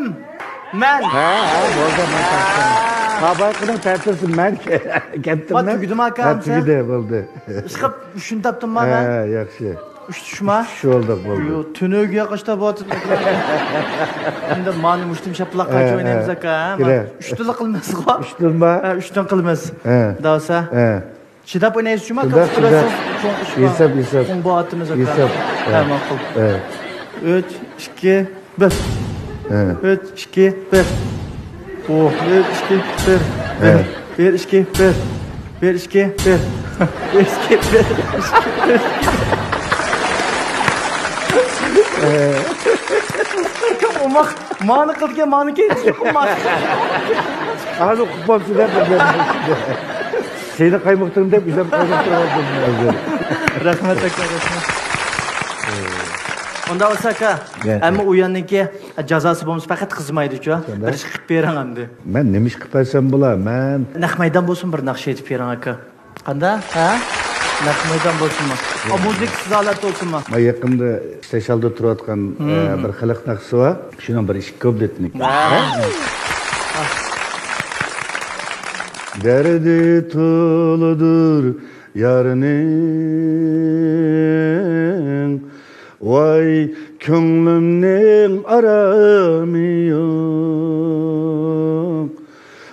مەن. ھە، ھە، بولدى، مەن تارتتىم. ھە. ھا، بايىقىنىڭ تەرتىپى مەن كەتتىم مەن. تۈگىدىمۇ ئاكا، ھە، ئەمسە؟ تۈگىدى، بولدى. ئىشقىلىپ، ئۈچنى تاپتىمما مەن؟ ھە، ياخشى. ئۈچ چۈشما؟ ئۈچ چۈش بولدۇق، بولدى. يو، تۈنۈگۈ ياقاشتا بولاتتى. ئەمدى مانى مۇشتۇم شاپىلاق قاچا ئوينايمىز، ئاكا، ھە؟ كېلە. ئۈچتىنلا قىلماسقۇ؟ ئۈچتىنما؟ ھە، ئۈچتىن قىلماس. ھە. داۋسا؟ ھە. چىداپ ئوينايسىز شۇما؟ شۇنداق، شۇنداق. ھېساب، ھېساب. چوڭ بولاتتىمىز، ئاكا. ھېساب. ھە، ماقۇل. ھە. ئۈچ، ئىككى، بىر. ھە. ئۈچ، ئىككى، بىر. ئۇ، بىر، ئىككى، بىر. ھە. بىر، ئىككى، بىر. بىر، ئىككى، بىر. بىر، ئىككى، بىر. ھە. ئوماق، مانى قىلدىكەن، مانى كېيىن ئوماق. ھازىر قۇپان سۈرەپ بەردىم. سېنى قايمۇقتۇرۇم دەپ ئۆزۈم قايمۇقتۇرۇپ ئالدىم ھازىر. رەھمەت، ئاكا، رەھمەت. ئۇنداق بولسا، ئاكا، ھەممە ئويۇننىڭكى جازاسى بولمىسا پەقەت قىزمايدۇچۇ. بىر ئىش قىلىپ بېرىڭ ئەمدى. مەن نېمە ئىش قىلىپ بەرسەم بولا، مەن؟ نەق مەيدان بولسۇن، بىر ناخشا ئېيتىپ بېرىڭ، ئاكا. قانداق؟ ھە؟ نەق مەيدان بولسۇنمۇ؟ ئا، مۇزىكىسىز ھالەتتە بولسۇنمۇ؟ مانا يېقىندا ئىستەشالدا تۇرۇۋاتقان، ئە، بىر خەلق ناخشىسى بار. شۇنىڭ بىر ئىككى كۇپلېتىنى. ھە؟ دەردى تولىدۇر يارنىڭ، ۋاي، كۆڭلۈمنىڭ ئارامى يوق.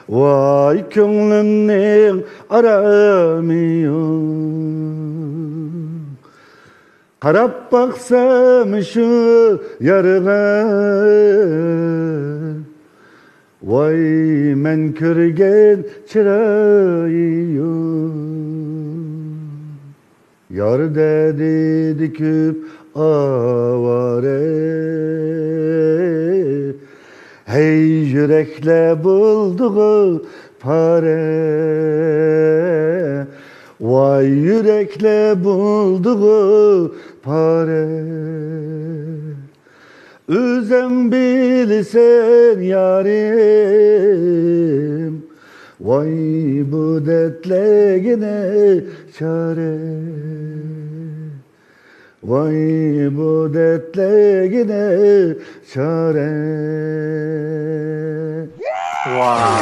ۋاي، كۆڭلۈمنىڭ ئارامى يوق. قاراپ باقسام شۇ يارغا، ۋاي، مەن كۆرگەن چىرايى يوق. يار دەردىدە كۆپ ئاۋارە، ھەي، يۈرەكلەر بولدىغۇ پارە. ۋاي، يۈرەكلەر بولدىغۇ پارە. ئۆزۈڭ بىلىسەن، يارىم، ۋاي، بۇ دەردلەرگە نە چارە. ۋاي، بۇ دەردلەرگە نە چارە. ۋاي.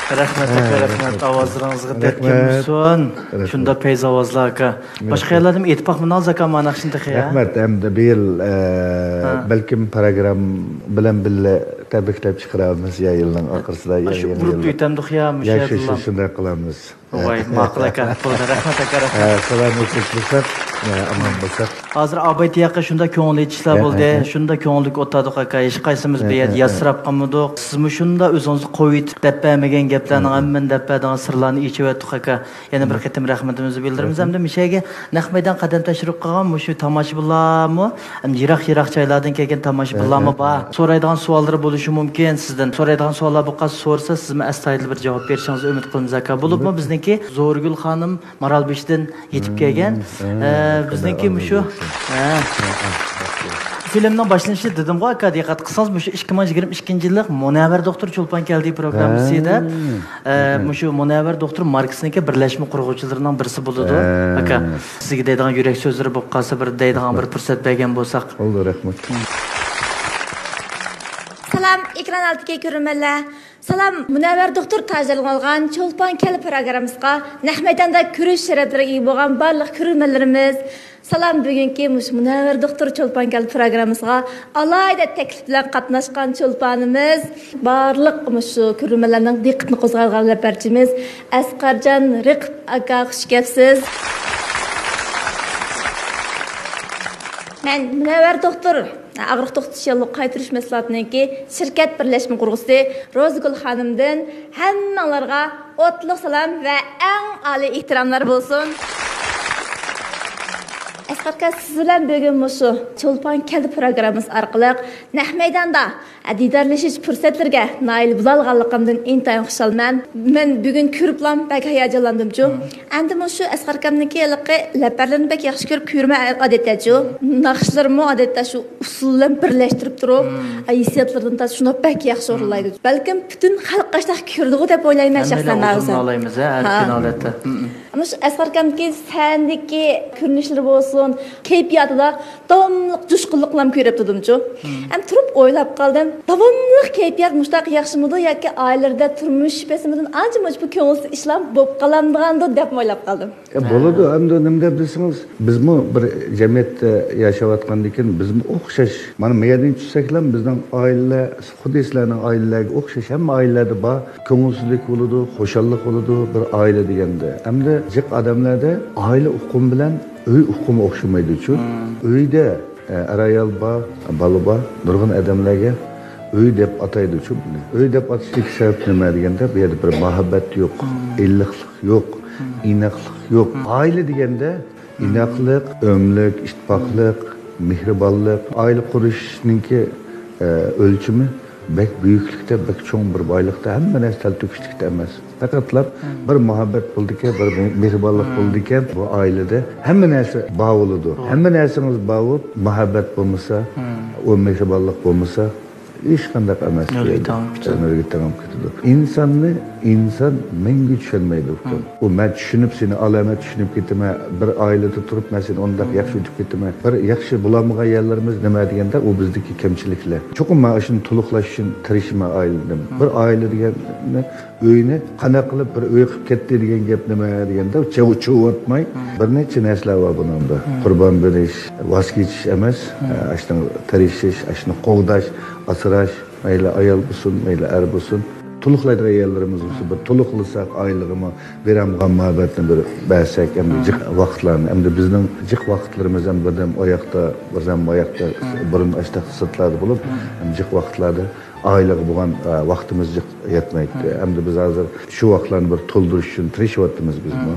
رەھمەت، ئاكا، رەھمەت. ئاۋازلىرىڭىزغا دەرد كەلمىسۇن. شۇنداق پەيز ئاۋازلار، ئاكا. باشقا يەرلەردىمۇ ئېيتىپ باقمىدىڭىز، ئاكا، مانا شۇنداق يا؟ رەھمەت. ئەمدى بۇ يىل، ئە، بەلكىم پروگرامما بىلەن بىللە تەبرىكلەپ چىقىرارمىز يا يىلنىڭ ئاخىرسىدا، يا شۇ يېڭى ئۇرۇپ يىلنى. ئۆتەمدۇق يا، مۇشۇ يا شۇ، شۇ، يەردىلا. شۇنداق قىلارمىز. ۋاي، ماقۇل ئاكا. بولدى، رەھمەت ئاكا، رەھمەت. ھە، سالامەتلىك بولساق، ھە، ئامان بولساق. ھازىر ئاباي تىياققا شۇنداق كۆڭۈل ئېچىشلار ھە، بولدى، ھە، ھە. شۇنداق كۆڭۈللۈك ئولتۇردۇق ئاكا. ھېچقايسىمىز ھە، بۇ يەردە ھە، ھە. ياتسىراپ قالمىدۇق. سىزمۇ شۇنداق ئۆزىڭىزنى قويۇۋېتىپ دەپ بەرمىگەن گەپلەرنىڭ ھە، ھە. ھەممىنى دەپ بەردىڭىز، سىرلارنى ئېچىۋەتتۇق ئاكا. يەنە بىر قېتىم رەھمىتىمىزنى بىلدۈرىمىز. ھەمدە مۇشۇ يەرگە نەق مەيدان قەدەم تەشرىپ قىلغان مۇشۇ تاماشىبىنلارمۇ، ھەم يىراق-يىراق جايلاردىن كەلگەن تاماشىبىنلارمۇ بار. سورايدىغان سوئاللىرى بولۇشى مۇمكىن سىزدىن. سورايدىغان سوئاللار بولۇپ قالسا سورىسا، سىزمۇ ئەستايىدىل بىر جاۋاب بېرىشىڭىزنى ئۈمىد قىلىمىز ئاكا. بولۇپمۇ بىزنىڭكى زورىگۈل خانىم مارالبېشىدىن يېتىپ كەلگەن. ئە، بىزنىڭكى مۇشۇ، ھە. فىلىمنىڭ باشلىنىشى دېدىمغۇ ئاكا، دىققەت قىلسىڭىز، مۇشۇ ئىككى مىڭ يىگىرمە ئىككىنچى يىللىق مۇنەۋۋەر دوختۇر چولپان كەلدى پروگراممىسىدا، ئە، مۇشۇ مۇنەۋۋەر دوختۇر ماركىسىنىڭكى بىرلەشمە قۇرغۇچىلىرىنىڭ بىرسى بولىدۇ. ئاكا، سىزگە دەيدىغان يۈرەك سۆزلىرى بولۇپ قالسا، بىر دەيدىغان بىر پۇرسەت بەرگەن بولساق. بولدى، رەھمەت. سالام، ئېكران ئالدىدىكى كۆرۈرمەنلەر. سالام، مۇنەۋۋەر دوختۇر تاجىغا ئالغان چولپان كەل پروگراممىسىغا نەق مەيداندا كۆرۈش شەرەپلىرىگە ئىگە بولغان بارلىق كۆرۈرمەنلىرىمىز. سالام، بۈگۈنكى مۇشۇ مۇنەۋۋەر دوختۇر چولپان كەل پروگراممىسىغا ئالاھىدە تەكلىپ بىلەن قاتناشقان چولپانىمىز، بارلىق مۇشۇ كۆرۈرمەنلەرنىڭ دىققىتىنى قوزغايدىغان لەپەرچىمىز ئەسقەرجان رېقىپ ئاكا، خۇش كەپسىز. مەن مۇنەۋۋەر دوختۇر ئاغرىق توختىتىش ياللۇغى قايتۇرۇش مەھسۇلاتىنىڭكى شىركەت بىرلەشمە قۇرغۇچىسى روزىگۈل خانىمدىن ھەممىڭلارغا ئوتلۇق سالام ۋە ئەڭ ئالىي ئېھتىراملار بولسۇن. ئەسقەر ئاكا، سىز بىلەن بۈگۈن مۇشۇ چولپان كەلدى پروگراممىسى ئارقىلىق نەق مەيداندا دىدارلىشىش پۇرسەتلىرىگە نائىل بولالىغانلىقىمدىن ئىنتايىن خۇشالمەن. مەن بۈگۈن كۆرۈپلام بەك ھاياجانلاندىمچۇ. ئەمدى مۇشۇ ئەسقەر ئاكامنىڭكى ھېلىقى لەپەرلىرىنى بەك ياخشى كۆرۈپ كۆرىمەن ئادەتتەچۇ. ناخشىلىرىمۇ ئادەتتە شۇ ئۇسسۇل بىلەن بىرلەشتۈرۈپ تۇرۇپ، ھېسسىياتلىرىدىن تارتىپ شۇنداق بەك ياخشى ئورۇنلايدۇ. بەلكىم پۈتۈن خەلق ئاشۇنداق كۆرىدىغۇ دەپ ئويلايمەن شەخسەن ھازىر. ھە. مۇشۇ ئەسقەر ئاكامنىڭكى سەھنىدىكى كۆرۈنۈشلىرى بولسۇن، كەيپىياتىدا داۋاملىق جۇشقۇنلۇقلارنى كۆرۈپ تۇردۇمچۇ. ھەم تۇرۇپ ئويلاپ قالدىم، داۋاملىق كەيپىيات مۇشۇنداق ياخشىمىدۇ ياكى ئائىلىلەردە تۇرمۇش بېسىمىدىن ئانچە-مۇنچە بۇ كۆڭۈلسىز ئىشلار بولۇپ قالامدىغاندۇ دەپ ئويلاپ قالدىم. ئە، بولىدۇ. ئەمدى نېمە دەپ دېسىڭىز، بىزمۇ بىر جەمئىيەتتە ياشاۋاتقاندىكىن بىزمۇ ئوخشاش. مانا مۇ يەردىن چۈشسەكلا بىزنىڭ ئائىلىلەر خۇددى سىلەرنىڭ ئائىلىلەرگە ئوخشاش، ھەممە ئائىلىلەردە بار. كۆڭۈلسىزلىك بولىدۇ، خۇشاللىق بولىدۇ بىر ئائىلە دېگەندە. ئەمدى جىق ئادەملەردە ئائىلە ئۇقۇمى بىلەن ئۆي ئۇقۇمى ئوخشىمايدۇچۇ. ئۆيدە، ئە، ئەر-ئايال بار، بالا بار، نۇرغۇن ئادەملەرگە ئۆي دەپ ئاتايدۇچۇ بۇنى. ئۆي دەپ ئاتىشتىكى سەۋەب نېمە دېگەندە، بۇ يەردە بىر مۇھەببەت يوق، ئىللىقلىق يوق، ئىناقلىق يوق. ئائىلە دېگەندە ئىناقلىق، ئۆملۈك، ئىتتىپاقلىق، مېھرىبانلىق. ئائىلە قۇرۇشنىڭكى، ئە، ئۆلچىمى بەك بۈيۈكلۈكتە، بەك چوڭ بىر بايلىقتا، ھەممە نەرسە تەلتۆكۈسلۈكتە ئەمەس. پەقەتلا بىر مۇھەببەت بولىدىكەن، بىر مې-، مېھرىبانلىق بولىدىكەن، بۇ ئائىلىدە ھەممە نەرسە بار بولىدۇ. ھەممە نەرسىڭىز بار بولۇپ، مۇھەببەت بولمىسا، ئۇ مېھرىبانلىق بولمىسا، ھېچقانداق ئەمەس. نۆلگە تەڭلەپ كېتىدۇ. نۆلگە تەڭلەپ كېتىدۇ. ئىنساننى ئىنسان مەڭگۈ چۈشەنمەيدۇ، ئۇكام. ئۇ مەن چۈشىنىپ سېنى ئالامەت چۈشىنىپ كېتىمەن، بىر ئائىلىدە تۇرۇپ مەن سېنى ئۇنداق ياخشى ئۆتۈپ كېتىمەن. بىر ياخشى بولالمىغان يەرلىرىمىز نېمە دېگەندە، ئۇ بىزدىكى كەمچىلىكلەر. چوقۇم مەن ئاشۇنى تولۇقلاش ئۈچۈن تىرىشىمەن ئائىلىدىن. بىر ئائىلە دېگەننى ئۆينى قانداق قىلىپ بىر ئۆي قىلىپ كەتتى دېگەن گەپ نېمە دېگەندە، چىۋ-، چىۋىۋاتماي، بىر نەچچە نەرسىلەر بار بۇنىڭدا. قۇربان بېرىش، ۋاز كېچىش ئەمەس، ئە، ئاشۇنىڭ تىرىشىش، ئاشۇنى قوغداش، ئاسراش، مەيلى ئايال بولسۇن، مەيلى ئەر بولسۇن، تولۇقلايدىغان يەرلىرىمىز بولسا، بىر تولۇقلىساق، ئائىلىگىمۇ بېرەمدىغان مۇھەببەتنى بىر بەرسەك، ئەمدى جىق ۋاقىتلارنى، ئەمدى بىزنىڭ جىق ۋاقىتلىرىمىز ھەم بىردەم ئۇ ياقتا، بىردەم بۇ ياقتا، بۇرۇن ئاشتاق سىرتلاردا بولۇپ، ھەم جىق ۋاقىتلاردا ئائىلىگە بولغان، ئە، ۋاقتىمىز جىق يەتمەيتتى. ئەمدى بىز ھازىر شۇ ۋاقىتلارنى بىر تولدۇرۇش ئۈچۈن تىرىشىۋاتىمىز بىزمۇ.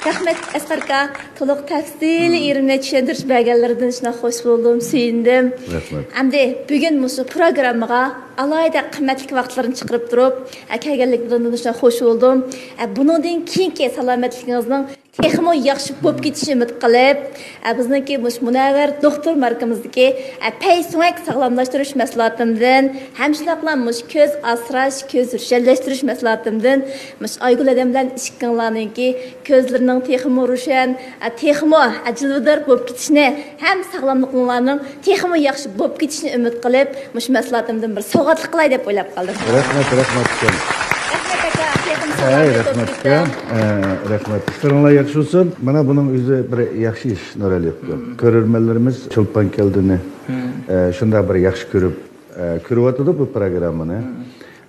رەھمەت، ئەسقەر ئاكا. تولۇق تەپسىلىي يېرىمنى چۈشەندۈرۈش بەرگەنلىرىدىن شۇنداق خوش بولدۇم، سۆيۈندۈم. رەھمەت. ئەمدى بۈگۈن مۇشۇ پروگراممىغا ئالاھىدە قىممەتلىك ۋاقىتلىرىنى چىقىرىپ تۇرۇپ، ئە، كەلگەنلىكلىرىدىن شۇنداق خوش بولدۇم. ئە، بۇنىڭدىن كېيىنكى سالامەتلىكىڭىزنىڭ تېخىمۇ ياخشى بولۇپ كېتىشىنى ئۈمىد قىلىپ، ئە، بىزنىڭكى مۇشۇ مۇنەۋۋەر دوختۇر ماركىمىزدىكى، ئە، پەي سۆڭەك ساغلاملاشتۇرۇش مەھسۇلاتىمىزدىن ھەم شۇنداقلا مۇشۇ كۆز ئاسراش، كۆز روشەنلەشتۈرۈش مەھسۇلاتىمىزدىن مۇشۇ ئايگۈل ھەدەم بىلەن ئىككىڭلارنىڭكى كۆزلىرىنىڭ تېخىمۇ روشەن، ئە، تېخىمۇ، ئە، جىلۋىدار بولۇپ كېتىشىنى ھەم ساغلاملىقىڭلارنىڭ تېخىمۇ ياخشى بولۇپ كېتىشىنى ئۈمىد قىلىپ، مۇشۇ مەھسۇلاتىمدىن بىر سوۋغاتلىق قىلاي دەپ ئويلاپ قالدىم. رەھمەت، رەھمەت ئۇكام. رەھمەت ئاكا، تېخىمۇ ھەي، ساغلاملىق رەھمەت بولۇپ ئۇكام. كېتىڭ. ئە، رەھمەت. ئىشلىرىڭلار ياخشى بولسۇن. مانا بۇنىڭ ئۆزى بىر ياخشى ئىش، نۇرئەلى ئۇكام. كۆرۈرمەنلىرىمىز چولپان كەلدىنى، ئە، شۇنداق بىر ياخشى كۆرۈپ، ئە، كۆرۈۋاتىدۇ بۇ پروگراممىنى.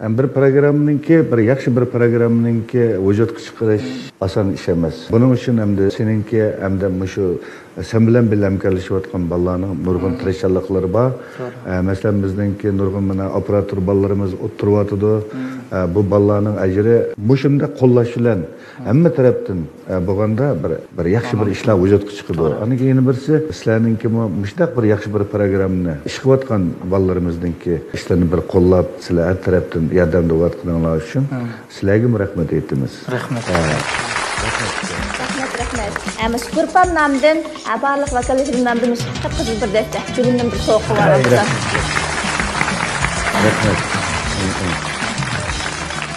ئەمدى بىر پروگراممىنىڭكى، بىر ياخشى بىر پروگراممىنىڭكى ۋۇجۇدقا چىقىرىش ئاسان ئىش ئەمەس. بۇنىڭ ئۈچۈن ئەمدى سېنىڭكى، ئەمدى مۇشۇ سەن بىلەن بىللە ھەمكارلىشىۋاتقان بالىلارنىڭ نۇرغۇن تىرىشچانلىقلىرى بار. ئە، مەسىلەن، بىزنىڭكى نۇرغۇن مانا ئوپېراتور بالىلىرىمىز ئولتۇرۇۋاتىدۇ. ئە، بۇ بالىلارنىڭ ئەجرى مۇشۇنداق قوللاش بىلەن ھەممە تەرەپتىن، ئە، بولغاندا بىر، بىر ياخشى بىر ئىشلار ۋۇجۇدقا چىقىدۇ. ئاندىن كېيىن يەنە بىرسى، سىلەرنىڭكىمۇ مۇشۇنداق بىر ياخشى بىر پروگراممىنى ئىشقىۋاتقان بالىلىرىمىزنىڭكى ئىشلىرىنى بىر قوللاپ، سىلەر ھەر تەرەپتىن ياردەمدە بولۇۋاتقىنىڭلار ئۈچۈن سىلەرگىمۇ رەھمەت ئېيتىمىز. رەھمەت. ھە. رەھمەت، رەھمەت. ئە، مۇشۇ گۇرۇپپام نامىدىن، ئە، بارلىق ۋوكال ئېكىپىم نامىدىن مۇشۇ قىپقىزىل بىر دەستە گۈلۈمنىڭ بىر سوۋغىسى بار. ھەي، بولسا. رەھمەت. رەھمەت.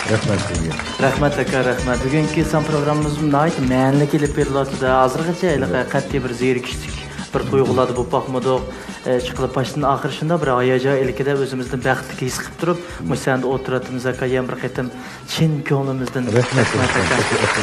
رەھمەت سىزگە. رەھمەت ئاكا، رەھمەت. بۈگۈنكى سان پروگراممىمىزمۇ ناھايىتى مەنىلىك ئېلىپ بېرىلىۋاتىدۇ. ھازىرغىچە ھېلىقى قەتئىي بىر زېرىكىشلىك بىر تۇيغۇلاردا بولۇپ باقمىدۇق. ئە، ئىشقىلىپ باشتىن ئاخىر شۇنداق بىر ھاياجان ئىلكىدە ئۆزىمىزنى بەختلىك ھېس قىلىپ تۇرۇپ، مۇشۇ سەھنىدە ئولتۇرۇۋاتىمىز ئاكا. يەنە بىر قېتىم چىن كۆڭلىمىزدىن رەھمەت، رەھمەت ئاكا.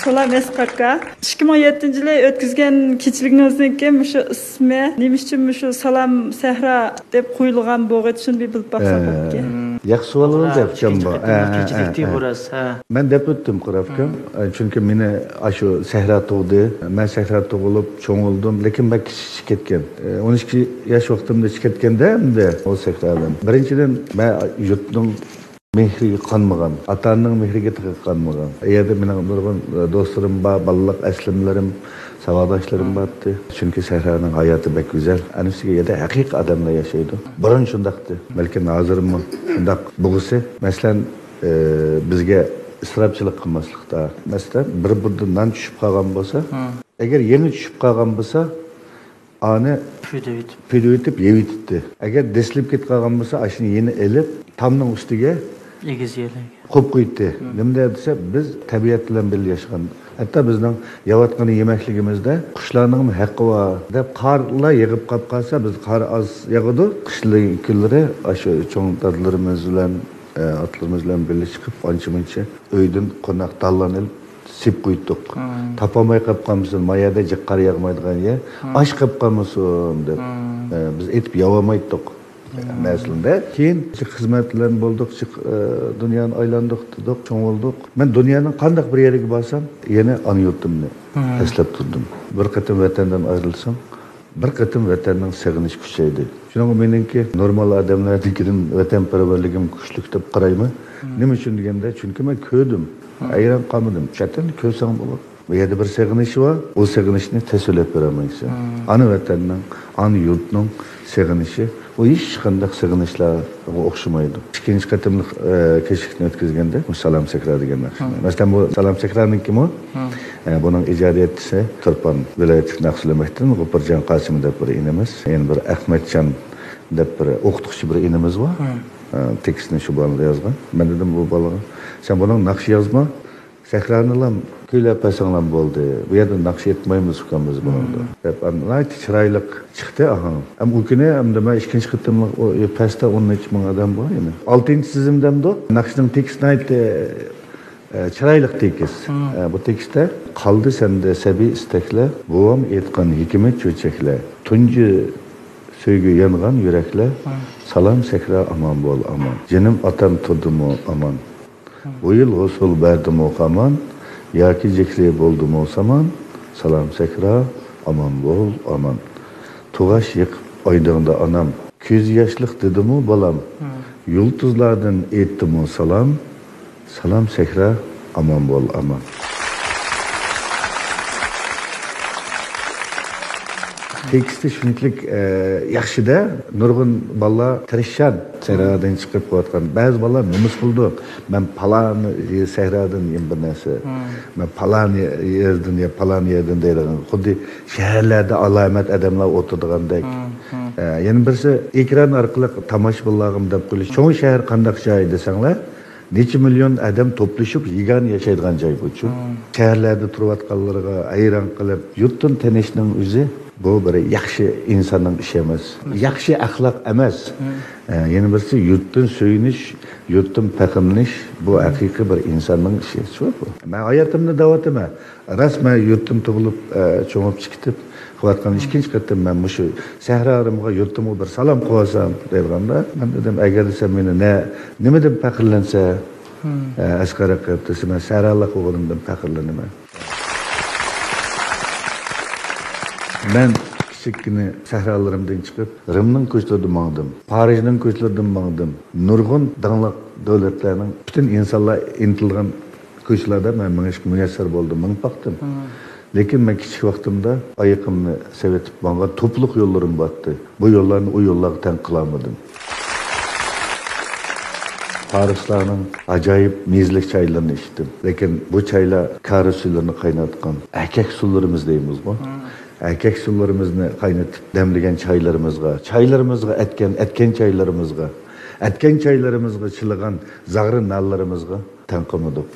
سالام ئەسقەر ئاكا. ئىككى مىڭ يەتتىنچى يىلى ئۆتكۈزگەن كېچىلىكىڭىزنىڭكى مۇشۇ ئىسمى نېمە ئۈچۈن مۇشۇ سالام سەھرا دەپ قويۇلغان بولغىيدى، شۇنى بىر بىلىپ باقساق بوپتىكەن. ياخشى سوئال بولدى ئۇكام بۇ. كېچىلىكتى بۇ راست، ھە. مەن دەپ ئۆتتۈم قۇراپكام. ئە، چۈنكى مېنى ئاشۇ سەھرا تۇغدى. مەن سەھرا تۇغۇلۇپ چوڭ بولدۇم، لېكىن مەن كىچىك چىقىپ كەتكەن. ئە، ئون ئىككى ياش ۋاقتىمدا چىقىپ كەتكەندە ئەمدى ئۇ سەھرادىن. بىرىنچىدىن، مەن يۇرتنىڭ مېھرىگە قانمىغان، ئاتا-ئانىنىڭ مېھرىگە تېخى قانمىغان. ئۇ يەردە مېنىڭ نۇرغۇن، ئە، دوستلىرىم بار، بالىلىق ئەسلىمىلىرىم، ساۋاقداشلىرىم بارتى. چۈنكى سەھرانىڭ ھاياتى بەك گۈزەل. ئەنە شۇ يەردە ھەقىقىي ئادەملەر ياشايدۇ. بۇرۇن شۇنداقتى. بەلكىم ھازىرمۇ شۇنداق بولغۇسى. مەسىلەن، ئە، بىزگە ئىسراپچىلىق قىلماسلىقتا. مەسىلەن، بىر بۇردا نان چۈشۈپ قالغان بولسا، ئەگەر يەنە چۈشۈپ قالغان بولسا، ئانى پۈدۈۋېتىپ. پۈدۈۋېتىپ يەۋېتىتتى. ئەگەر دېسىلىپ كېتىپ قالغان بولسا، ئاشۇنى يەنە ئېلىپ، تامنىڭ ئۈستىگە ئېگىز يەرلەرگە قويۇپ قويدى. نېمىندە دېسە، بىز تەبىئەت بىلەن بىللە ياشىغان. ھەتتا بىزنىڭ يەۋاتقان يېمەكلىكىمىزدە قۇشلارنىڭمۇ ھەققى بار دەپ، قارلار يېغىپ قاپ قالسا، بىز قار ئاز ياغىدۇ. قىشلىق كۈنلىرى ئاشۇ چوڭ دادىلىرىمىز بىلەن، ئە، ئاتىلىرىمىز بىلەن بىللە چىقىپ، ئانچە-مۇنچە ئۆيدىن قوناق داللان ئېلىپ سېلىپ قوياتتۇق. تاپالماي قاپ قالمىسۇن، ما يەردە جىق قار ياغمايدىغان يەر، ئاچ قاپ قالمىسۇن دەپ، ئە، بىز ئېتىپ يەۋالمايتتۇق. مەسىلىدە. كېيىن خىزمەت بىلەن بولدۇق، جىق، ئە، دۇنيانى ئايلاندۇق، تۇردۇق، چوڭ بولدۇق. مەن دۇنيانىڭ قانداق بىر يېرىگە بارسام، يەنە ئانا يۇرتۇمنى ئەسلەپ تۇردۇم. بىر قېتىم ۋەتەندىن ئايرىلساڭ، بىر قېتىم ۋەتەننىڭ سېغىنىشى كۈچەيدى. شۇنىڭغا مېنىڭكى نورمال ئادەملەردىكىدىن ۋەتەنپەرۋەرلىكىم كۈچلۈك دەپ قارايمەن. نېمە ئۈچۈن دېگەندە، چۈنكى مەن كۆردۈم. ھەيران قالمىدىم. چەت ئەلنى كۆرسەڭ بولىدۇ. بۇ يەردە بىر سېغىنىش بار، ئۇ سېغىنىشنى تەسۋىرلەپ بېرەلمەيسەن. ئانا ۋەتەننىڭ، ئانا يۇرتنىڭ سېغىنىشى بۇ ھېچقانداق سېغىنىشلارغا ئوخشىمايدۇ. ئىككىنچى قېتىملىق، ئە، كەچلىكنى ئۆتكۈزگەندە، بۇ سالام سەھرا دېگەن ناخشىنى. مەسىلەن، بۇ سالام سەھرانىڭكىمۇ، ئە، بۇنىڭ ئىجادىيەتچىسى تۇرپان ۋىلايەتلىك ناخشا ئۆمەكتىن غوپۇرجان قاسىم دەپ بىر ئىنىمىز، يەنە بىر ئەخمەتجان دەپ بىر ئوقۇتقۇچى بىر ئىنىمىز بار. ئە، تېكىستنى شۇ بالىغا يازغان. مەن دېدىم بۇ بالىغا، سەن بۇنىڭ ناخشا يازما، سەھرانىلام كۈيلەپ بەرسەڭلام بولدى. بۇ يەردە ناخشا ئېيتمايمىز ئۇكام بىز بۇنىڭدا، دەپ، ئەم، ناھايىتى چىرايلىق چىقتى ئاھاڭ. ئەم، ئۇ كۈنى ئەمدى مەن ئىككىنچى قېتىملىق ئۇ، ئە، پەستە ئون نەچچە مىڭ ئادەم بار يەنە. ئالتىنچى تىزىمدەمدۇ. ناخشىنىڭ تېكىستى ناھايىتى، ئە، چىرايلىق تېكىست. ئە، بۇ تېكىستتە: «قالدى سەندە سەبىي ئىستەكلەر، بوۋام ئېيتقان ھېكمەت چۆچەكلەر، تۇنجى سۆيگۈ يانغان يۈرەكلەر، سالام سەھرا، ئامان بول، ئامان. جېنىم ئاتام تۇردىمۇ ئامان.» بۇ يىل ھوسۇل بەردىمۇ خامان، ياكى جېھلى بولدىمۇ سامان، سالام سەھرا، ئامان بول، ئامان. تۇغاش يېقىپ ئايدىڭدا ئانام، كۆز ياشلىق دېدىمۇ بالام، يۇلتۇزلاردىن ئېيتتىمۇ سالام، سالام سەھرا، ئامان بول، ئامان. تېكىستى شۇنچىلىك، ئە، ياخشىدە، نۇرغۇن بالىلار تىرىشچان سەھرادىن چىقىپ قىلىۋاتقان. بەزى بالىلار نومۇس قىلىدۇ. مەن پالان سەھرادىن يەنە بىر نەرسە. مەن پالان يەردىن يا پالان يەردىن دەيدىغان. خۇددى شەھەرلەردە ئالامەت ئادەملەر ئولتۇرىدىغاندەك. ئە، يەنە بىرسى ئېكران ئارقىلىق تاماشىبىنلارغىمۇ دەپ قويۇش. چوڭ شەھەر قانداق جاي دېسەڭلار، نەچچە مىليون ئادەم توپلىشىپ يېگانە ياشايدىغان جاي بۇچۇ. شەھەرلەردە تۇرۇۋاتقانلىرىغا ھەيران قېلىپ، يۇرتتىن تېنىشنىڭ ئۆزى بۇ بىر ياخشى ئىنساننىڭ ئىشى ئەمەس. ياخشى ئەخلاق ئەمەس. ئە، يەنە بىرسى يۇرتتىن سۆيۈنۈش، يۇرتتىن پەخىرلىنىش، بۇ ھەقىقىي بىر ئىنساننىڭ ئىشى. شۇ بۇ. مەن ھاياتىمدا دەۋاتىمەن. راست، مەن يۇرتتىن تۇغۇلۇپ، ئە، چوڭىيىپ چىقىپ قىلىۋاتقان ئىككىنچى قېتىم مەن مۇشۇ سەھرا ئارىمغا، يۇرتۇمغا بىر سالام قىلىۋالسام دەيدىغاندا، مەن دېدىم، ئەگەر سەن مېنى نە، نېمىدىن پەخىرلەنسە، ئە، ئەسقەر ئاكا دېسە، مەن سەھرالىق بولغىنىمدىن پەخىرلىنىمەن. مەن كىچىككىنە سەھرالىرىمدىن چىقىپ، رىمنىڭ كوچىلىرىدا ماڭدىم، پارىژنىڭ كوچىلىرىدا ماڭدىم. نۇرغۇن داڭلىق دۆلەتلەرنىڭ پۈتۈن ئىنسانلار ئىنتىلغان كوچىلاردا مەن مېڭىشقا مۇيەسسەر بولدۇم، مېڭىپ باقتىم. لېكىن مەن كىچىك ۋاقتىمدا ئايىقىمنى سېۋىتىپ ماڭغان توپىلىق يوللىرىم بارتتى. بۇ يوللارنى ئۇ يوللارغا تەڭ قىلالمىدىم. پارسلارنىڭ ئاجايىپ مېزىلىك چايلىرىنى ئىچتىم. لېكىن بۇ چايلار كارى سۇلىرىنى قايناتقان ئەركەك سۇلىرىمىز دەيمىزغۇ. ئەركەك سۇلىرىمىزنى قاينىتىپ دەملىگەن چايلىرىمىزغا، چايلىرىمىزغا ئەتكەن، ئەتكەن چايلىرىمىزغا، ئەتكەن چايلىرىمىزغا چىلىغان زاغرا نانلىرىمىزغا تەڭ قىلمىدۇق.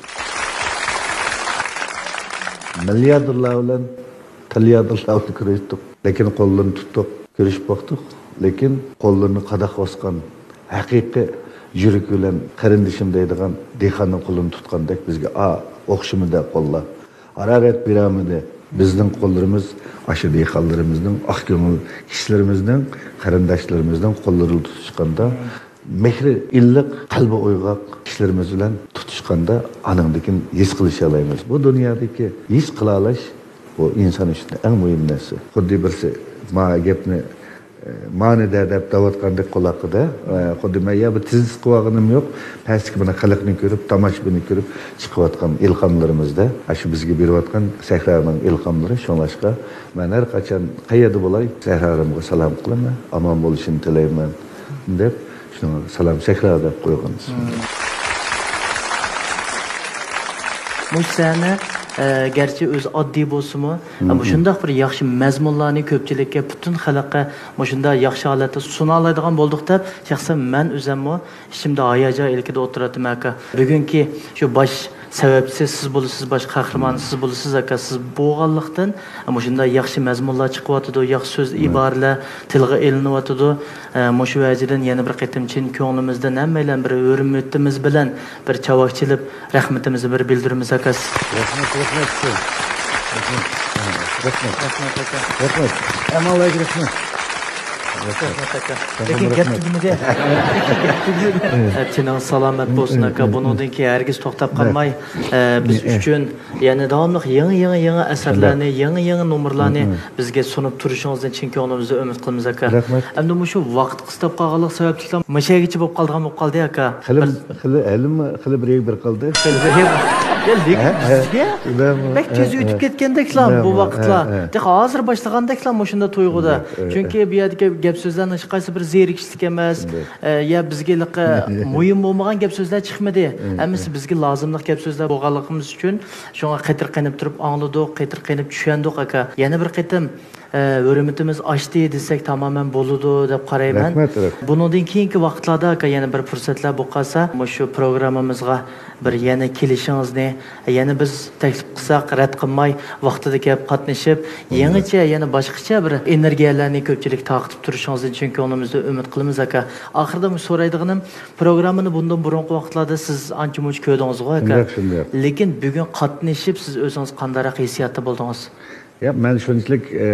مىلياردېرلار بىلەن تىلياردېرلار بىلەن كۆرۈشتۇق. لېكىن قوللىرىنى تۇتتۇق، كۆرۈشۈپ باقتۇق. لېكىن قوللىرىنى قاداق باسقان، ھەقىقىي يۈرىكى بىلەن قېرىندىشىم دەيدىغان دېھقاننىڭ قولىنى تۇتقاندەك بىزگە ئا، ئوخشىمىدى قوللار. ھارارەت بېرەلمىدى. بىزنىڭ قوللىرىمىز ئاشۇ دېھقانلىرىمىزنىڭ، ئاق كۆڭۈل كىشىلىرىمىزنىڭ، قېرىنداشلىرىمىزنىڭ قوللىرىنى تۇتۇشقاندا، مېھرى ئىللىق، قەلبى ئويغاق كىشىلىرىمىز بىلەن تۇتۇشقاندا، ئانىڭدىن كېيىن ھېس قىلىشالايمىز. بۇ دۇنيادىكى ھېس قىلالاش، بۇ ئىنسان ئۈچۈن ئەڭ مۇھىم نەرسە. خۇددى بىرسى ما گەپنى، ئە، مانىدە دەپ دەۋاتقاندەك قۇلاققا-دە، ئە، خۇددى مەن يا بىر تېزىس قىلىۋالغىنىم يوق، پەستىكى مانا خەلقنى كۆرۈپ، تاماشىبىننى كۆرۈپ چىقىۋاتقان ئىلھاملىرىمىزدا، ئاشۇ بىزگە بېرىۋاتقان سەھرانىڭ ئىلھاملىرى. شۇڭلاشقا، مەن ھەر قاچان قەيەردە بولاي، سەھرا ئارىمغا سالام قىلىمەن، ئامان بولۇشىنى تىلەيمەن، دەپ، شۇنىڭغا سالام سەھرا دەپ قويغان ئىسمىم. مۇشۇ سەھنە، ئە، گەرچە ئۆزى ئاددىي بولسىمۇ، ئە، مۇشۇنداق بىر ياخشى مەزمۇنلارنى كۆپچىلىككە، پۈتۈن خەلققە مۇشۇنداق ياخشى ھالەتتە سۇنالايدىغان بولدۇق دەپ، شەخسەن مەن ئۆزەممۇ ئىچىمدە ھاياجان ئىلكىدە ئولتۇراتتىم، ئاكا. بۈگۈنكى شۇ باش سەۋەبچىسى سىز بولىسىز، باش قەھرىمانى سىز بولىسىز، ئاكا. سىز بولغانلىقتىن، مۇشۇنداق ياخشى مەزمۇنلار چىقىۋاتىدۇ، ياخشى سۆز، ئىبارىلەر تىلغا ئېلىنىۋاتىدۇ. ئە، مۇشۇ ۋەجىدىن يەنە بىر قېتىم چىن كۆڭلىمىزدىن ھەممەيلەن بىر ھۆرمىتىمىز بىلەن بىر چاۋاك چېلىپ، رەھمىتىمىزنى بىر بىلدۈرىمىز، ئاكا. رەھمەت، رەھمەت. رەھمەت. رەھمەت. رەھمەت، ئاكا. رەھمەت. ئەمما ئالايىك رەھمەت. رەھمەت، ئاكا. لېكىن گەپ تۈگىمىدى. گەپ تۈگىمىدى. ئە، تېنىڭىز سالامەت بولسۇن، ئاكا. بۇنىڭدىن كېيىن ھەرگىز توختاپ قالماي، ئە، بىز ئۈچۈن يەنە داۋاملىق يېڭى، يېڭى، يېڭى ئەسەرلەرنى، يېڭى، يېڭى نومۇرلارنى بىزگە سۇنۇپ تۇرۇشىڭىزنى چىن كۆڭلىمىزدىن ئۈمىد قىلىمىز، ئاكا. رەھمەت. ئەمدى مۇشۇ ۋاقىت قىستاپ قالغانلىق سەۋەبلىكلا مۇشۇ يەرگىچە بولۇپ قالىدىغان بولۇپ قالدى، ئاكا. خېلى، بىر خېلى، ھېلىمۇ خېلى بىر يەرگە بېرىپ قالدى. خېلى بىر يەر. لېكىن بىزگە بەك تېز ئۆتۈپ كەتكەندەكلا بۇ ۋاقىتلار. تېخى ھازىر باشلىغاندەكلا مۇشۇنداق تۇيغۇدا. چۈنكى بۇ يەردىكى گەپ سۆزلەرنىڭ ھېچقايسى بىر زېرىكىشلىك ئەمەس. ئە، يا بىزگە ھېلىقى مۇھىم بولمىغان گەپ سۆزلەر چىقمىدى. ھەممىسى بىزگە لازىملىق گەپ سۆزلەر بولغانلىقىمىز ئۈچۈن شۇڭا قېتىرقىنىپ تۇرۇپ ئاڭلىدۇق، قېتىرقىنىپ چۈشەندۇق ئاكا. يەنە بىر قېتىم، ئە، ھۆرمىتىمىز ئاشتى دېسەك تامامەن بولىدۇ دەپ قارايمەن. رەھمەت، رەھمەت. بۇنىڭدىن كېيىنكى ۋاقىتلاردا ئاكا يەنە بىر پۇرسەتلەر بولۇپ قالسا مۇشۇ پروگراممىمىزغا بىر يەنە كېلىشىڭىزنى، يەنە بىز تەكلىپ قىلساق رەت قىلماي، ۋاقتىدا كېلىپ قاتنىشىپ، يېڭىچە، يەنە باشقىچە بىر ئېنېرگىيەلەرنى كۆپچىلىك تارقىتىپ تۇرۇشىڭىزنى چىن كۆڭلىمىزدىن ئۈمىد قىلىمىز، ئاكا. ئاخىرىدا مۇشۇ سورايدىغىنىم، پروگراممىنى بۇندىن بۇرۇنقى ۋاقىتلاردا سىز ئانچە-مۇنچە كۆردىڭىزغۇ، ئاكا. شۇنداق، شۇنداق. لېكىن بۈگۈن قاتنىشىپ، سىز ئۆزىڭىز قانداقراق ھېسسىياتتا بولدىڭىز؟ ياق، مەن شۇنچىلىك، ئە،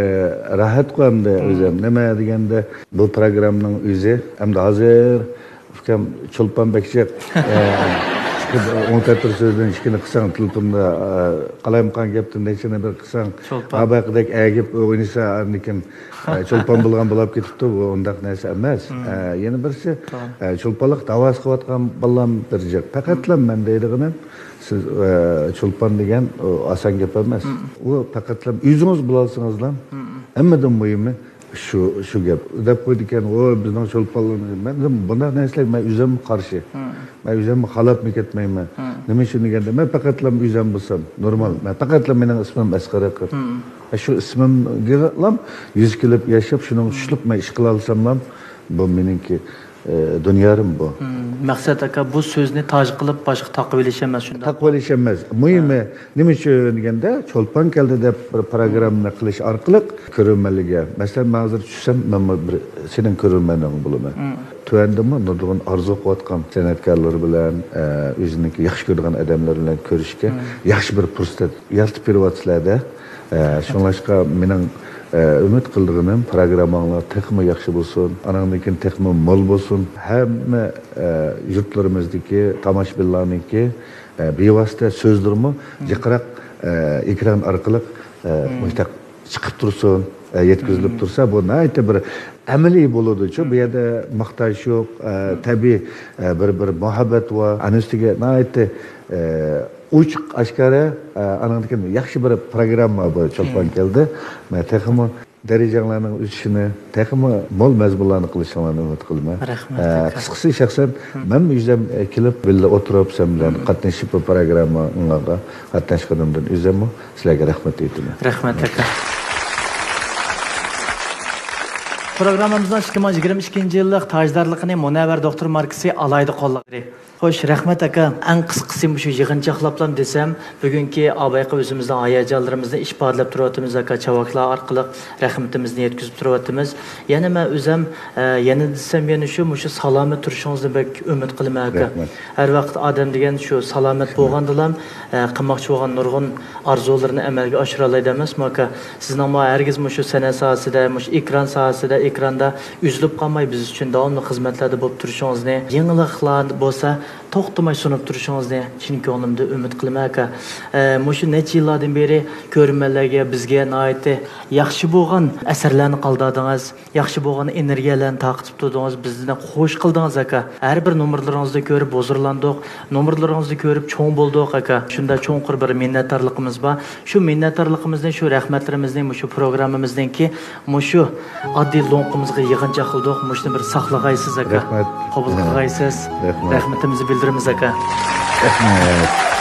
راھەتقۇ ئەمدى ئۆزۈم. نېمە دېگەندە، بۇ پروگراممىنىڭ ئۆزى، ئەمدى ھازىر ئۇكام چولپان بەك جىق، ئە، ئىككى، ئوڭ تەتۈر سۆزدىن ئىككىنى قىلساڭ، تېلېفوندا، ئە، قالايمىقان گەپتىن نەچچىنى بىر قىلساڭ، ھا، بايىقىدەك ئەگىپ ئوينىسا، ئاندىن كېيىن، ئە، چولپان بولغان بولاپ كېتىپتۇ، بۇ ئۇنداق نەرسە ئەمەس. ئە، يەنە بىرسى، ئە، چولپانلىق داۋاسى قىلىۋاتقان بالام بىر جىق. پەقەتلا مەن دەيدىغىنىم، سىز، ئە، چولپان دېگەن، ئۇ ئاسان گەپ ئەمەس. ئۇ پەقەتلا ئۆزىڭىز بولالىسىڭىزلا، ھەممىدىن مۇھىمى شۇ، شۇ گەپ. دەپ قويىدىكەن، «ئۇ بىزنىڭ چولپانلىرىمىز.» مەن بۇنداق نەرسىلەرگە مەن ئۆزۈممۇ قارشى. مەن ئۆزۈممۇ خالاپمۇ كەتمەيمەن. نېمە ئۈچۈن دېگەندە، مەن پەقەتلا ئۆزۈم بولسام، نورمال. مەن پەقەتلا مېنىڭ ئىسمىم ئەسقەر ئاكا. شۇ ئىسمىمگىلا يۈز كېلىپ ياشاپ، شۇنىڭغا چۈشىنىپ مەن ئىش قىلالىساملا، بۇ مېنىڭكى، ئە، دۇنيارىم بۇ. مەقسەت ئاكا، بۇ سۆزنى تاج قىلىپ باشقا تاقىۋېلىش ئەمەس، شۇنداق؟ تاقىۋېلىش ئەمەس. مۇھىمى، نېمە ئۈچۈن دېگەندە، چولپان كەلدى دەپ بىر پروگراممىنى قىلىش ئارقىلىق كۆرۈرمەنلەرگە، مەسىلەن، مەن ھازىر چۈشسەم، مەنمۇ بىر سېنىڭ كۆرۈرمەنلىرىڭ بولىمەن. تۆۋەندىمۇ نۇرغۇن ئارزۇ قىلىۋاتقان سەنئەتكارلار بىلەن، ئە، ئۆزىنىڭكى ياخشى كۆرىدىغان ئادەملەر بىلەن كۆرۈشكە ياخشى بىر پۇرسەت يارىتىپ بېرىۋاتىسىلەر-دە. ئە، شۇڭلاشقا مېنىڭ، ئە، ئۈمىد قىلىدىغىنىم، پروگرامماڭلار تېخىمۇ ياخشى بولسۇن، ئانىڭدىن كېيىن تېخىمۇ مول بولسۇن. ھەممە، ئە، يۇرتلىرىمىزدىكى تاماشىبىنلارنىڭكى، ئە، بىۋاسىتە سۆزلىرىمۇ جىقراق، ئە، ئېكران ئارقىلىق، ئە، مۇشتاق چىقىپ تۇرسۇن، ئە، يەتكۈزۈلۈپ تۇرسا، بۇ ناھايىتى بىر ئەمەلىي بولىدۇچۇ. بۇ يەردە ماختاش يوق، ئە، تەبىئىي، ئە، بىر، بىر مۇھەببەت بار. ئانىڭ ئۈستىگە ناھايىتى، ئە، ئوچۇق، ئاشكارا، ئە، ئانىڭدىن كېيىن ياخشى بىر پروگرامما بۇ چولپان كەلدى. مەن تېخىمۇ دەرىجەڭلارنىڭ ئۆسۈشىنى، تېخىمۇ مول مەزمۇنلارنى قىلىشىڭلارنى ئۈمىد قىلىمەن. رەھمەت، ئە، ئاكا. قىسقىسى، شەخسەن مەن ئۆزۈم، ئە، كېلىپ، بىللە ئولتۇرۇپ، سەن بىلەن قاتنىشىپ، بۇ پروگرامماڭلارغا قاتناشقىنىمدىن ئۆزۈممۇ سىلەرگە رەھمەت ئېيتىمەن. رەھمەت، ئاكا. پروگراممىمىزنىڭ ئىككى مىڭ يىگىرمە ئىككىنچى يىللىق تاجدارلىقىنى مۇنەۋۋەر دوختۇر ماركىسى ئالاھىدە قوللىغىلى. خوش، رەھمەت ئاكا. ئەڭ قىسقىسى مۇشۇ يىغىنچاقلاپلام دېسەم، بۈگۈنكى ئابايقى ئۆزىمىزنىڭ ھاياجانلىرىمىزنى ئىپادىلەپ تۇرۇۋاتىمىز ئاكا، چاۋاكلار ئارقىلىق رەھمىتىمىزنى يەتكۈزۈپ تۇرۇۋاتىمىز. يەنە مەن ئۆزەم، ئە، يەنە دېسەم يەنە شۇ، مۇشۇ سالامەت تۇرۇشىڭىزنى بەك ئۈمىد قىلىمەن ئاكا. رەھمەت. ھەر ۋاقىت ئادەم دېگەن شۇ سالامەت بولغاندىلا، ئە، قىلماقچى بولغان نۇرغۇن ئارزۇلىرىنى ئەمەلگە ئاشۇرالايدۇ ئەمەسمۇ ئاكا؟ سىزنىڭمۇ ھەرگىز مۇشۇ سەنئەت ساھەسىدە، مۇشۇ ئېكران ساھەسىدە، ئېكراندا ئۈزۈلۈپ قالماي بىز ئۈچۈن داۋاملىق خىزمەتلەردە بولۇپ تۇرۇشىڭىزنى، يېڭىلىقلار بولسا توختىماي سۇنۇپ تۇرۇشىڭىزنى چىن كۆڭلۈمدىن ئۈمىد قىلىمەن ئاكا. ئە، مۇشۇ نەچچە يىللاردىن بېرى كۆرۈرمەنلەرگە، بىزگە ناھايىتى ياخشى بولغان ئەسەرلەرنى قالدۇردىڭىز، ياخشى بولغان ئېنېرگىيەلەرنى تارقىتىپ تۇردىڭىز، بىزنى خوش قىلدىڭىز ئاكا. ھەر بىر نومۇرلىرىڭىزنى كۆرۈپ ھۇزۇرلاندۇق، نومۇرلىرىڭىزنى كۆرۈپ چوڭ بولدۇق ئاكا. شۇنداق چوڭقۇر بىر مىننەتدارلىقىمىز بار. شۇ مىننەتدارلىقىمىزنى، شۇ رەھمەتلىرىمىزنى مۇشۇ پروگراممىمىزنىڭكى مۇشۇ ئاددىي لوڭقىمىزغا يىغىنچاقلىدۇق. مۇشۇنى بىر ساقلىغايسىز ئاكا. رەھمەت. قوبۇل قىلغايسىز. رەھمەت. رەھمىتىمىزنى بىلدۈرىمىز ئاكا. رەھمەت.